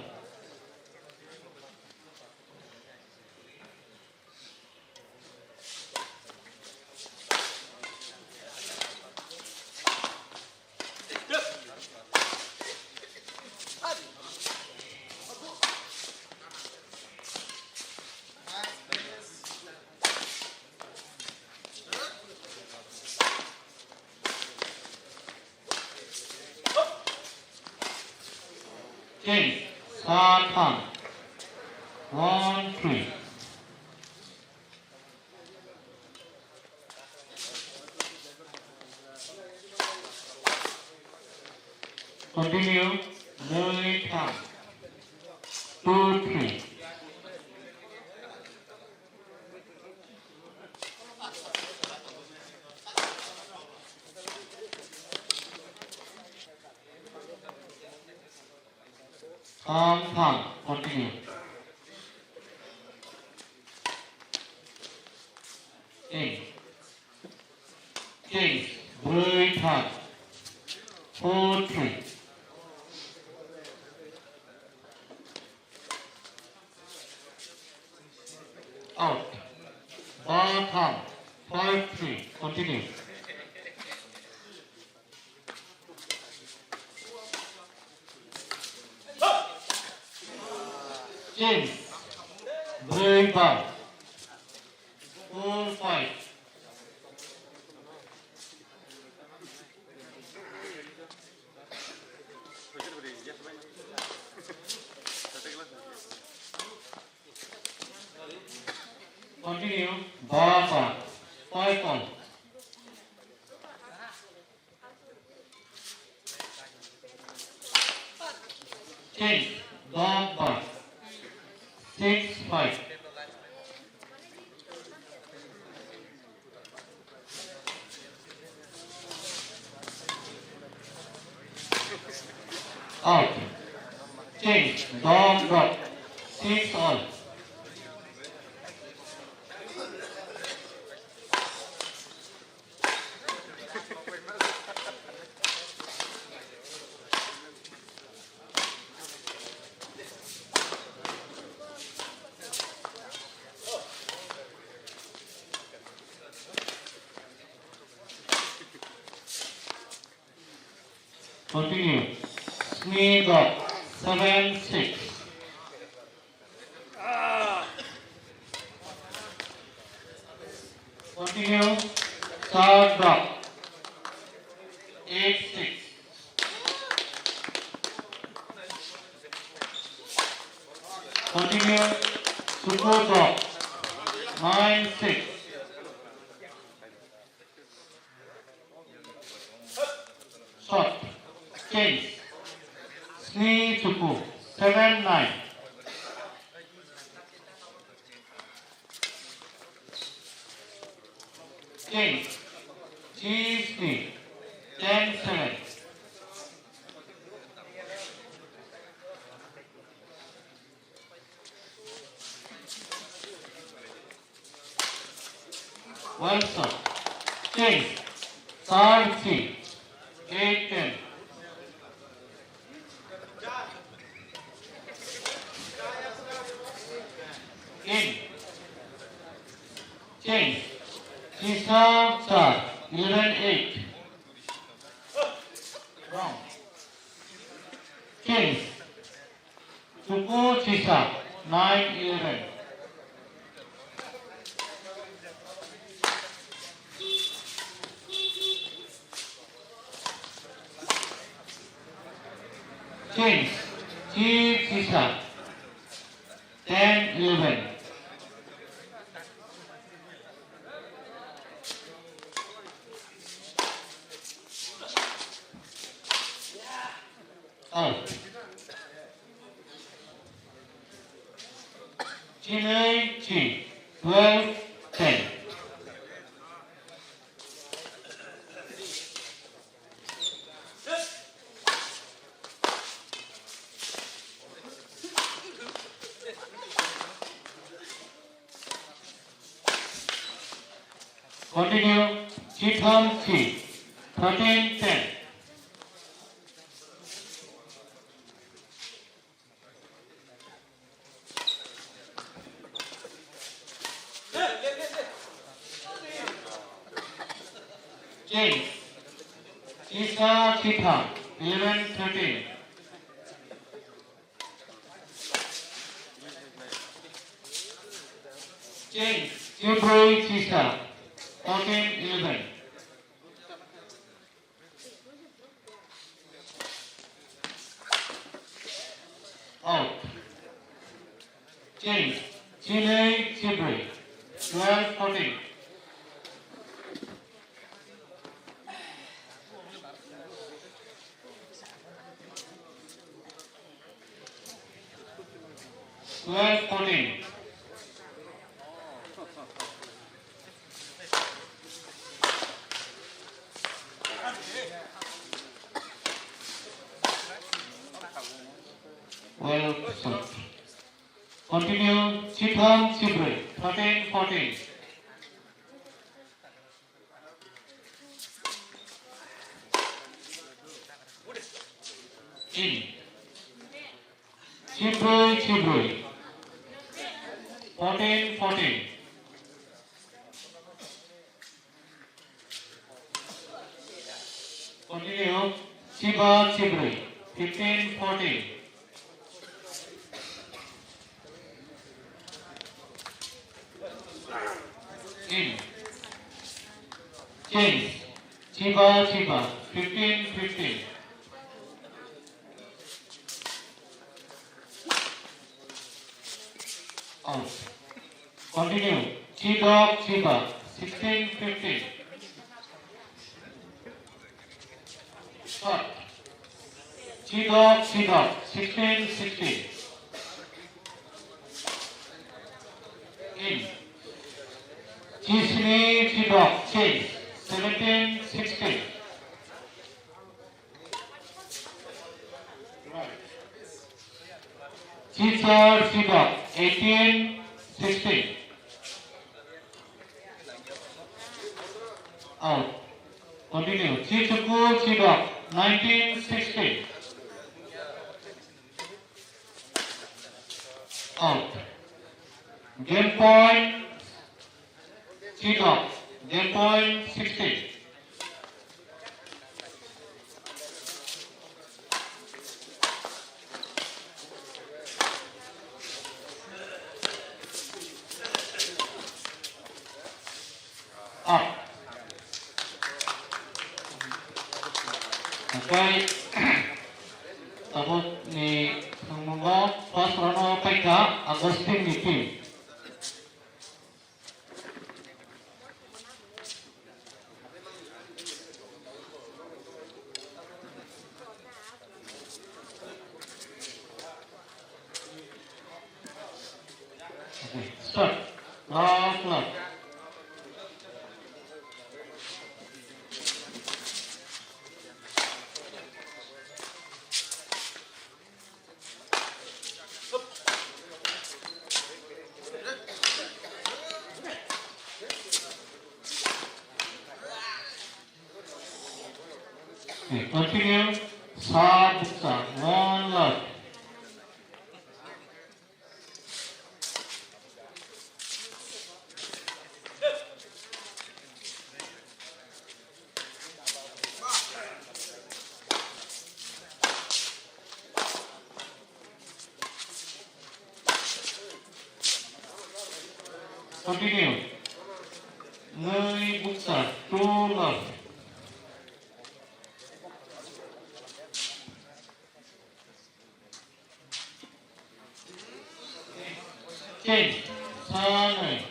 Ten, sa tham. One, three. Continue. Nui, tham. Two, three. Tham, tham. Continue. Ten. Ten. Brwi, tham. Four, three. Out. Ba, tham. Five, three. Continue. Change. Brwi, ba. Four, five. Continue. Ba, ba. Five, five. Change. Dog bark. Six five. Out. Change. Dog bark. Six all. Sni dok, seven six. Continue, char dok, eight six. Continue, chuku dok, nine six. Shot. Change. Sni chuku. Seven nine. Change. Chi sni. Ten seven. Well shot. Change. Third three. Eight ten. In. Change. Chisa char. Eleven eight. Wrong. Change. Chuku chisa, nine eleven. Change, chi chisa, ten eleven. Out. Chinwi chi, twelve ten. Continue, chitham chi, thirteen ten. Change. Chisa chitham, eleven thirteen. Change. Chibrui chisa, fourteen eleven. Out. Change. Chinwi chibrui. Twelve fourteen. Twelve fourteen. Well shot. Continue, chitham chibrui, thirteen fourteen. In. Chibrui chibrui. Fourteen fourteen. Continue. Chiba chibrui. Fifteen fourteen. In. Change. Chiba chiba. Fifteen fifteen. Out. Continue. Chidok chiba. Sixteen fifteen. Shot. Chidok chidok. Sixteen sixteen. In. Chisni chidok. Change. Seventeen sixteen. Chichar chidok, eighteen sixteen. Out. Continue. Chichuku chidok, nineteen sixteen. Out. Game point. Chidok, game point sixteen. Bai tabukni thwngmungo first round-o paikha Augustine ni team. Okay, start. Last lap. Okay, continue. Sa bukcha, one lap. Continue. Nui bukcha, two lap. Change. Sanai.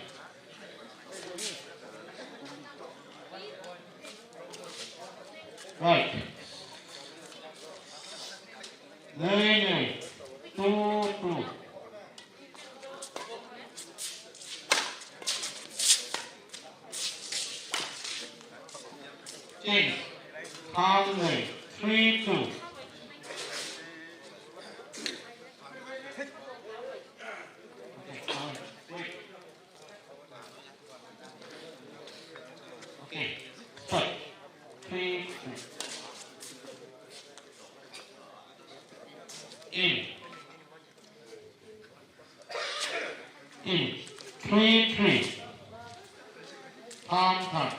Right. Nui nui. Two two. Change. Calmly. Three two. Okay, stop. Three two. In. In. Three three. Third third.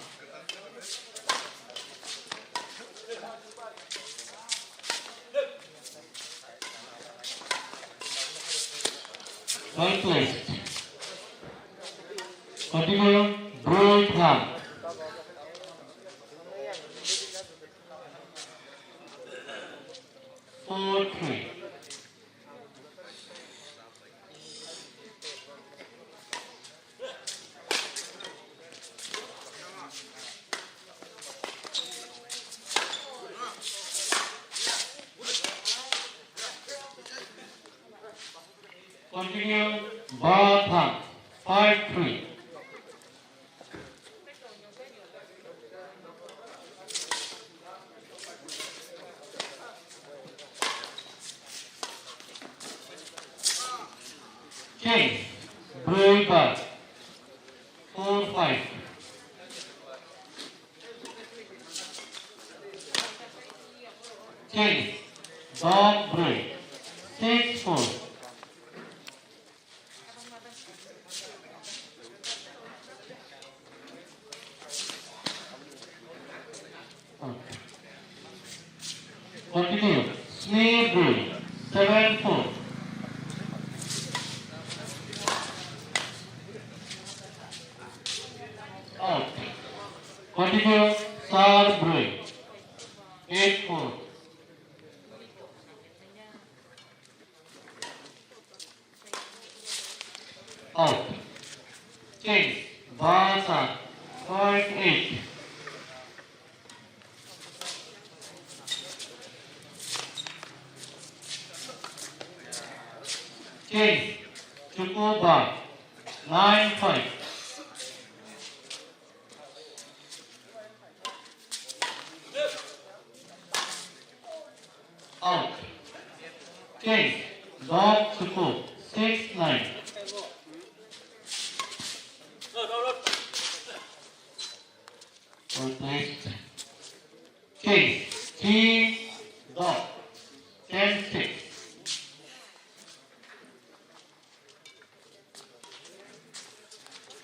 Well placed. Continue. Break third. Four three. Continue. Bathang. Five three. Change. Broi ba. Four five. Change. Dog broi. Six four. Continue. Snee broi. Seven four. Out. Continue. Sar broi. Eight four. Out. Change. Basa. Five eight. Change. Chukuba. Nine five. Out. Change. Dog Suku. Six nine. Change. Team Dog. Ten six.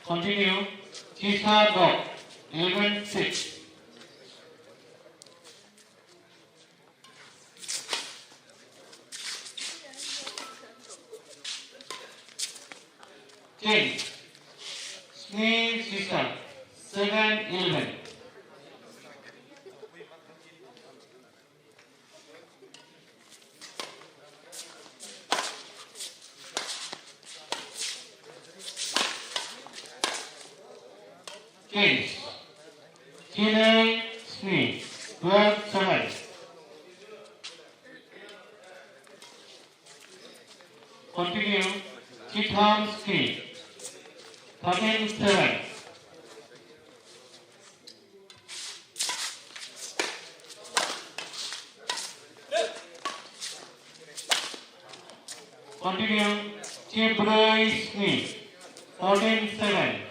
Continue. Chisa Dog, eleven six. Change. Snee Chisa, seven eleven. Chinwi sni, twelve seven. Continue, chitham sni, thirteen seven. Continue, chibroi sni, fourteen seven.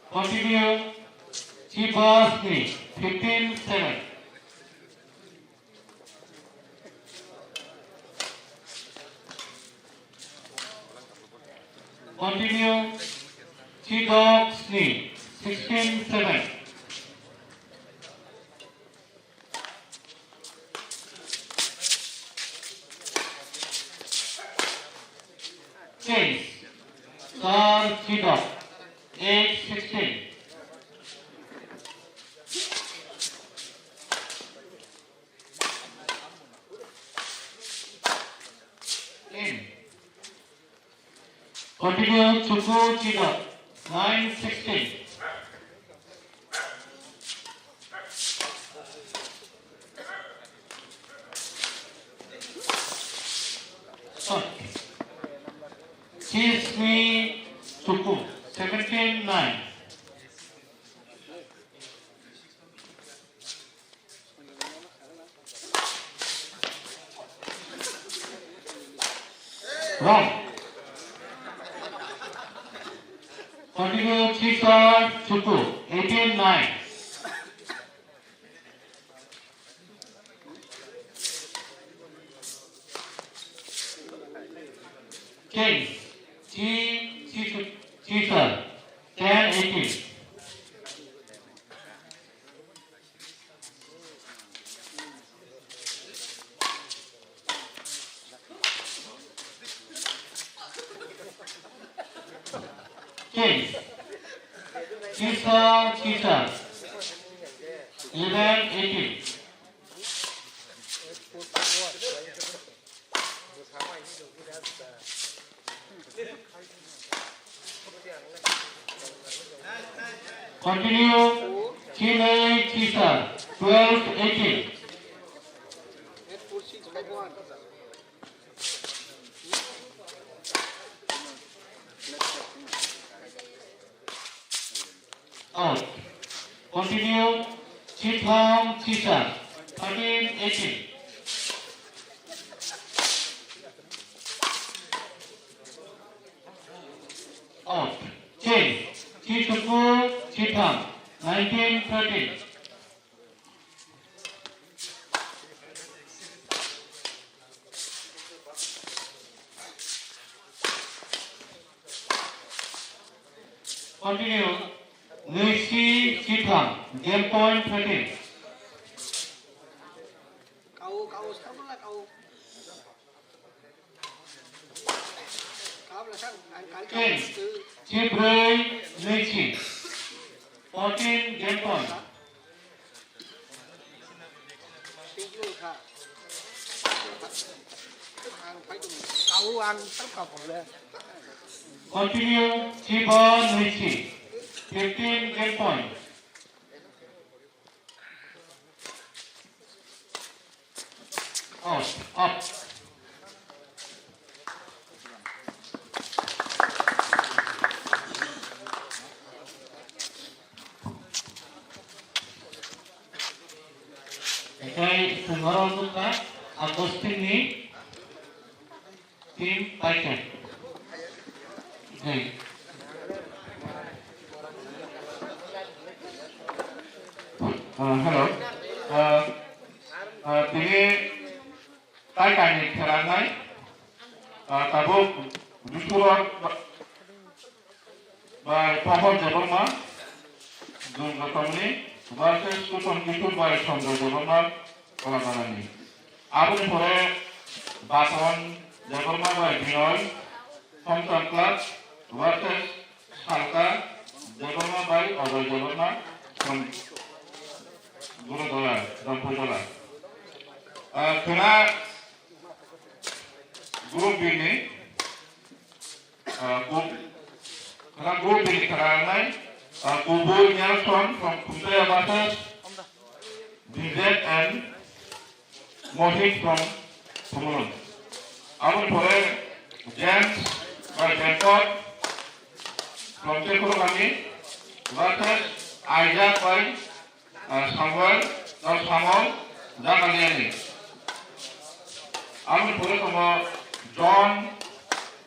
Continue, chibasni, fifteen seven. Continue, chidoksni, sixteen seven. Chase, Sir Chidok, eight sixteen. In. Continue, Chuku Chidok, nine sixteen. Shot. Chismi Chuku, seventeen nine. Wrong. Continue, Chisar Chuku, eighteen nine. Case, Chi, Chi, Chisar, ten eighteen. Case, Chisar, Chisar, eleven eighteen. Continue, Chinai Chisar, twelve eighteen. Out. Continue, Chitham Chisar, thirteen eighteen. Out. Change. Chituku Chitham, nineteen thirteen. Continue. Nui si chitham, game point thirteen. Kau, kau, stop lah kau. Kau lah sang, ang kali kau. Ten, chibroi, nui si. Fourteen, game point. Continue, chiba nui si. Fifteen game point. Out, up. Ekai sengoro nukha Agustin ni team paikha. Hey. Uh, hello. Uh, uh, tini Taikani khelanai, ah, tabuk Dusuro ba-, bai Pohor Debbarma, Durga Community, versus Kuton Kishore bai Chandra Debbarma, Kolabarani. Aboni pore Baton Debbarma bai Binoy, Somton Club, versus Salka Debbarma bai Ojoy Debbarma, Som-, Gurudola, Dampuidola. Ah, khwna Group B ni Rangnai, uh, Kubui Nelson from Khumtaya versus Vivek and Mohit from Khumulwng. Aboni pore James by Bangkok from Tekurukami versus Isaac by, uh, Samuel or Samuel Jagaliani. Aboni pore tongo John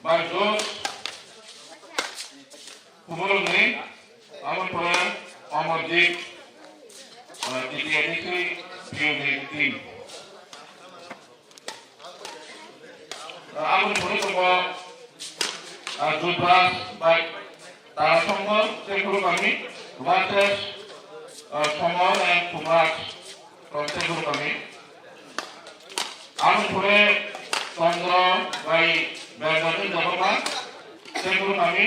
by Josh Khumulwngni, aboni pore Amarjit, uh, T T A D C P U ni team. Uh, aboni pore tongo, uh, Jubraj by Tarasongkor Tekurukami versus, uh, Somor and Kumraj from Tekurukami. Aboni pore Chandra by Benjamin Debbarma Tekurukami,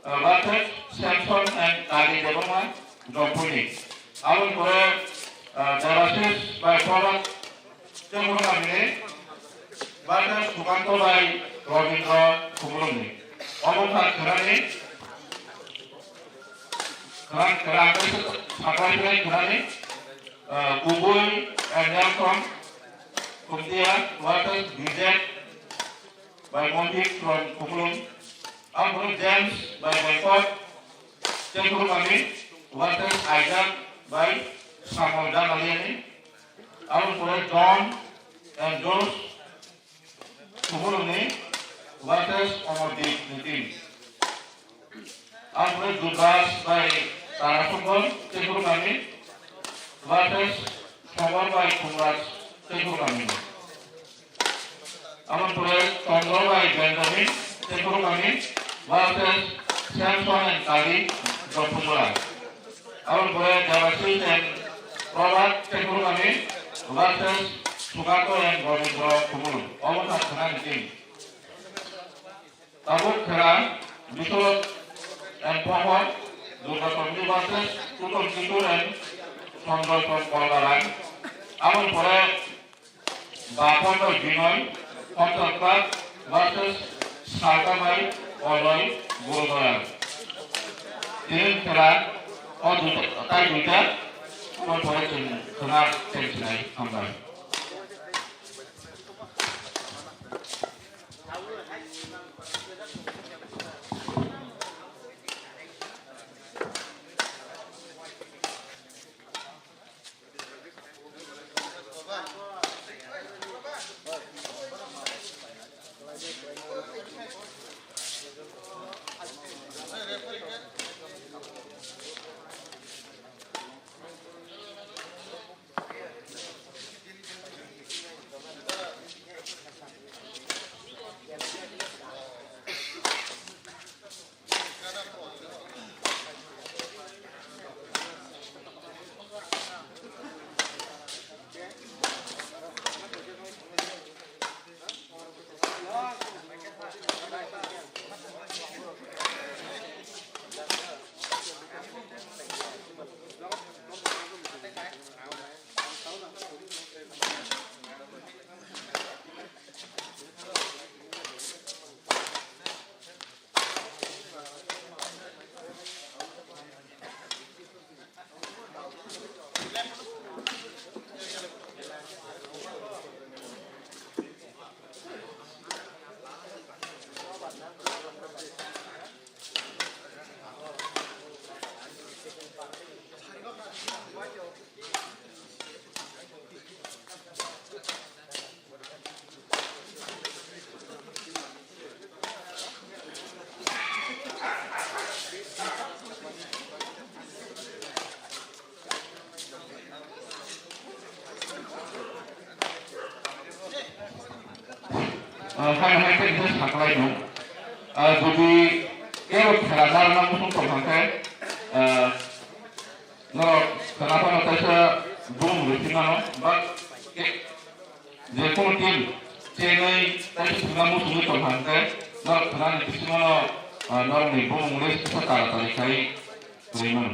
uh, versus Samson and Kali Debbarma Jompuni. Aboni pore, uh, Debashish by Prabhat Tekurukami versus Sukanto by Robindra Khumulwngni. Obo kha khwnani, khwna-, khwna-, sakai khwnani, uh, Kubui and Nelson Khumtia versus Vijay by Mohit from Khumulwng. Aboni pore James by Bangkok Tekurukami versus Isaac by Samuel Jagaliani. Aboni pore John and Josh Khumulwngni versus Amarjit ni team. Aboni pore Jubraj by Tarasongkor Tekurukami versus Somor by Kumraj Tekurukami. Aboni pore Chandra by Benjamin Tekurukami versus Samson and Kali Jompujora. Aboni pore Debashish and Prabhat Tekurukami versus Sukanto and Robindra Khumulwng. Obo kha khwnani team. Tabuk khwna Bishwanath and Pramod, Durga Committee versus Kutul Kitur and Sanjoy from Koldarang. Aboni pore Bapon by Binoy, Panchal Club versus Salka by Oloy Gurudwara. Tini khwna o duita, tai duita, aboni pore chwng khwna chengsinai hambai. Ah, hai, hai, tei khe saklai no. Ah, jodi kebo khela narwkna muchung tong kha khe, ah, norok khela phano teisa bumung rwui phimano, ba ke-, je kono team chenwi teisa phimna muchungwi tong kha khe, norok khelani bisingo no, ah, norokni bumung list kisa tara tari khai rwui mano.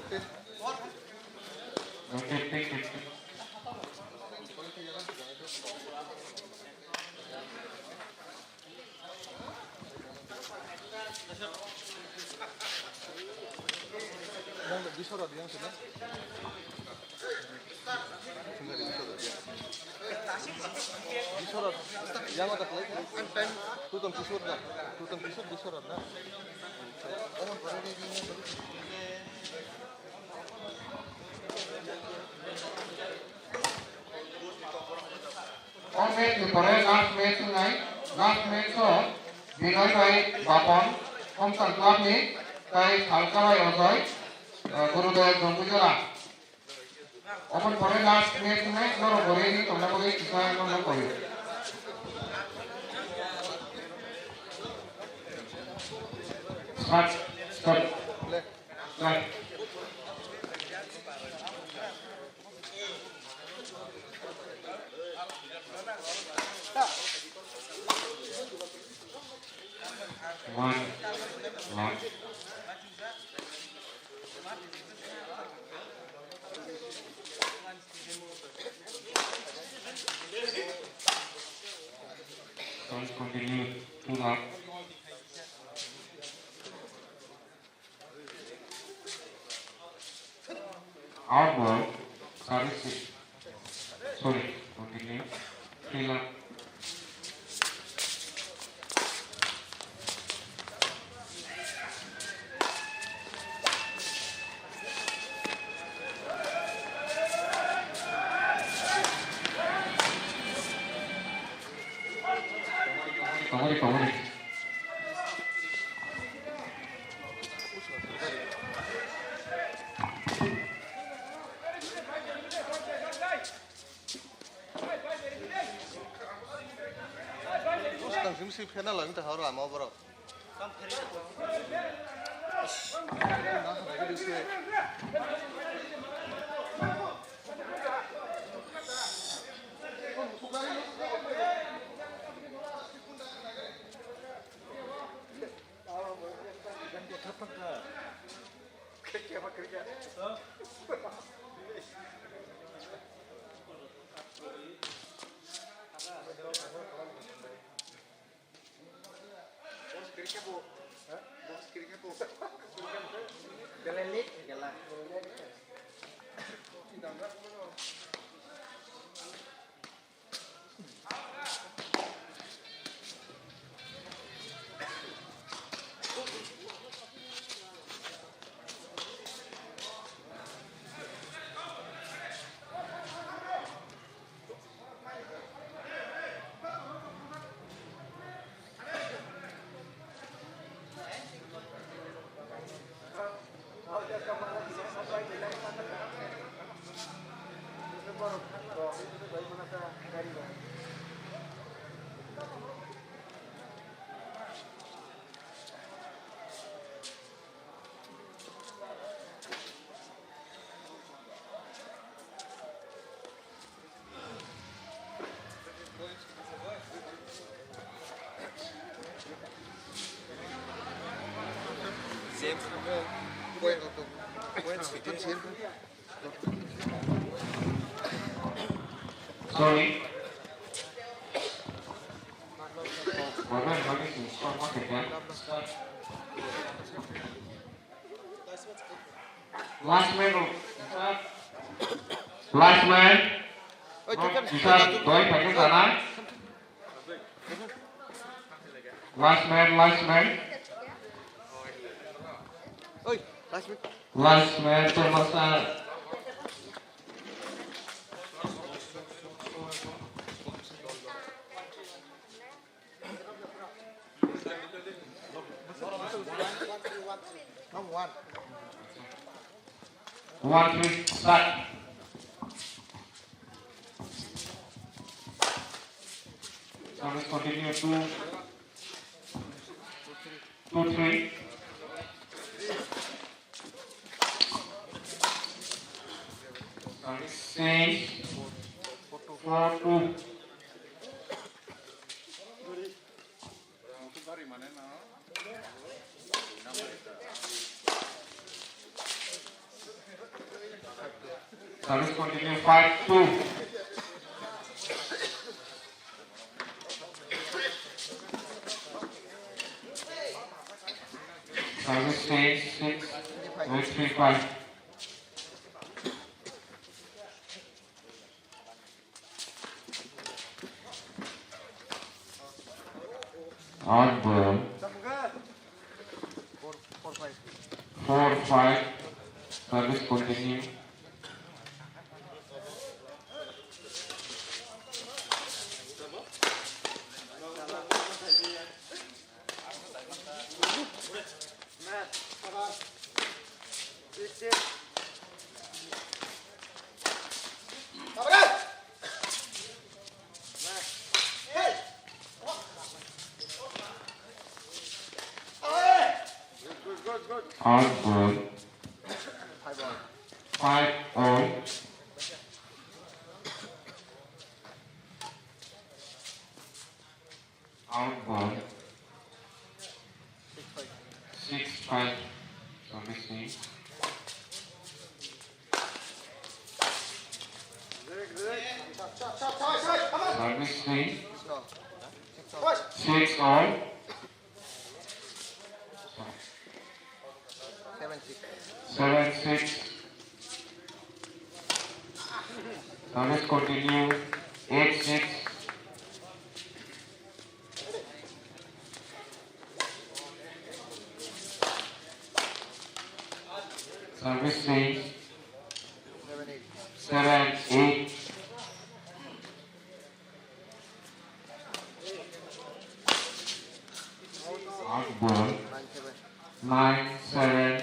O match ni pore last match wngnai, last match o Binoy bai Bapon, Homsan club ni, tai Salka bai Ojoy, eh, Gurudoy Jongkujora. Oboni pore last match wngnai, norok bo ready tongna bagwi kisa norno koi. Start, start. Start. One, one. Don't continue too long. Out ball, service. Sorry, continue. Field up. Pamari, pamari. Bwskang simi simi phena lai wngtong kha oro lama o borok. Sorry. Last man, oh, last man. Oi, no, tekan. Last man, last man. Oi, last man. Last man, tekan. One three, start. Service continue, two, two three. Service change, four two. Service continue, five two. Service change, six, eight three five. Out ball. Four five. Service continue. Out ball. Five all. Out ball. Six five. Service change. Service change. Six all. Seven six. Service continue. Eight six. Service change. Seven eight. Out ball. Nine seven.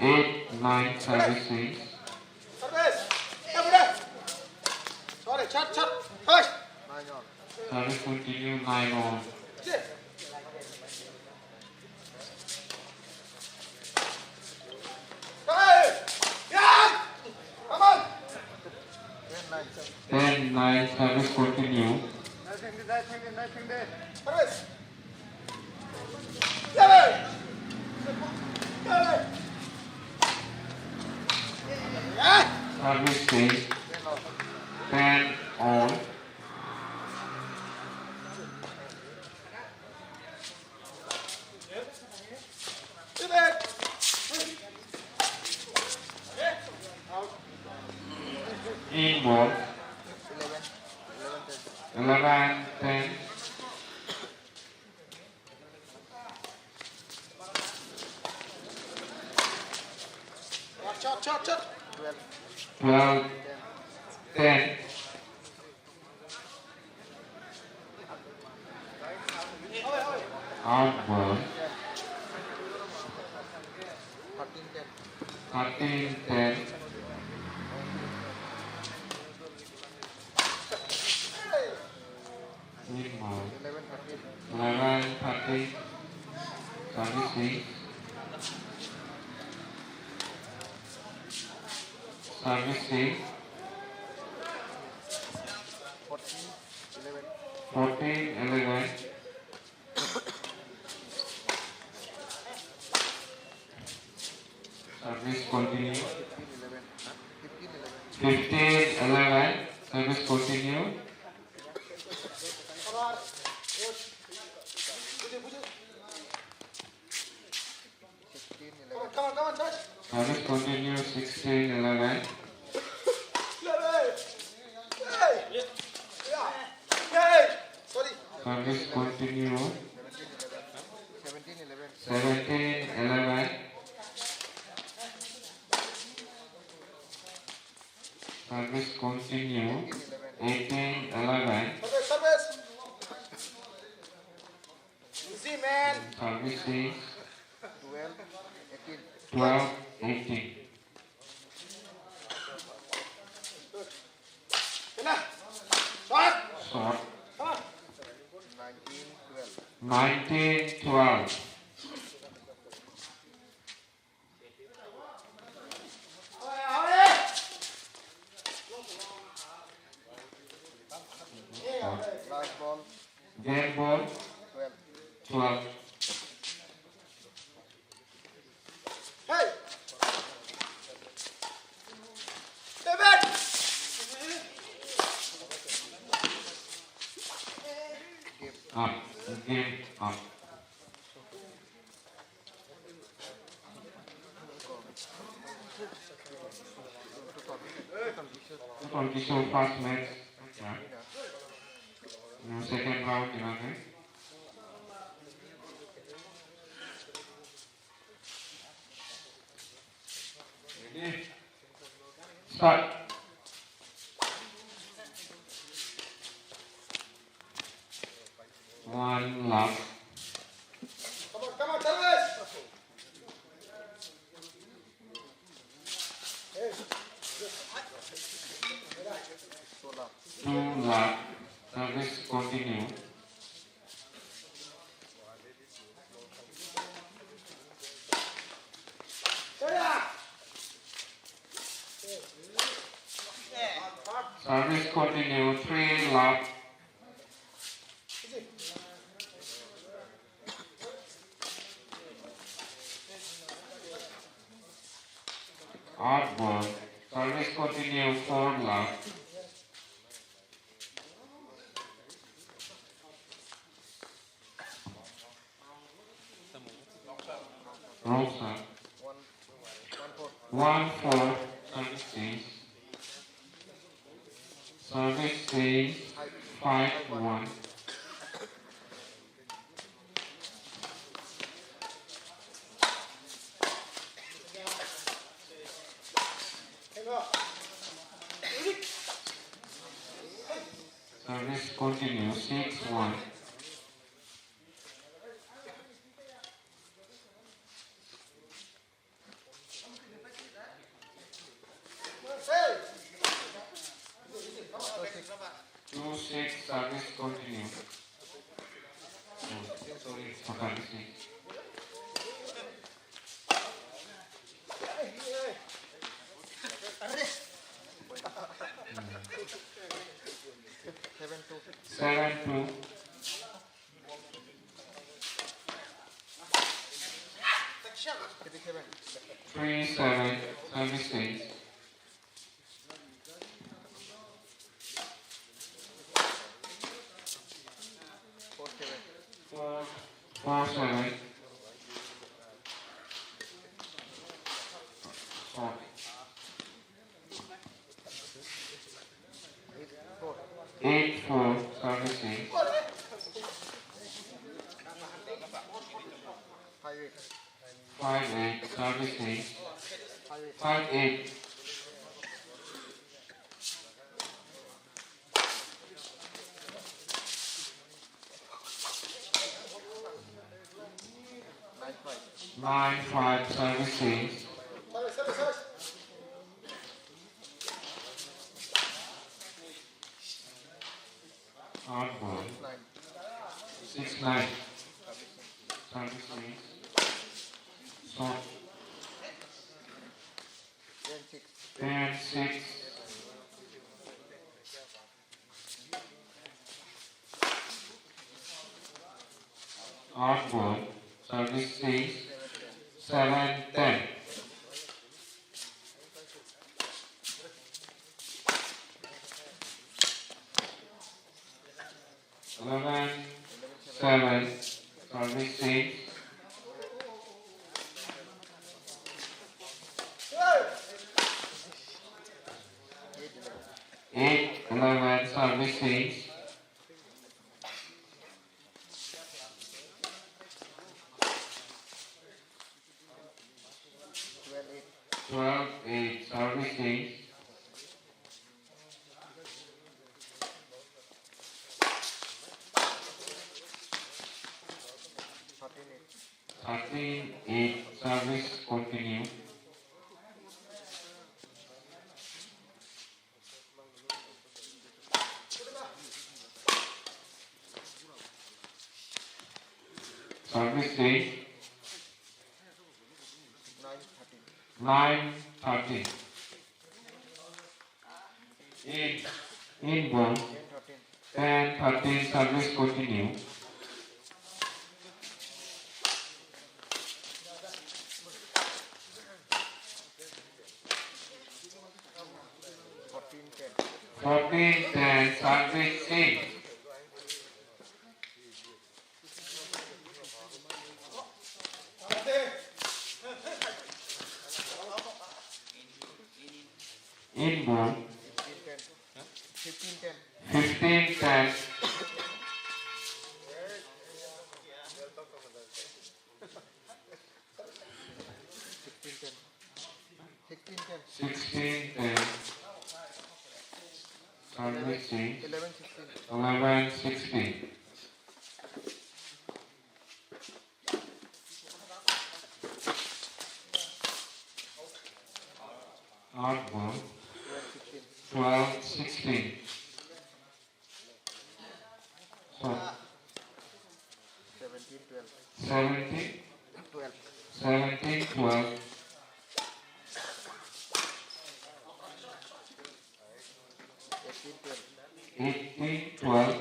Eight nine service change. Sorry, chat, chat. Service continue, nine all. Ten nine, service continue. Service change. Ten all. In ball. Eleven ten. Twelve ten. Out ball. Thirteen ten. In ball. Eleven thirteen. Service change. Service change. eleven. Service continue. Fifteen eleven. Service continue. Service continue, sixteen eleven. Service continue, seventeen eleven. Service continue, eighteen eleven. Easy, man. Service is twelve eighteen. Short. Nineteen twelve. Last ball. Game ball. Twelve. Twelve. Hey! David! Up. Game up. Total kisu first match. Ya. Second round ni bagwi. Ready? Start. One love. Come on, come on, Jarvis. Two love. Service continue. Service continue, three love. Out ball. Service continue, four love. Wrong side. One four. Service change. Service change. Five one. Service continue. Six one. Two six, service continue. Oh, sorry, service. Seven two. Three seven, service change. Four seven. Four. Eight four, service change. Five eight, service change. Five eight. Nine five, service change. Out ball. Six nine. Service change. Short. Ten six. seven, ten. Eleven, seven, service change. Eight, eleven, service change. Twelve, eight, service change. Thirteen, eight, service continue. Service change. Nine thirteen. In, in ball. Ten thirteen, service continue. Fourteen ten, service change. In ball. Fifteen ten. Sixteen ten. Sixteen ten. Service change. Eleven sixteen. Eleven sixteen. Out ball. Twelve sixteen. So, seventeen twelve. Seventeen twelve. Seventeen twelve. Eighteen twelve. Eighteen twelve.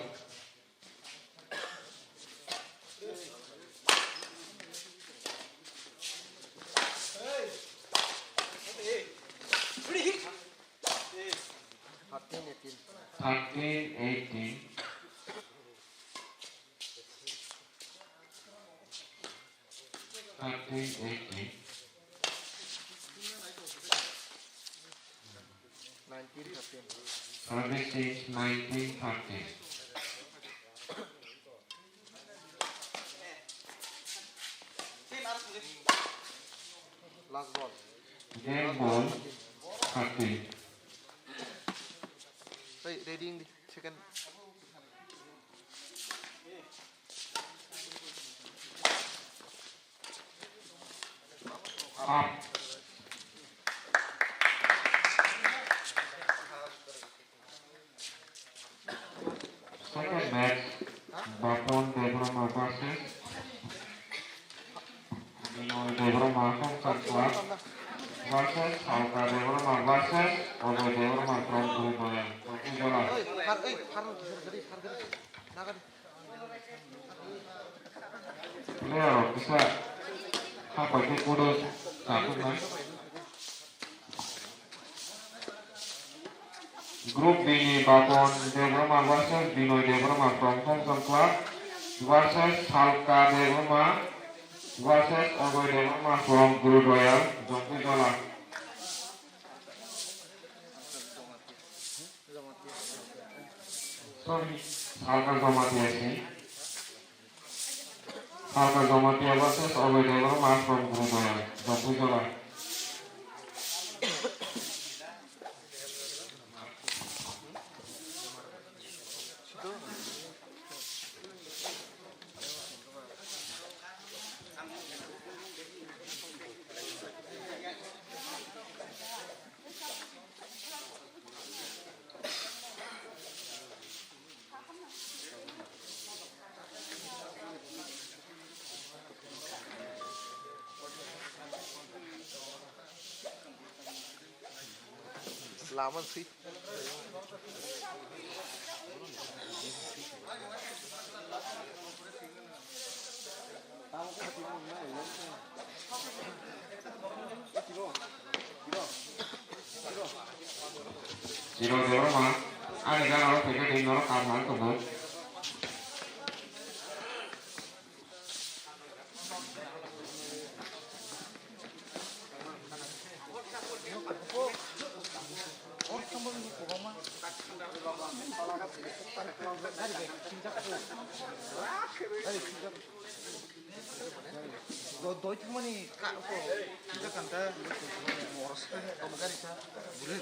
Thirteen eighteen. Thirteen eighteen. Thirteen eighteen. Nineteen thirteen. Service change nineteen thirteen. Last ball. Game ball thirteen. Hey, ready in the second. Up. Second match, Bapon Debbarma versus Binoy Debbarma, Hongsan Club versus Salka Debbarma versus Ojoy Debbarma from Gurudwara. Thank you, Jola. Player rok kisa hapai khe kodo chakuknai. Group B ni Bapon Debbarma versus Binoy Debbarma from Hongsan Club versus Salka Debbarma versus Ojoy Debbarma from Gurudwara, Jongpui Jola. Sorry, Salka Jamatia si. Salka Jamatia versus Ojoy Debbarma from Gurudwara, Jongpui Jola. Lama sih. Chiro Debbarma, ani gana o phaikhe tei norok kar nang tongo. Doi thumani ka ko kanta moro sa ko gari sa. Bule.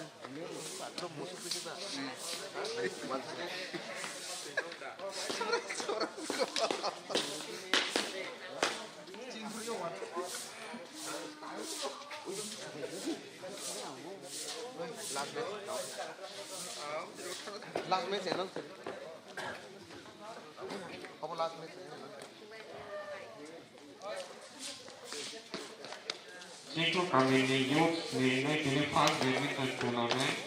Last match. Last match ya, no? Apa last match? Chingkuk kamini youth ni nai tini first badminton tournament.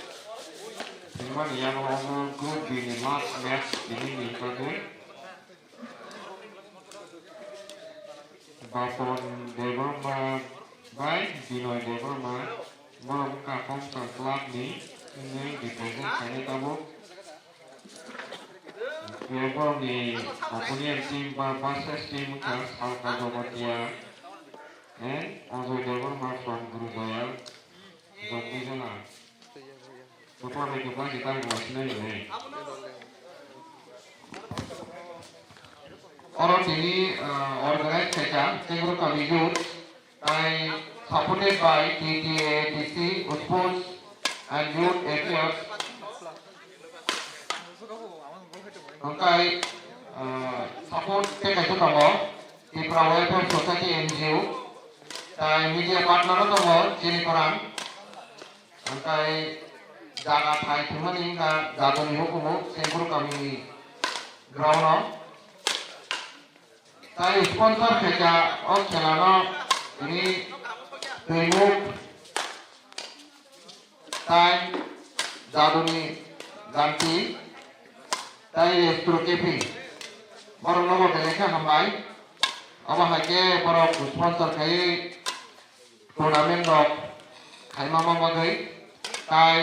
Tini mani yang omo group B ni last match tini ni kagwi. Bapon Debbarma bai Binoy Debbarma borok wngkha Komsar club ni wngwi represent khainai tabuk. Borokni opponent team ba versus team wngkha Salka Jamatia and Ajoy Debbarma from Gurujaya, Jagdishjala. Bopha bai bopha se tang bo sinai rwnai. Oro tini, ah, organize khaikha Chengru Kami Youth. Tai supported by T T A D C, Sports and Youth Affairs. Hwnkhe, ah, support khe kaisa tongo Tipra Welfare Society N G O. Tai media partner o tongo Chini Koran. Hwnkhe jaga phai thumani wngkha jadoni hukumu Chengru Kami ground o. Tai sponsor khaikha o khela no tini Twimuk tai Jaduni Ganti tai Restro Cafe. Borok no bo belai khe hambai. Obo hai khe borok sponsor khai tournament rok khaima ma bagwi tai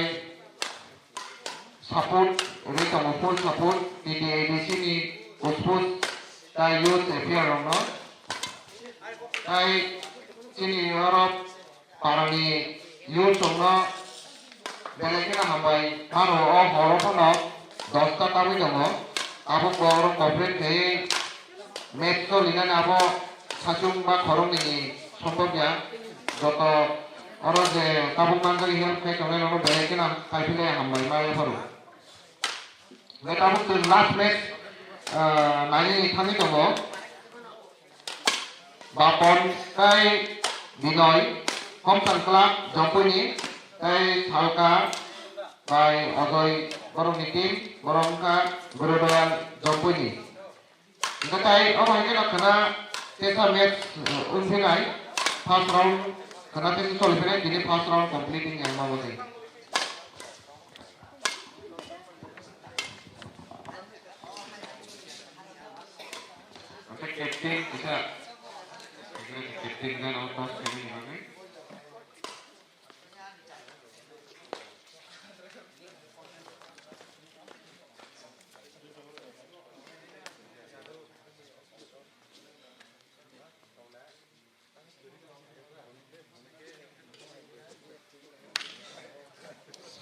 support rwi tongo, full support T T A D C ni Sports tai Youth Affair rokno. Tai chini oro parani youth rokno belai kheno hambai mano. O horo phano dosta tabwi tongo, abo borok complete khe Match solinani abo sachung ba khoroknwi ni sombok ya. Joto oro je tabuk manjak help khai tongnai rokno belai kheno kaiphilai hambai ma yapharo. Hwnkhe tabuk chwng last match, ah, nainani thangwi tongo. Bapon tai Binoy, Komsan Club, Jompuini, tai Salka bai Ojoi borokni team, borok wngkha Gurudwar, Jompuini. Hwnkhe tai omo hai kheno khwna tesa match, uh, wng phinai first round khwna tesa choli phinai tini first round complete wng yang ma bo tei. Hwnkhe captain kisa, captain gana toss khainani bagwi.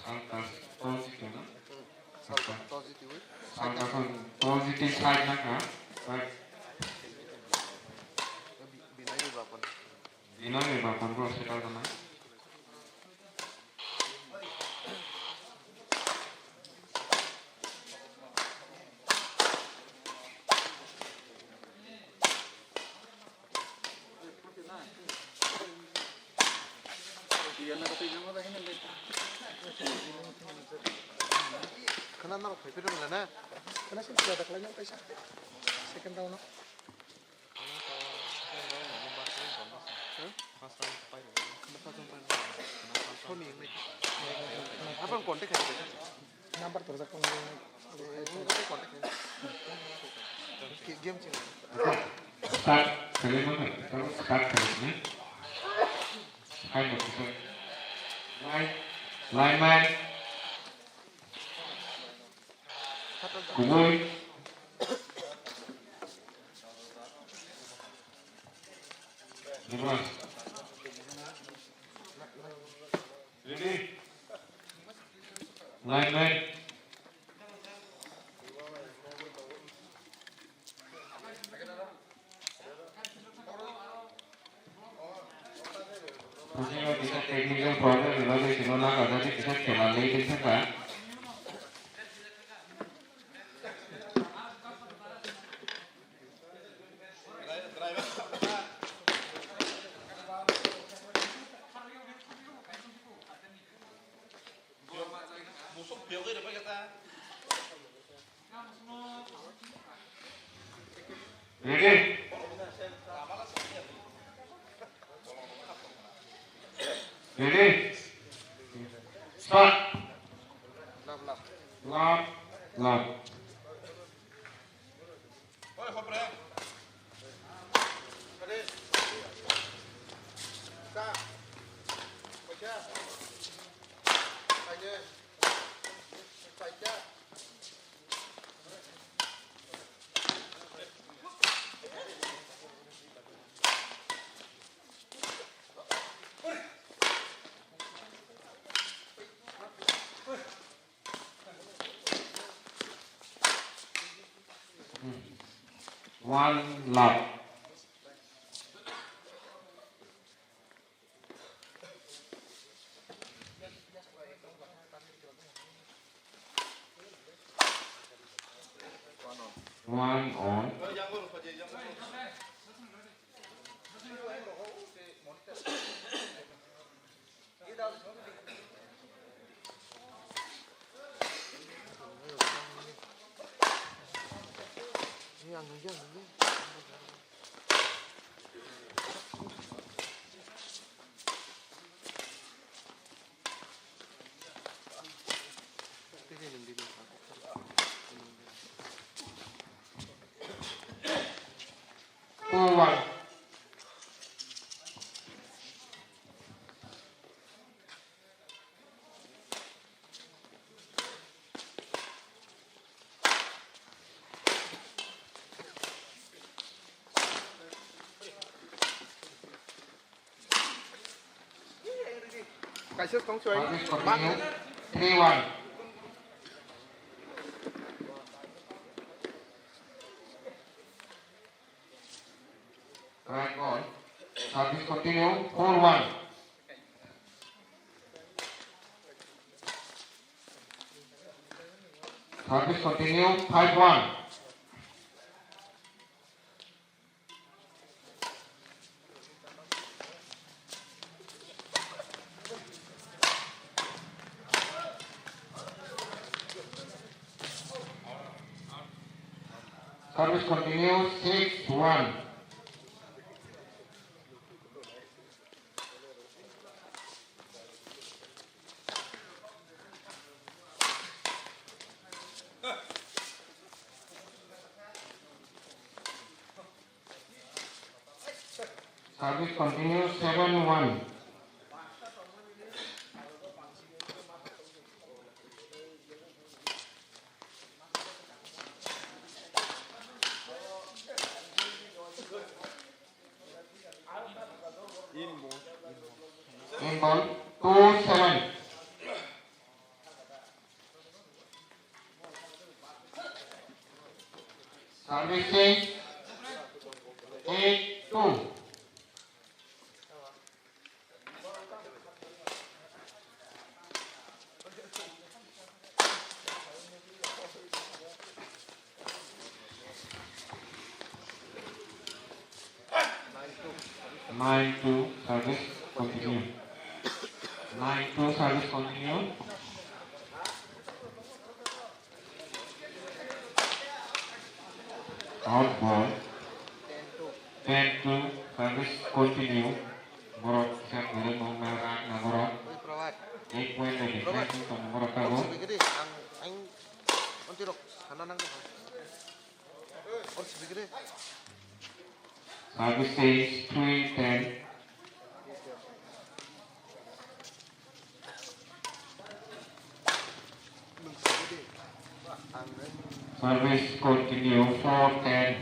Salka toss jito na? Salka toss jito. Salka toss jito side na ka? Side. Binoy ni bapon. Binoy ni bapon bro, setal kana? Khana norok phai phai rwng lana. Khana sini sila daklai nang kaisa. Second round o. Soni wngwi. Abang contact khai. Number torjak tong. Contact khai. Game chini. Start khailai mano, start khailai mano. Hai mo kisa. Line, line man. Kubui. Dua. Ready? Line, line. Technical problem, emergency no laga, jadi kita chela late thaka. Ready? Ready? Start. Lap, lap. One love. One on. Two one. Kaisa tong chwai. Service continue. Three one. Right ball. Service continue. Four one. Service continue. Five one. Service continue, six one. Service continue, seven one. In ball, two seven. Service change, eight two. Nine two, service continue. Nine two, service continue. Out ball. Ten two, service continue. Borok kisa belai mung na rak na borok. Eight point by difference tong borok tago. Ang, ang, onti rok, sana nang. Or sibigre. Service change three ten. Service continue four ten.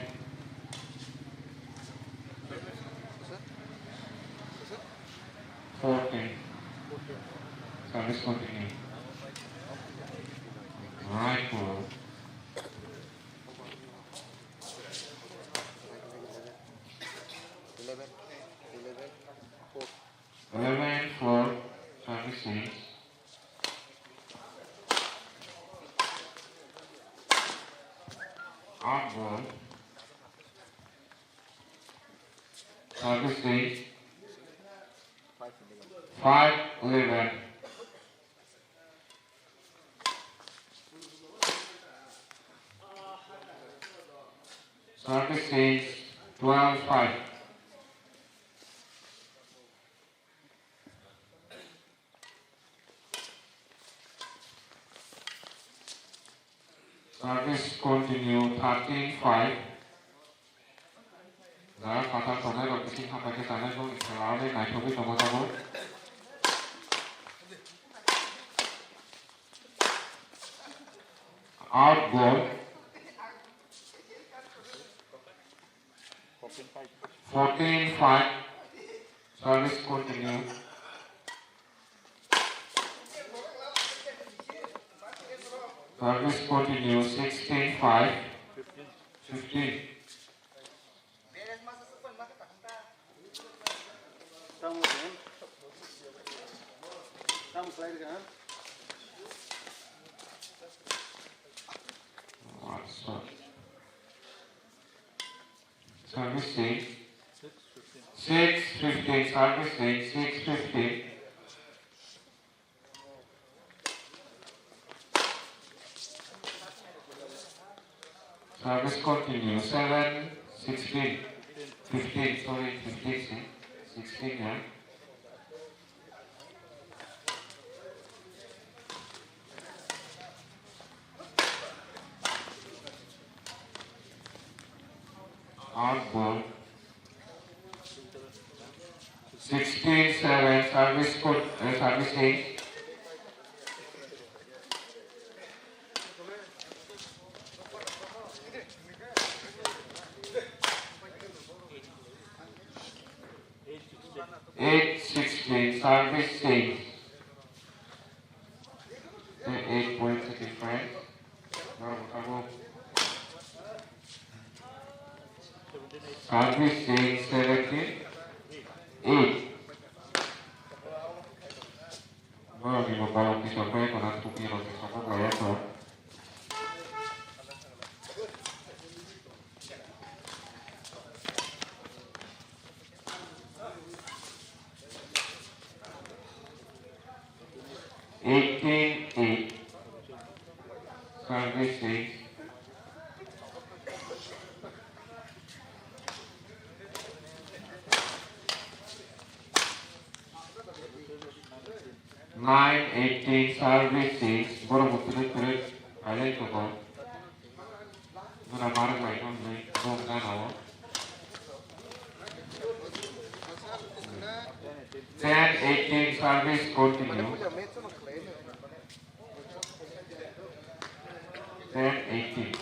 Four ten. Service continue. Right ball. Eleven, eleven, four. Eleven four, service change. Out ball. Service change. Five eleven. Service change twelve five. Service continue thirteen five. Jara phatar tongnai rok bising hambai khe chanai bongni khela rok naithogwi tongo tabuk. Out ball. Fourteen five. Service continue. Service continue. Sixteen five. Fifteen. Service change. Six fifteen, service change, six fifteen. Service continue, seven sixteen, fifteen, sorry, fifteen, sixteen, yeah. Out ball. Sixteen seven, service code, uh, service eight. Eight sixteen, service change. Eight points difference. Norok tabuk. Service change seventeen eight. Norok ni bo bolong ni sokoi kona tupi rok ni sokoi kaya to. Eighteen eight. Service eight. Nine eighteen, service six. Borok bo kwrwi kwrwi khailai tongo. Muna marwk bai no hwnwi bo gana o. Ten eighteen, service continue. Ten eighteen.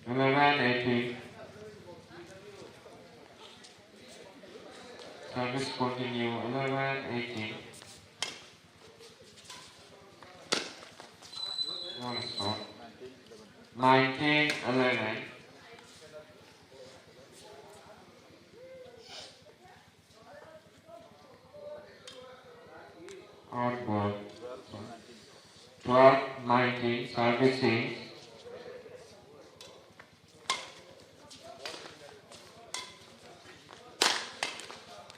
Eleven eighteen. Service continue, eleven eighteen. One shot. Nineteen eleven. Out ball. Twelve nineteen, service change.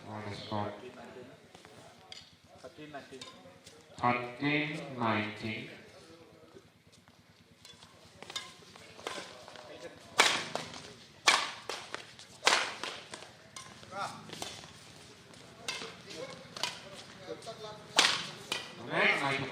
What a shot. Thirteen nineteen. Next, nineteen.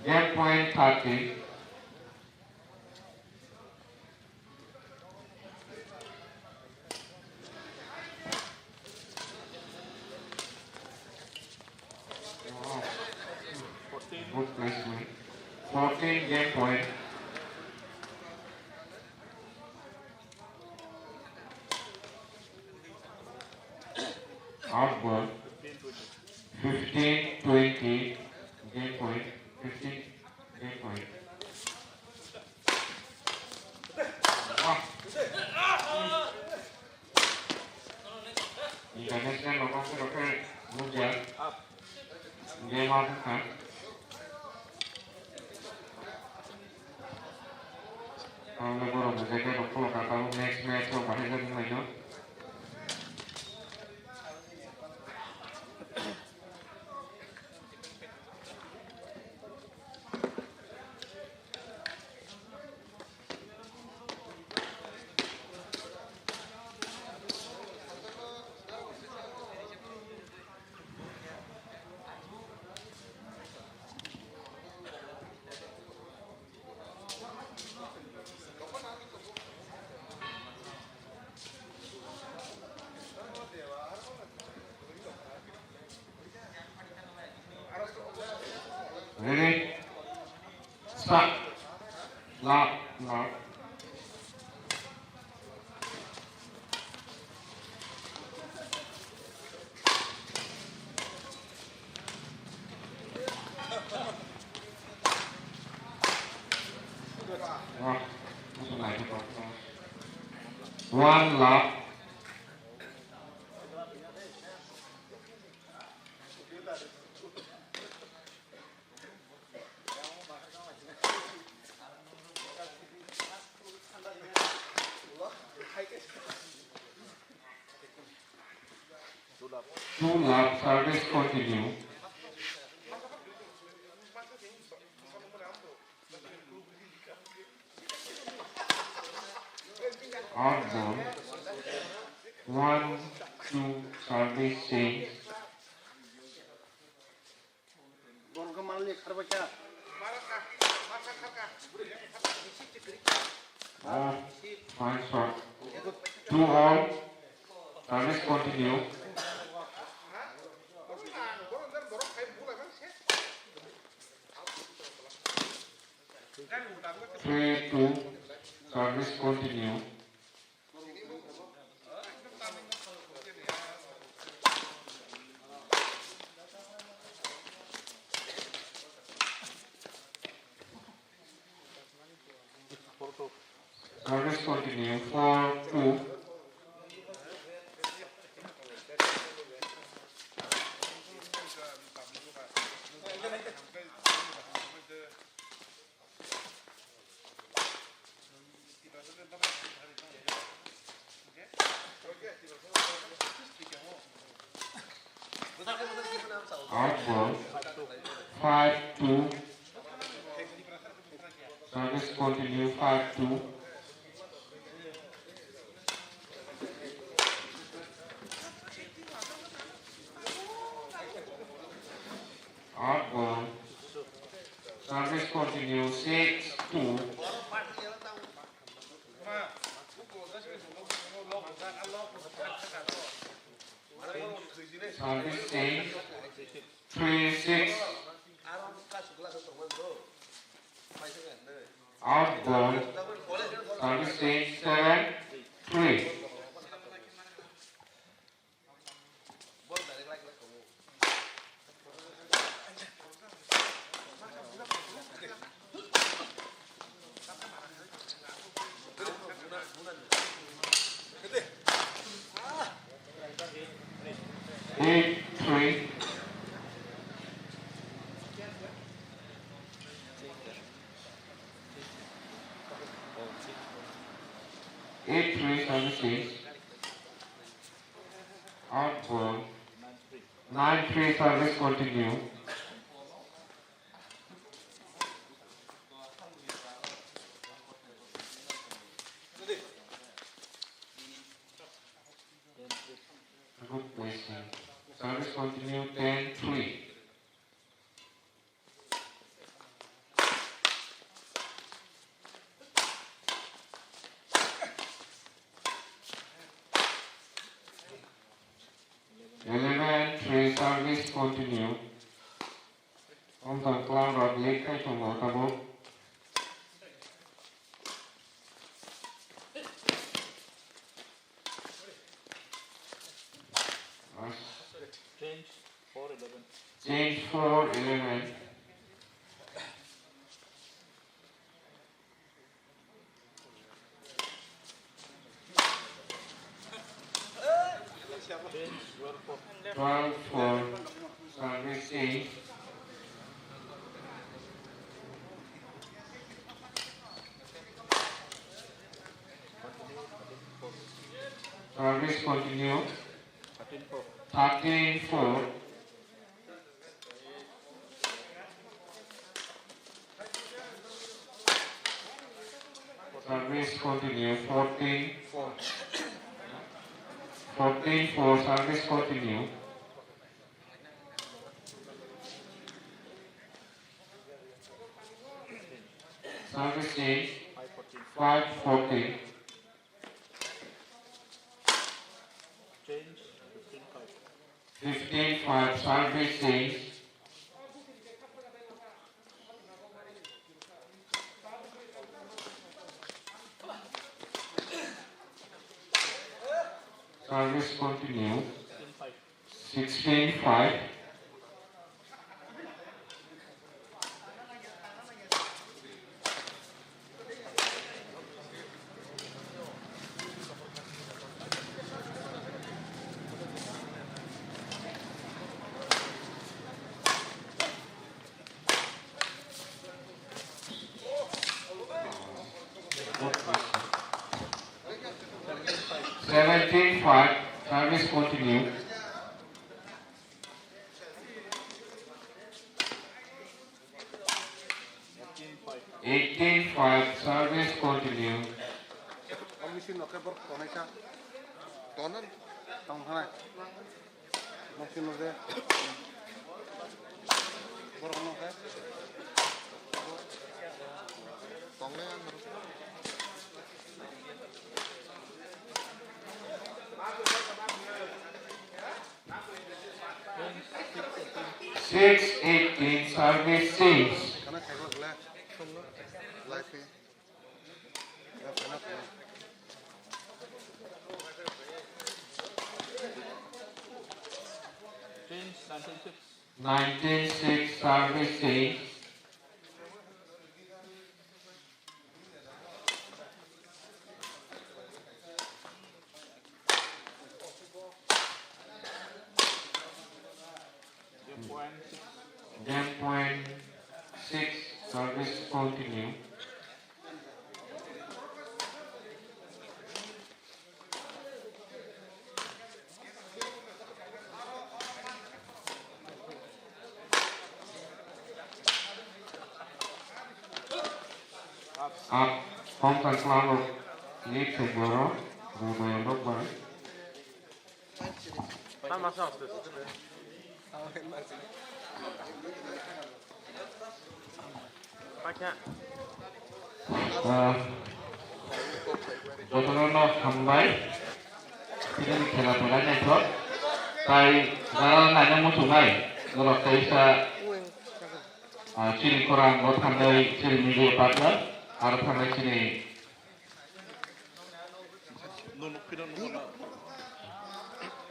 Game point thirty. Good placement. Fourteen game point. Out ball. Fifteen twenty. Game point. Fifteen game point. Ah. International rokong se rokhe nukya. Game out kha. Ang le borok bo jacket rok khulok kha, tabuk next match rok bahai jak wnglaino. Ready? Start. Loud, loud. One love. Two love, service continue. Out ball. One, two, service change. Ah, fine shot. Two all. Service continue. Three two. Service continue. Service continue, four two. Out ball, five two. Service continue, five two. Out ball. Service continue, six two. Service change, three six. Out ball. Service change, seven three. Eight three. Eight three service change. Out ball. Nine three service continue. Good placement. Service continue, ten three. Service continue. Omtang klangrok lead khai tongo tabuk. Change four eleven. Change four eleven. Twelve four, service change. Service continue. Thirteen four. Service continue. Fourteen four. Fourteen four. Service continue. Service change. Five fourteen. Change fifteen five. Fifteen five, service change. Service continue. Sixteen five. Seventeen five, service continue. Eighteen five, service continue. Ang machine no khe borok tonai kha. Tonan? Tong kha nai. Machine no de. Borok no khe. Tong le ang. Six eighteen, service change. Nineteen six, service change. Game point six, service continue. Ak, hom kan klaro, ni thek boro, rumai rok bai. Ah, jotono no hambai. Tini khela belai naithok. Tai jara naina muchungnai. Norok kaisa, ah, chini khorang o thangnai chini media partner. Aro thangnai chini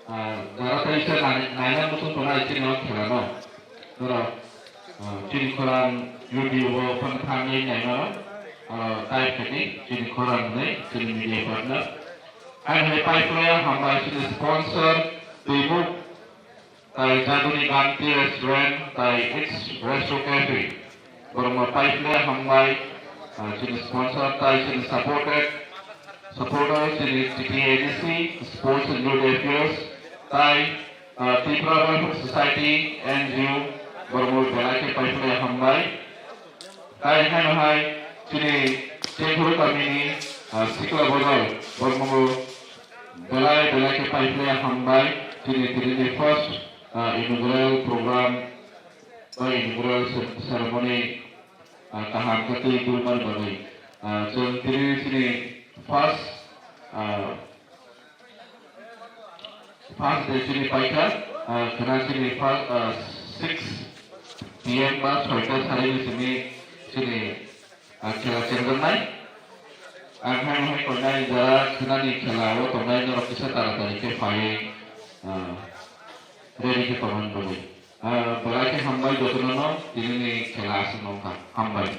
Ah, jara tai se nai-, naina muchung tongnai chini o khela no. Norok, ah, chini khorang YouTube o phano thangwi naima, ah, type khaidi chini khorang hwnwi chini media partner. Hai hai pai phlai hambai chini sponsor Twimuk tai Jaduni Ganti Restaurant tai X Resto Cafe. Borokno paiphlai hambai, ah, chini sponsor tai chini supported, supporter chini T T A D C, Sports and Youth Affairs, tai, ah, Tripura Welfare Society, N G O, borokno belai khe paiphlai hambai. Tai haino hai chini Chengkhuru kamini, ah, Sikla Bozal, borokno belai belai khe paiphlai hambai, chini, chini first, ah, inaugural program, o inaugural ce-, ceremony, ah, kaham khe twi kulmani bagwi. Ah, chwng tini chini first, ah, first day chini paikha. Ah, khwna chini first, ah, six P M ba soita sari ni simi chini, ah, khela chengjaknai. Ang hai hai koinai jara khwnani khela o tongnai norok kisa taratari khe phaiwi, ah, ready khe tongmani bagwi. Ah, belai khe hambai jotono no tini ni khela aswk no wngkha. Hambai.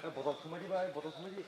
Eh, botol sumai di, bai, botol sumai di.